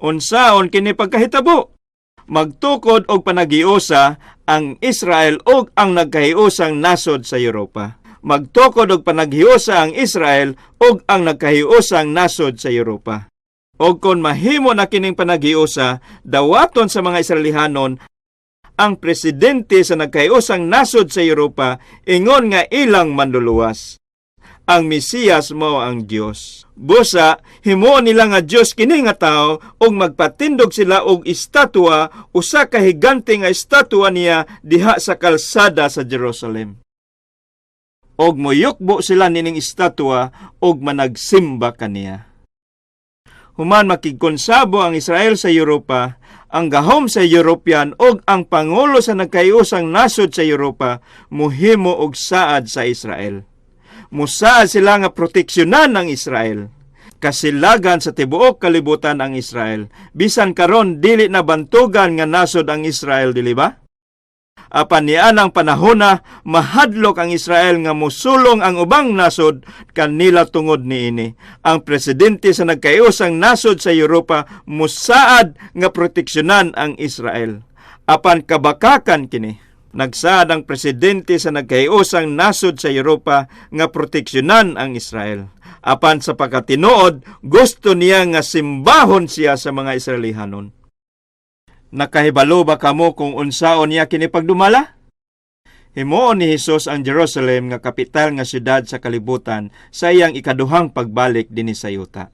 Unsaon kini pagkahitabo? Magtukod og panaghiusa ang Israel ug ang nagkahiusang nasod sa Europa. Magtukod og panaghiusa ang Israel ug ang nagkahiusang nasod sa Europa. Og kon mahimo na kining panaghiusa, dawaton sa mga Israelihanon ang presidente sa nagkahiusang nasod sa Europa ingon nga ilang manluluwas. Ang Mesiyas mao ang Dios. Busa, himuon nila nga Dios kini nga tao ug magpatindog sila og estatwa, usa ka higante nga estatwa niya diha sa kalsada sa Jerusalem. Og moyukbo sila nining estatwa ug managsimba kaniya. Human makigkonsabo ang Israel sa Europa, ang gahom sa European ug ang pangulo sa nagkahiusang nasod sa Europa muhimo og saad sa Israel. Musaad sila nga proteksyonan ang Israel. Kasilagan sa tibuok kalibutan ang Israel. Bisan karon dili na bantugan nga nasod ang Israel, dili ba? Apan nianang panahona, mahadlok ang Israel nga musulong ang ubang nasod kanila tungod niini. Ang presidente sa nagkahiusang nasod sa Europa musaad nga proteksyonan ang Israel. Apan kabakakan kini. Nagsaad ang presidente sa nagkahiusang nasod sa Europa nga proteksyonan ang Israel. Apan sa pagkatinuod, gusto niya nga simbahon siya sa mga Israelihanon. Nakahibalo ba kamo kung unsaon niya kini pagdumala? Himuon ni Hesus ang Jerusalem nga kapital nga syudad sa kalibutan sa iyang ikaduhang pagbalik dinhi sa yuta.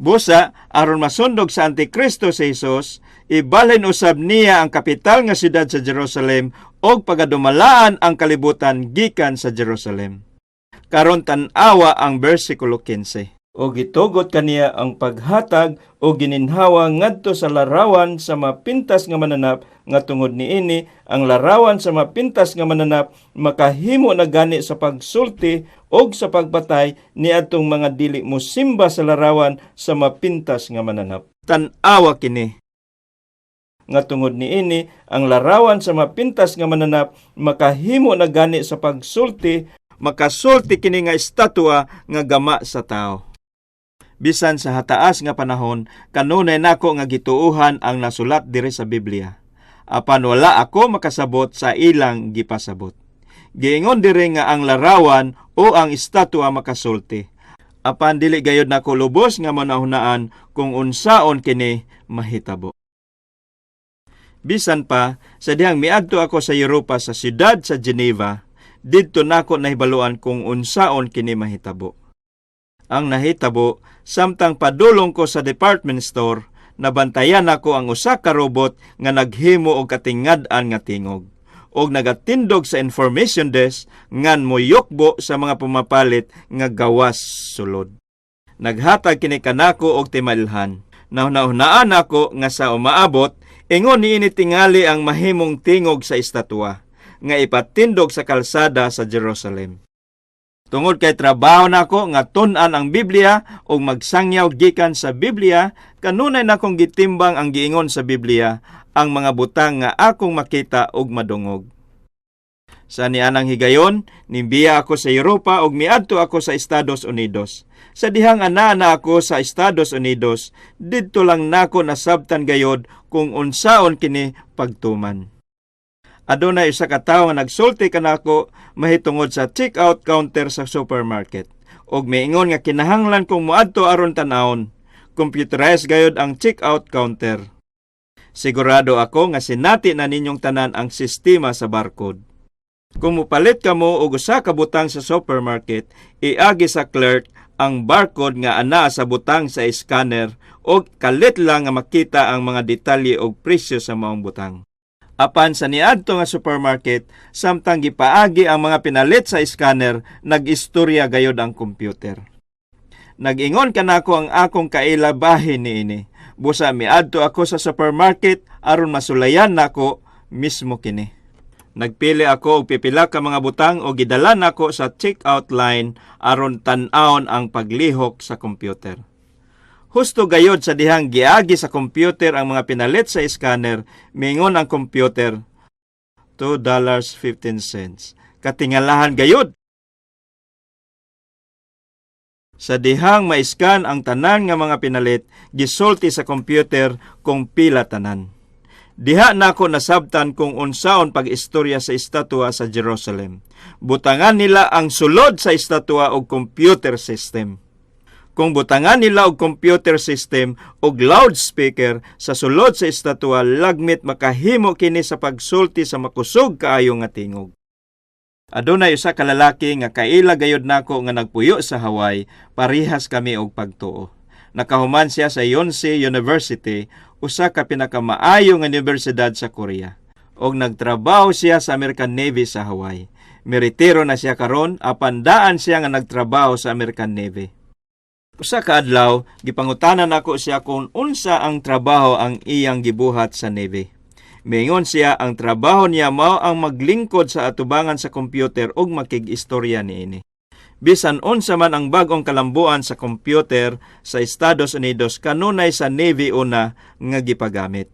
Busa, aron masundog sa Antikristo si Hesus, ibalhin usab niya ang kapital nga syudad sa Jerusalem og pagadumalaan ang kalibutan gikan sa Jerusalem. Karon tan-awa ang bersikulo 15. O gitugot kaniya ang paghatag og gininhawa ngadto sa larawan sa mapintas nga mananap, nga tungod niini ang larawan sa mapintas nga mananap makahimo na gani sa pagsulti og sa pagpatay niadtong mga dili mosimba sa larawan sa mapintas nga mananap. Tan-awa kini. Nga tungod niini ang larawan sa mapintas nga mananap makahimo na gani sa pagsulti, makasulti kini nga estatwa nga gama sa tao. Bisan sa hataas nga panahon, kanunay nako nga gituohan ang nasulat diri sa Biblia. Apan wala ako makasabot sa ilang gipasabot. Giingon diri nga ang larawan o ang estatwa makasulti. Apan dili gayod nako lubos nga manahunaan kung unsaon kini mahitabo. Bisan pa, sa dihang miadto ako sa Europa sa siyudad sa Geneva, didto nako nahibaluan kung unsaon kini mahitabo. Ang nahitabo, samtang padulong ko sa department store, nabantayan nako ang usa ka robot nga naghimo og katingad-an nga tingog og nagatindog sa information desk ngan moyukbo sa mga pumapalit nga gawas sulod. Naghatag kini kanako og timailhan. Nahuna-hunaan nako nga sa umaabot, ingon niini tingali ang mahimong tingog sa estatwa nga ipatindog sa kalsada sa Jerusalem. Tungod kay trabaho nako nga tun-an ang Biblia ug magsangyaw gikan sa Biblia, kanunay nakong gitimbang ang giingon sa Biblia, ang mga butang nga akong makita ug madungog. Sa nianang higayon, nimbiya ako sa Europa ug miadto ako sa Estados Unidos. Sa dihang anaa na ako sa Estados Unidos, didto lang nako nasabtan gayod kung unsaon kini pagtuman. Adunay usa ka tawo nga nagsulti kanako mahitungod sa check-out counter sa supermarket ug miingon nga kinahanglan kong moadto aron tan-awon. Computerized gayod ang check-out counter. Sigurado ako nga sinati na ninyong tanan ang sistema sa barcode. Kung mopalit kamo og usa ka butang sa supermarket, iagi sa clerk ang barcode nga anaa sa butang sa scanner og kalit lang nga makita ang mga detalye og presyo sa maong butang. Apan sa niadto nga supermarket, samtang gipaagi ang mga pinalit sa scanner, nag-istorya gayod ang computer. Nag-ingon kanako ang akong kaila bahin niini. Busa miadto ako sa supermarket aron masulayan nako mismo kini. Nagpili ako og pipila ka mga butang o gidala nako sa check-out line aron tan-awon ang paglihok sa computer. Husto gayod sa dihang giagi sa computer ang mga pinalit sa scanner, mingon ang computer, $2.15. Katingalahan gayod. Sa dihang ma-scan ang tanan nga mga pinalit, gisulti sa computer kung pila tanan. Diha nako nasabtan kung unsaon pag-istorya sa estatwa sa Jerusalem. Butangan nila ang sulod sa estatwa og computer system. Kung butangan nila og computer system og loudspeaker sa sulod sa estatwa, lagmit makahimo kini sa pagsulti sa makusog kaayo nga tingog. Adunay usa ka lalaki nga kaila gayod nako nga nagpuyo sa Hawaii, parehas kami og pagtuo. Nakahuman siya sa Yonsei University, usa ka pinakamaayo nga universidad sa Korea. Og nagtrabaho siya sa American Navy sa Hawaii. Miretiro na siya karon, apan daan siya nga nagtrabaho sa American Navy. Usa ka adlaw, gipangutana nako siya kung unsa ang trabaho ang iyang gibuhat sa Navy. Miingon siya ang trabaho niya mao ang maglingkod sa atubangan sa computer ug makig-istorya niini. Bisan unsa man ang bag-ong kalambuan sa computer sa Estados Unidos, kanunay sa Navy una nga gipagamit,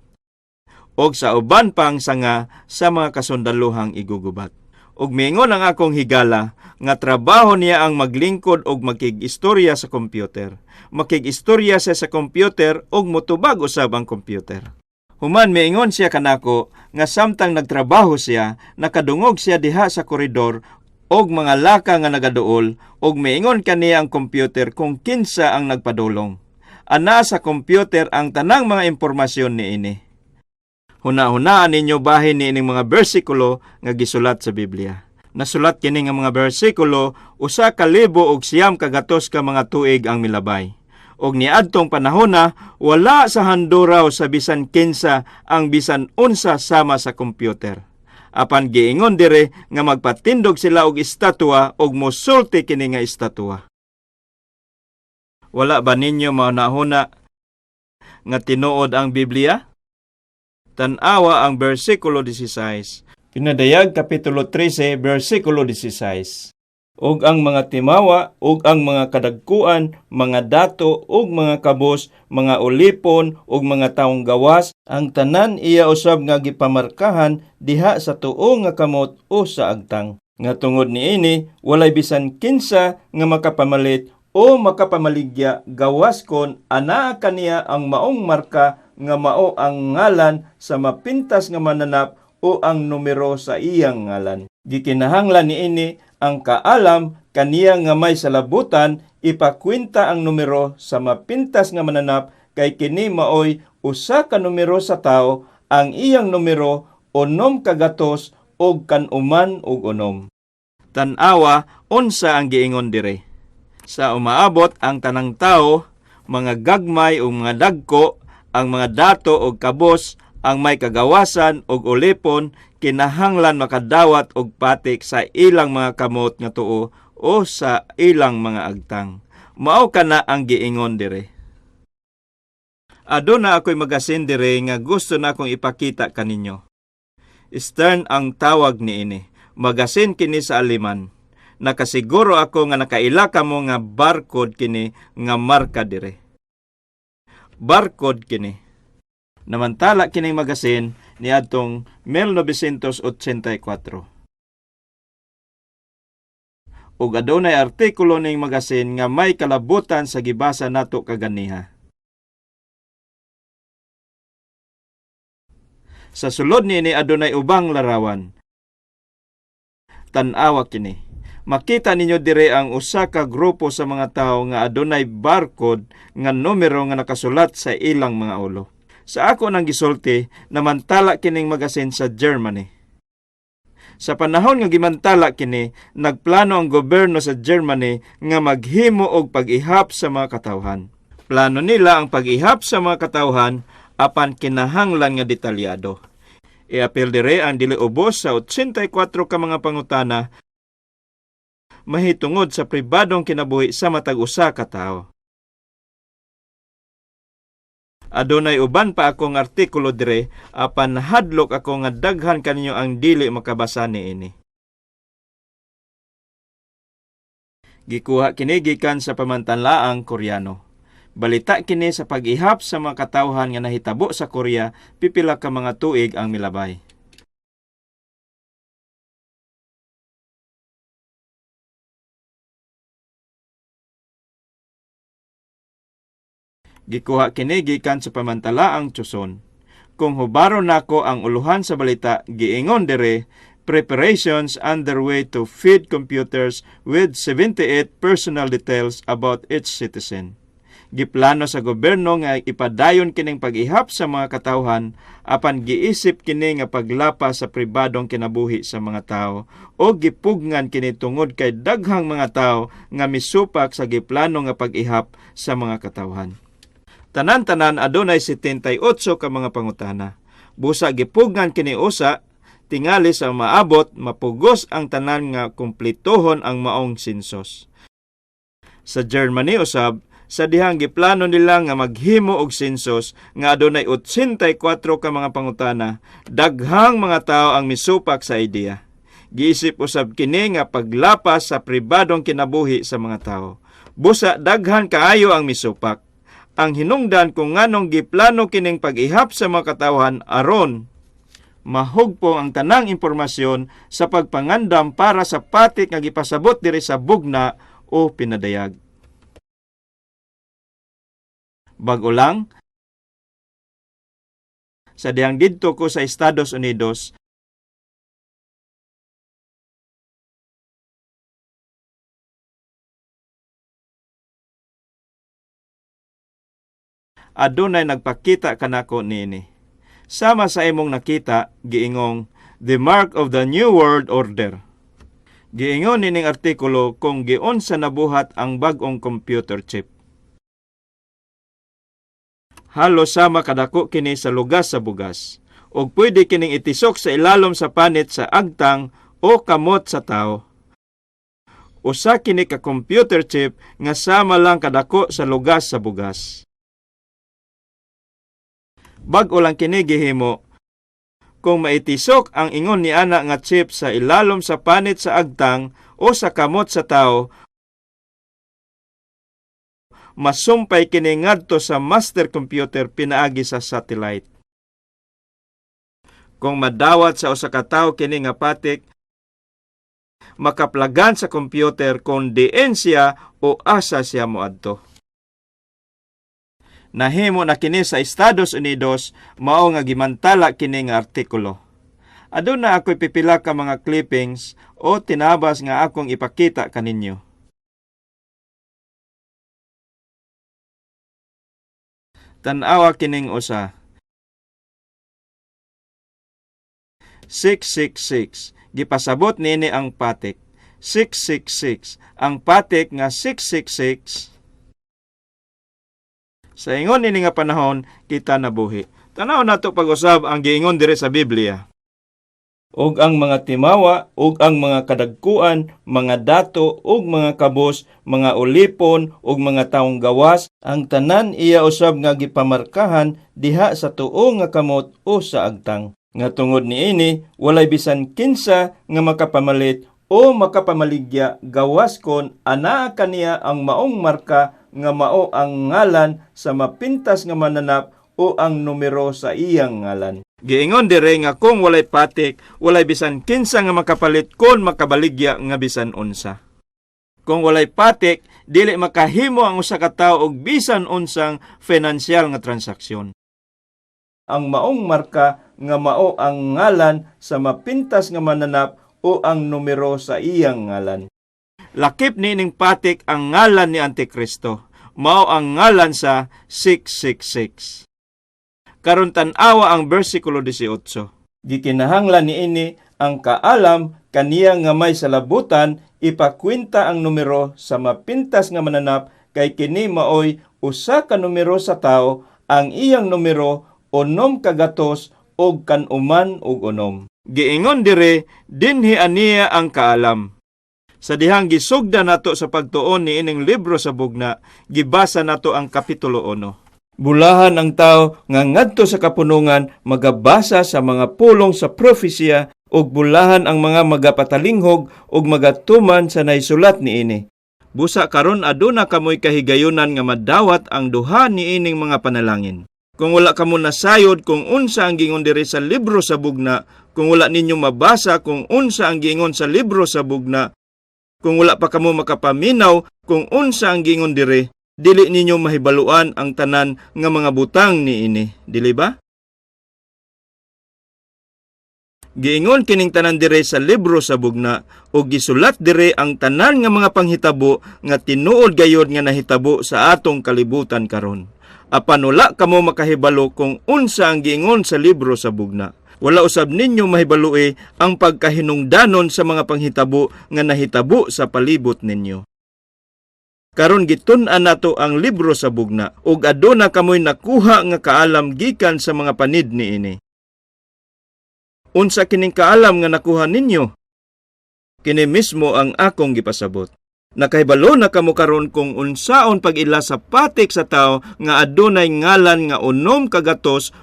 og sa uban pang sanga sa mga kasundaluhang igugubat. Ug miingon ang akong higala nga trabaho niya ang maglingkod og makig-istorya sa computer. Makig-istorya siya sa computer ug motubag usab ang computer. Human miingon siya kanako nga samtang nagtrabaho siya, nakadungog siya diha sa koridor og mga laka nga nagaduol og miingon kaniya ang computer kung kinsa ang nagpadulong. Anaa sa computer ang tanang mga impormasyon niini. Huna-hunaan ninyo bahin niining mga bersikulo nga gisulat sa Biblia. Nasulat kini nga mga bersikulo 1900 ka mga tuig ang milabay. Og niadtong panahona, wala sa handuraw sa bisan kinsa ang bisan unsa sama sa computer. Apan giingon dire nga magpatindog sila og estatwa og mosulti kini nga estatwa. Wala ba ninyo mahuna-huna nga tinuod ang Biblia? Tan-awa ang bersikulo 16. Pinadayag kapitulo 13 bersikulo 16. Ug ang mga timawa ug ang mga kadagkuan, mga dato ug mga kabos, mga ulipon ug mga taong gawas, ang tanan iya usab nga gipamarkahan diha sa tuo nga kamot o sa agtang. Nga tungod niini walay bisan kinsa nga makapamalit o makapamaligya gawas kon anaa kaniya ang maong marka nga mao ang ngalan sa mapintas nga mananap o ang numero sa iyang ngalan. Gikinahanglan niini ang kaalam kaniya nga may salabutan ipakwenta ang numero sa mapintas nga mananap, kay kini maoy usa ka numero sa tawo, ang iyang numero 996. Tan-awa unsa ang giingon dire. Sa umaabot ang tanang tao, mga gagmay ug mga dagko, ang mga dato og kabos, ang may kagawasan og ulipon, kinahanglan makadawat og patik sa ilang mga kamot nga tuo o sa ilang mga agtang. Mao kana ang giingon dire. Aduna ako'y magasin dire nga gusto na akong ipakita kaninyo. Stern ang tawag niini. Magasin kini sa Aleman. Nakasiguro ako nga nakaila kamo nga barcode kini nga marka dire. Barcode kini. Namantala kining magasin niadtong 1984. Ug adunay artikulo ning magasin nga may kalabutan sa gibasa nato kaganiha. Sa sulod niini adunay ubang larawan. Tan-awa kini. Makita ninyo dire ang usa ka grupo sa mga tawo nga adunay barcode nga numero nga nakasulat sa ilang mga ulo. Sa ako nang gisulti, namantala kining magasin sa Germany. Sa panahon nga gimantala kini, nagplano ang gobyerno sa Germany nga maghimo og pag-ihap sa mga katawhan. Plano nila ang pag-ihap sa mga katawhan apan kinahanglan nga detalyado. Iapil dire ang dili ubos sa 84 ka mga pangutana mahitungod sa pribadong kinabuhi sa matag usa ka tawo. Adunay uban pa akong artikulo dire apan hadlok ako nga daghan kaninyo ang dili makabasa niini. Gikuha kini gikan sa pamantanlaang Koreano. Balita kini sa pag-ihap sa mga katawhan nga nahitabo sa Korea pipila ka mga tuig ang milabay. Gikuha kini gikan sa pamantalaang Choson. Kung hubaro nako ang uluhan sa balita, giingon dire, preparations underway to feed computers with 78 personal details about each citizen. Giplano sa gobyerno nga ipadayon kining pag-ihap sa mga katawhan apan giisip kini nga paglapas sa pribadong kinabuhi sa mga tawo o gipugnan kini tungod kay daghang mga tawo nga misupak sa giplano nga pag-ihap sa mga katawhan. Tanan-tanan adunay 78 ka mga pangutana. Busa gipugnan kini usa, tingali sa maabot mapugos ang tanan nga kumpletohon ang maong census. Sa Germany usab, sa dihang giplano nila nga maghimo og census nga adunay 84 ka mga pangutana, daghang mga tawo ang misupak sa ideya. Giisip usab kini nga paglapas sa pribadong kinabuhi sa mga tawo. Busa daghan kaayo ang misupak. Ang hinungdan kung nganong giplano kining pag-ihap sa mga katawhan aron mahugpong ang tanang impormasyon sa pagpangandam para sa patik nga gipasabot diri sa bugna o pinadayag. Bag-o lang, sa dihang didto ko sa Estados Unidos, adunay nagpakita kanako niini. Sama sa imong nakita, giingong The Mark of the New World Order. Giingon nining artikulo kung giunsa nabuhat ang bag-ong computer chip. Halos sama kadako kini sa lugas sa bugas, ug pwede kining itisok sa ilalom sa panit sa agtang o kamot sa tao. Usa kini ka computer chip nga sama lang kadako sa lugas sa bugas. Bag-o lang kini gihimo kung maitisok ang ingon ni ana nga chip sa ilalom sa panit sa agtang o sa kamot sa tao, masumpay kini ngadto sa master computer pinaagi sa satellite. Kung madawat sa usa ka tawo kini nga patik, makaplagan sa computer kung diin siya o asa siya moadto. Nahimo na kini sa Estados Unidos, mao nga gimantala kini nga artikulo. Aduna ako'y pipila ka mga clippings o tinabas nga akong ipakita kaninyo. Tan-awa kining usa. 666. Gipasabot niini ang patik. 666. Ang patik nga 666. Sa ingon ini nga panahon kita nabuhi. Tanaw nato pag-usab ang giingon diri sa Biblia. Ug ang mga timawa, ug ang mga kadagkuan, mga dato, ug mga kabos, mga ulipon, ug mga taong gawas, ang tanan iya usab nga gipamarkahan diha sa tuo nga kamot o sa agtang. Nga tungod niini, walay bisan kinsa nga makapamalit o makapamaligya gawas kon anaa kaniya ang maong marka nga mao ang ngalan sa mapintas nga mananap o ang numero sa iyang ngalan. Giingon dire nga kung walay patik, walay bisan kinsa nga makapalit kon makabaligya nga bisan unsa. Kung walay patik, dili makahimo ang usa ka tawo og bisan unsang finansyal nga transaksyon. Ang maong marka nga mao ang ngalan sa mapintas nga mananap o ang numero sa iyang ngalan. Lakip niining patik ang ngalan ni Antikristo. Mao ang ngalan sa 666. Karon tan-awa ang bersikulo 18. Gikinahanglan niini ang kaalam kaniya nga may salabutan ipakwenta ang numero sa mapintas nga mananap kay kini maoy usa ka numero sa tao, ang iyang numero 996. Giingon dire dinhi aniya ang kaalam. Sa dihang gisugda nato sa pagtuon ni ining libro sa bugna, gibasa nato ang kapitulo 1. Bulahan ang tao nga ngadto sa kapunungan magabasa sa mga pulong sa propesya ug bulahan ang mga magapatalinghog ug magatuman sa naisulat niini. Busa karon aduna kamoy kahigayunan nga madawat ang duha niining mga panalangin. Kung wala kamo nasayod kung unsa ang giingon diri sa libro sa bugna, kung wala ninyo mabasa kung unsa ang giingon sa libro sa bugna, kung wala pa kamo makapaminaw kung unsa ang giingon diri, dili ninyo mahibaluan ang tanan nga mga butang niini, dili ba? Giingon kining tanan dire sa libro sa bugna ug gisulat dire ang tanan nga mga panghitabo nga tinuod gayod nga nahitabo sa atong kalibutan karon. Apan wala kamo makahibalo kung unsa ang giingon sa libro sa bugna. Wala usab ninyo mahibaloi ang pagkahinungdanon sa mga panghitabo nga nahitabo sa palibot ninyo. Karon gitun-an nato ang libro sa bugna ug aduna kamoy nakuha nga kaalam gikan sa mga panid niini. Unsa kining kaalam nga nakuha ninyo? Kini mismo ang akong gipasabot. Nakahibalo na kamo karon kung unsaon pag-ila sa patik sa tao nga adunay ngalan nga 996.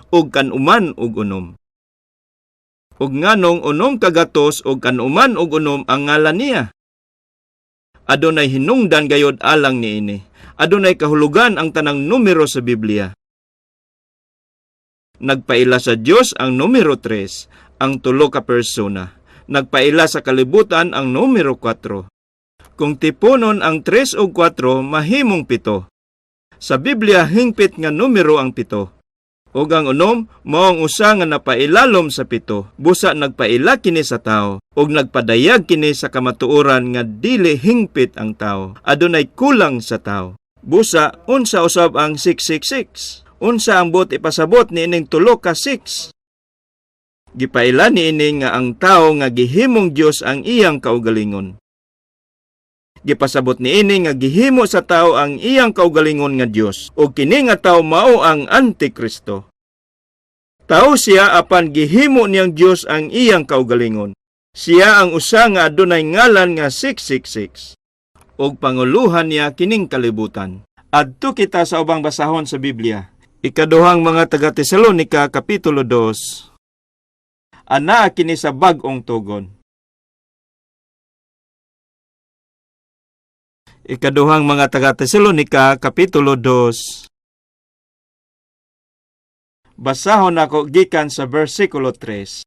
Ug nganong 996 ang ngalan niya? Adunay hinungdan gayod alang niini. Adunay kahulugan ang tanang numero sa Biblia. Nagpaila sa Dios ang numero 3, ang tulo ka persona. Nagpaila sa kalibutan ang numero 4. Kung tipunon ang 3 ug 4, mahimong 7. Sa Biblia, hingpit nga numero ang 7. Ug ang 6 mao ang usa nga napailalom sa 7. Busa nagpaila kini sa tao ug nagpadayag kini sa kamatuoran nga dili hingpit ang tao. Adunay kulang sa tao. Busa unsa usab ang 666? Unsa ang buot ipasabot niining tulo ka 6? Gipaila niini nga ang tao nga gihimong Dios ang iyang kaugalingon. Gipasabot niini nga gihimo sa tao ang iyang kaugalingon nga Dios, ug kini nga tao mao ang Antikristo. Tao siya apan gihimo niyang Dios ang iyang kaugalingon. Siya ang usa nga adunay ngalan nga 666. Ug panguluhan niya kining kalibutan. Adto kita sa ubang basahon sa Biblia. Ikaduhang mga taga Tesalonika kapitulo 2. Anaa kini sa bag-ong tugon. Ikaduhang mga taga Tesalonika kapitulo 2. Basahon nako gikan sa bersikulo 3.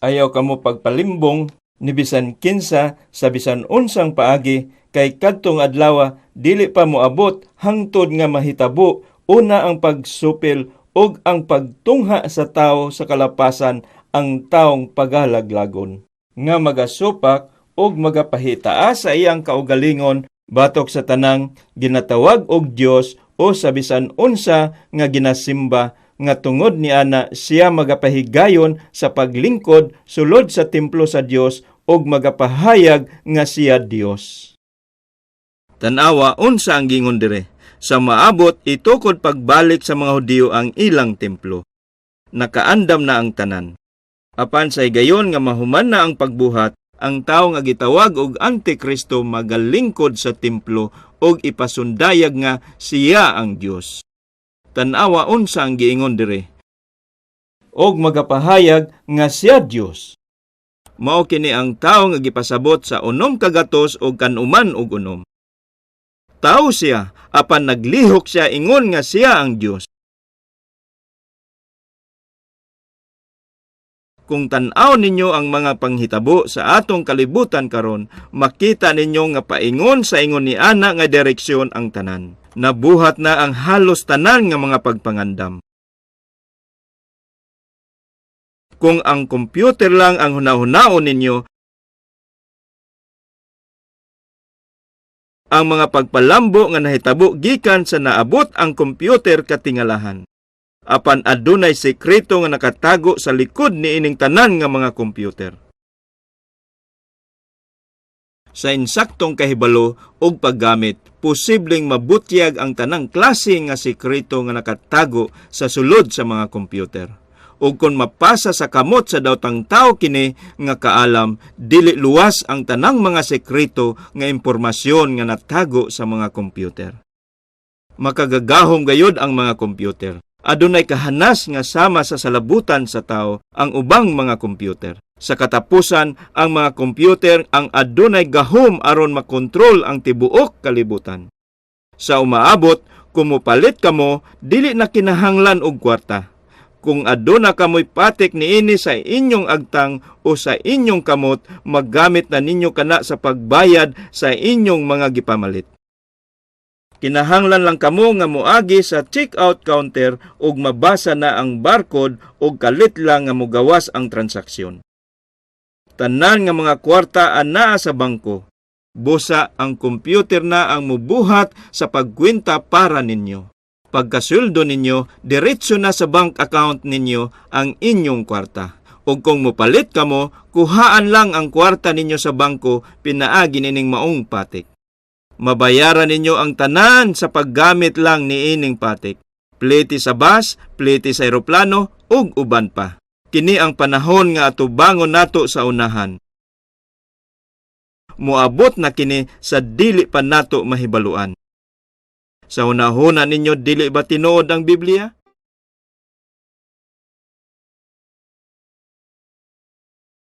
Ayaw kamo pagpalimbong ni bisan kinsa sa bisan unsang paagi kay kadtong adlaw dili pa moabot hangtod nga mahitabo una ang pagsupil ug ang pagtungha sa tao sa kalapasan, ang taong pagalaglagon nga magasupak ug magapahitaa sa iyang kaugalingon batok sa tanang ginatawag og Dios o sa bisan unsa nga ginasimba, nga tungod ni ana siya magapahigayon sa paglingkod sulod sa templo sa Dios og magapahayag nga siya Dios. Tanawa unsa ang gingon dire. Sa maabot, itukod pagbalik sa mga Hudiyo ang ilang templo. Nakaandam na ang tanan. Apan sa higayon nga mahuman na ang pagbuhat, ang tawo nga gitawag og Antikristo magalingkod sa templo og ipasundayag nga siya ang Dios. Tan-awa unsa ang giingon dire. Og magapahayag nga siya Dios. Mao kini ang tawo nga gipasabot sa 996. Tao siya, apan naglihok siya ingon nga siya ang Dios. Kung tan-aw ninyo ang mga panghitabo sa atong kalibutan karon, makita ninyo nga paingon sa ingon ni ana nga direksyon ang tanan. Nabuhat na ang halos tanan nga mga pagpangandam. Kung ang computer lang ang hunahunaon ninyo, ang mga pagpalambo nga nahitabo gikan sa naabot ang computer katingalahan. Apan adunay sekreto nga nakatago sa likod niining tanan nga mga computer. Sa insaktong kahibalo ug paggamit, posibleng mabutyag ang tanang klase nga sekreto nga nakatago sa sulod sa mga computer. Ug kon mapasa sa kamot sa daotang tawo kini nga kaalam, dili luwas ang tanang mga sekreto nga impormasyon nga natago sa mga computer. Makagagahom gayud ang mga computer. Adunay kahanas nga sama sa salabutan sa tao ang ubang mga computer. Sa katapusan, ang mga computer ang adunay gahom aron makontrol ang tibuok kalibutan. Sa umaabot, kung mopalit kamo, dili na kinahanglan og kwarta. Kung aduna kamoy patik niini sa inyong agtang o sa inyong kamot, maggamit na ninyo kana sa pagbayad sa inyong mga gipamalit. Kinahanglan lang kamo nga moagi sa check-out counter ug mabasa na ang barcode ug kalit lang nga mogawas ang transaksyon. Tanan nga mga kwarta anaa sa bangko. Busa ang computer na ang mubuhat sa pagkwenta para ninyo. Pagkasweldo ninyo, diretso na sa bank account ninyo ang inyong kwarta. Ug kung mopalit kamo, kuhaan lang ang kwarta ninyo sa bangko pinaagi nining maong patik. Mabayaran ninyo ang tanan sa paggamit lang niining patik. Plete sa bus, plete sa eroplano, ug uban pa. Kini ang panahon nga atubangon nato sa unahan. Moabot na kini sa dili pa nato mahibaluan. Sa hunahuna ninyo, dili ba tinuod ang Biblia?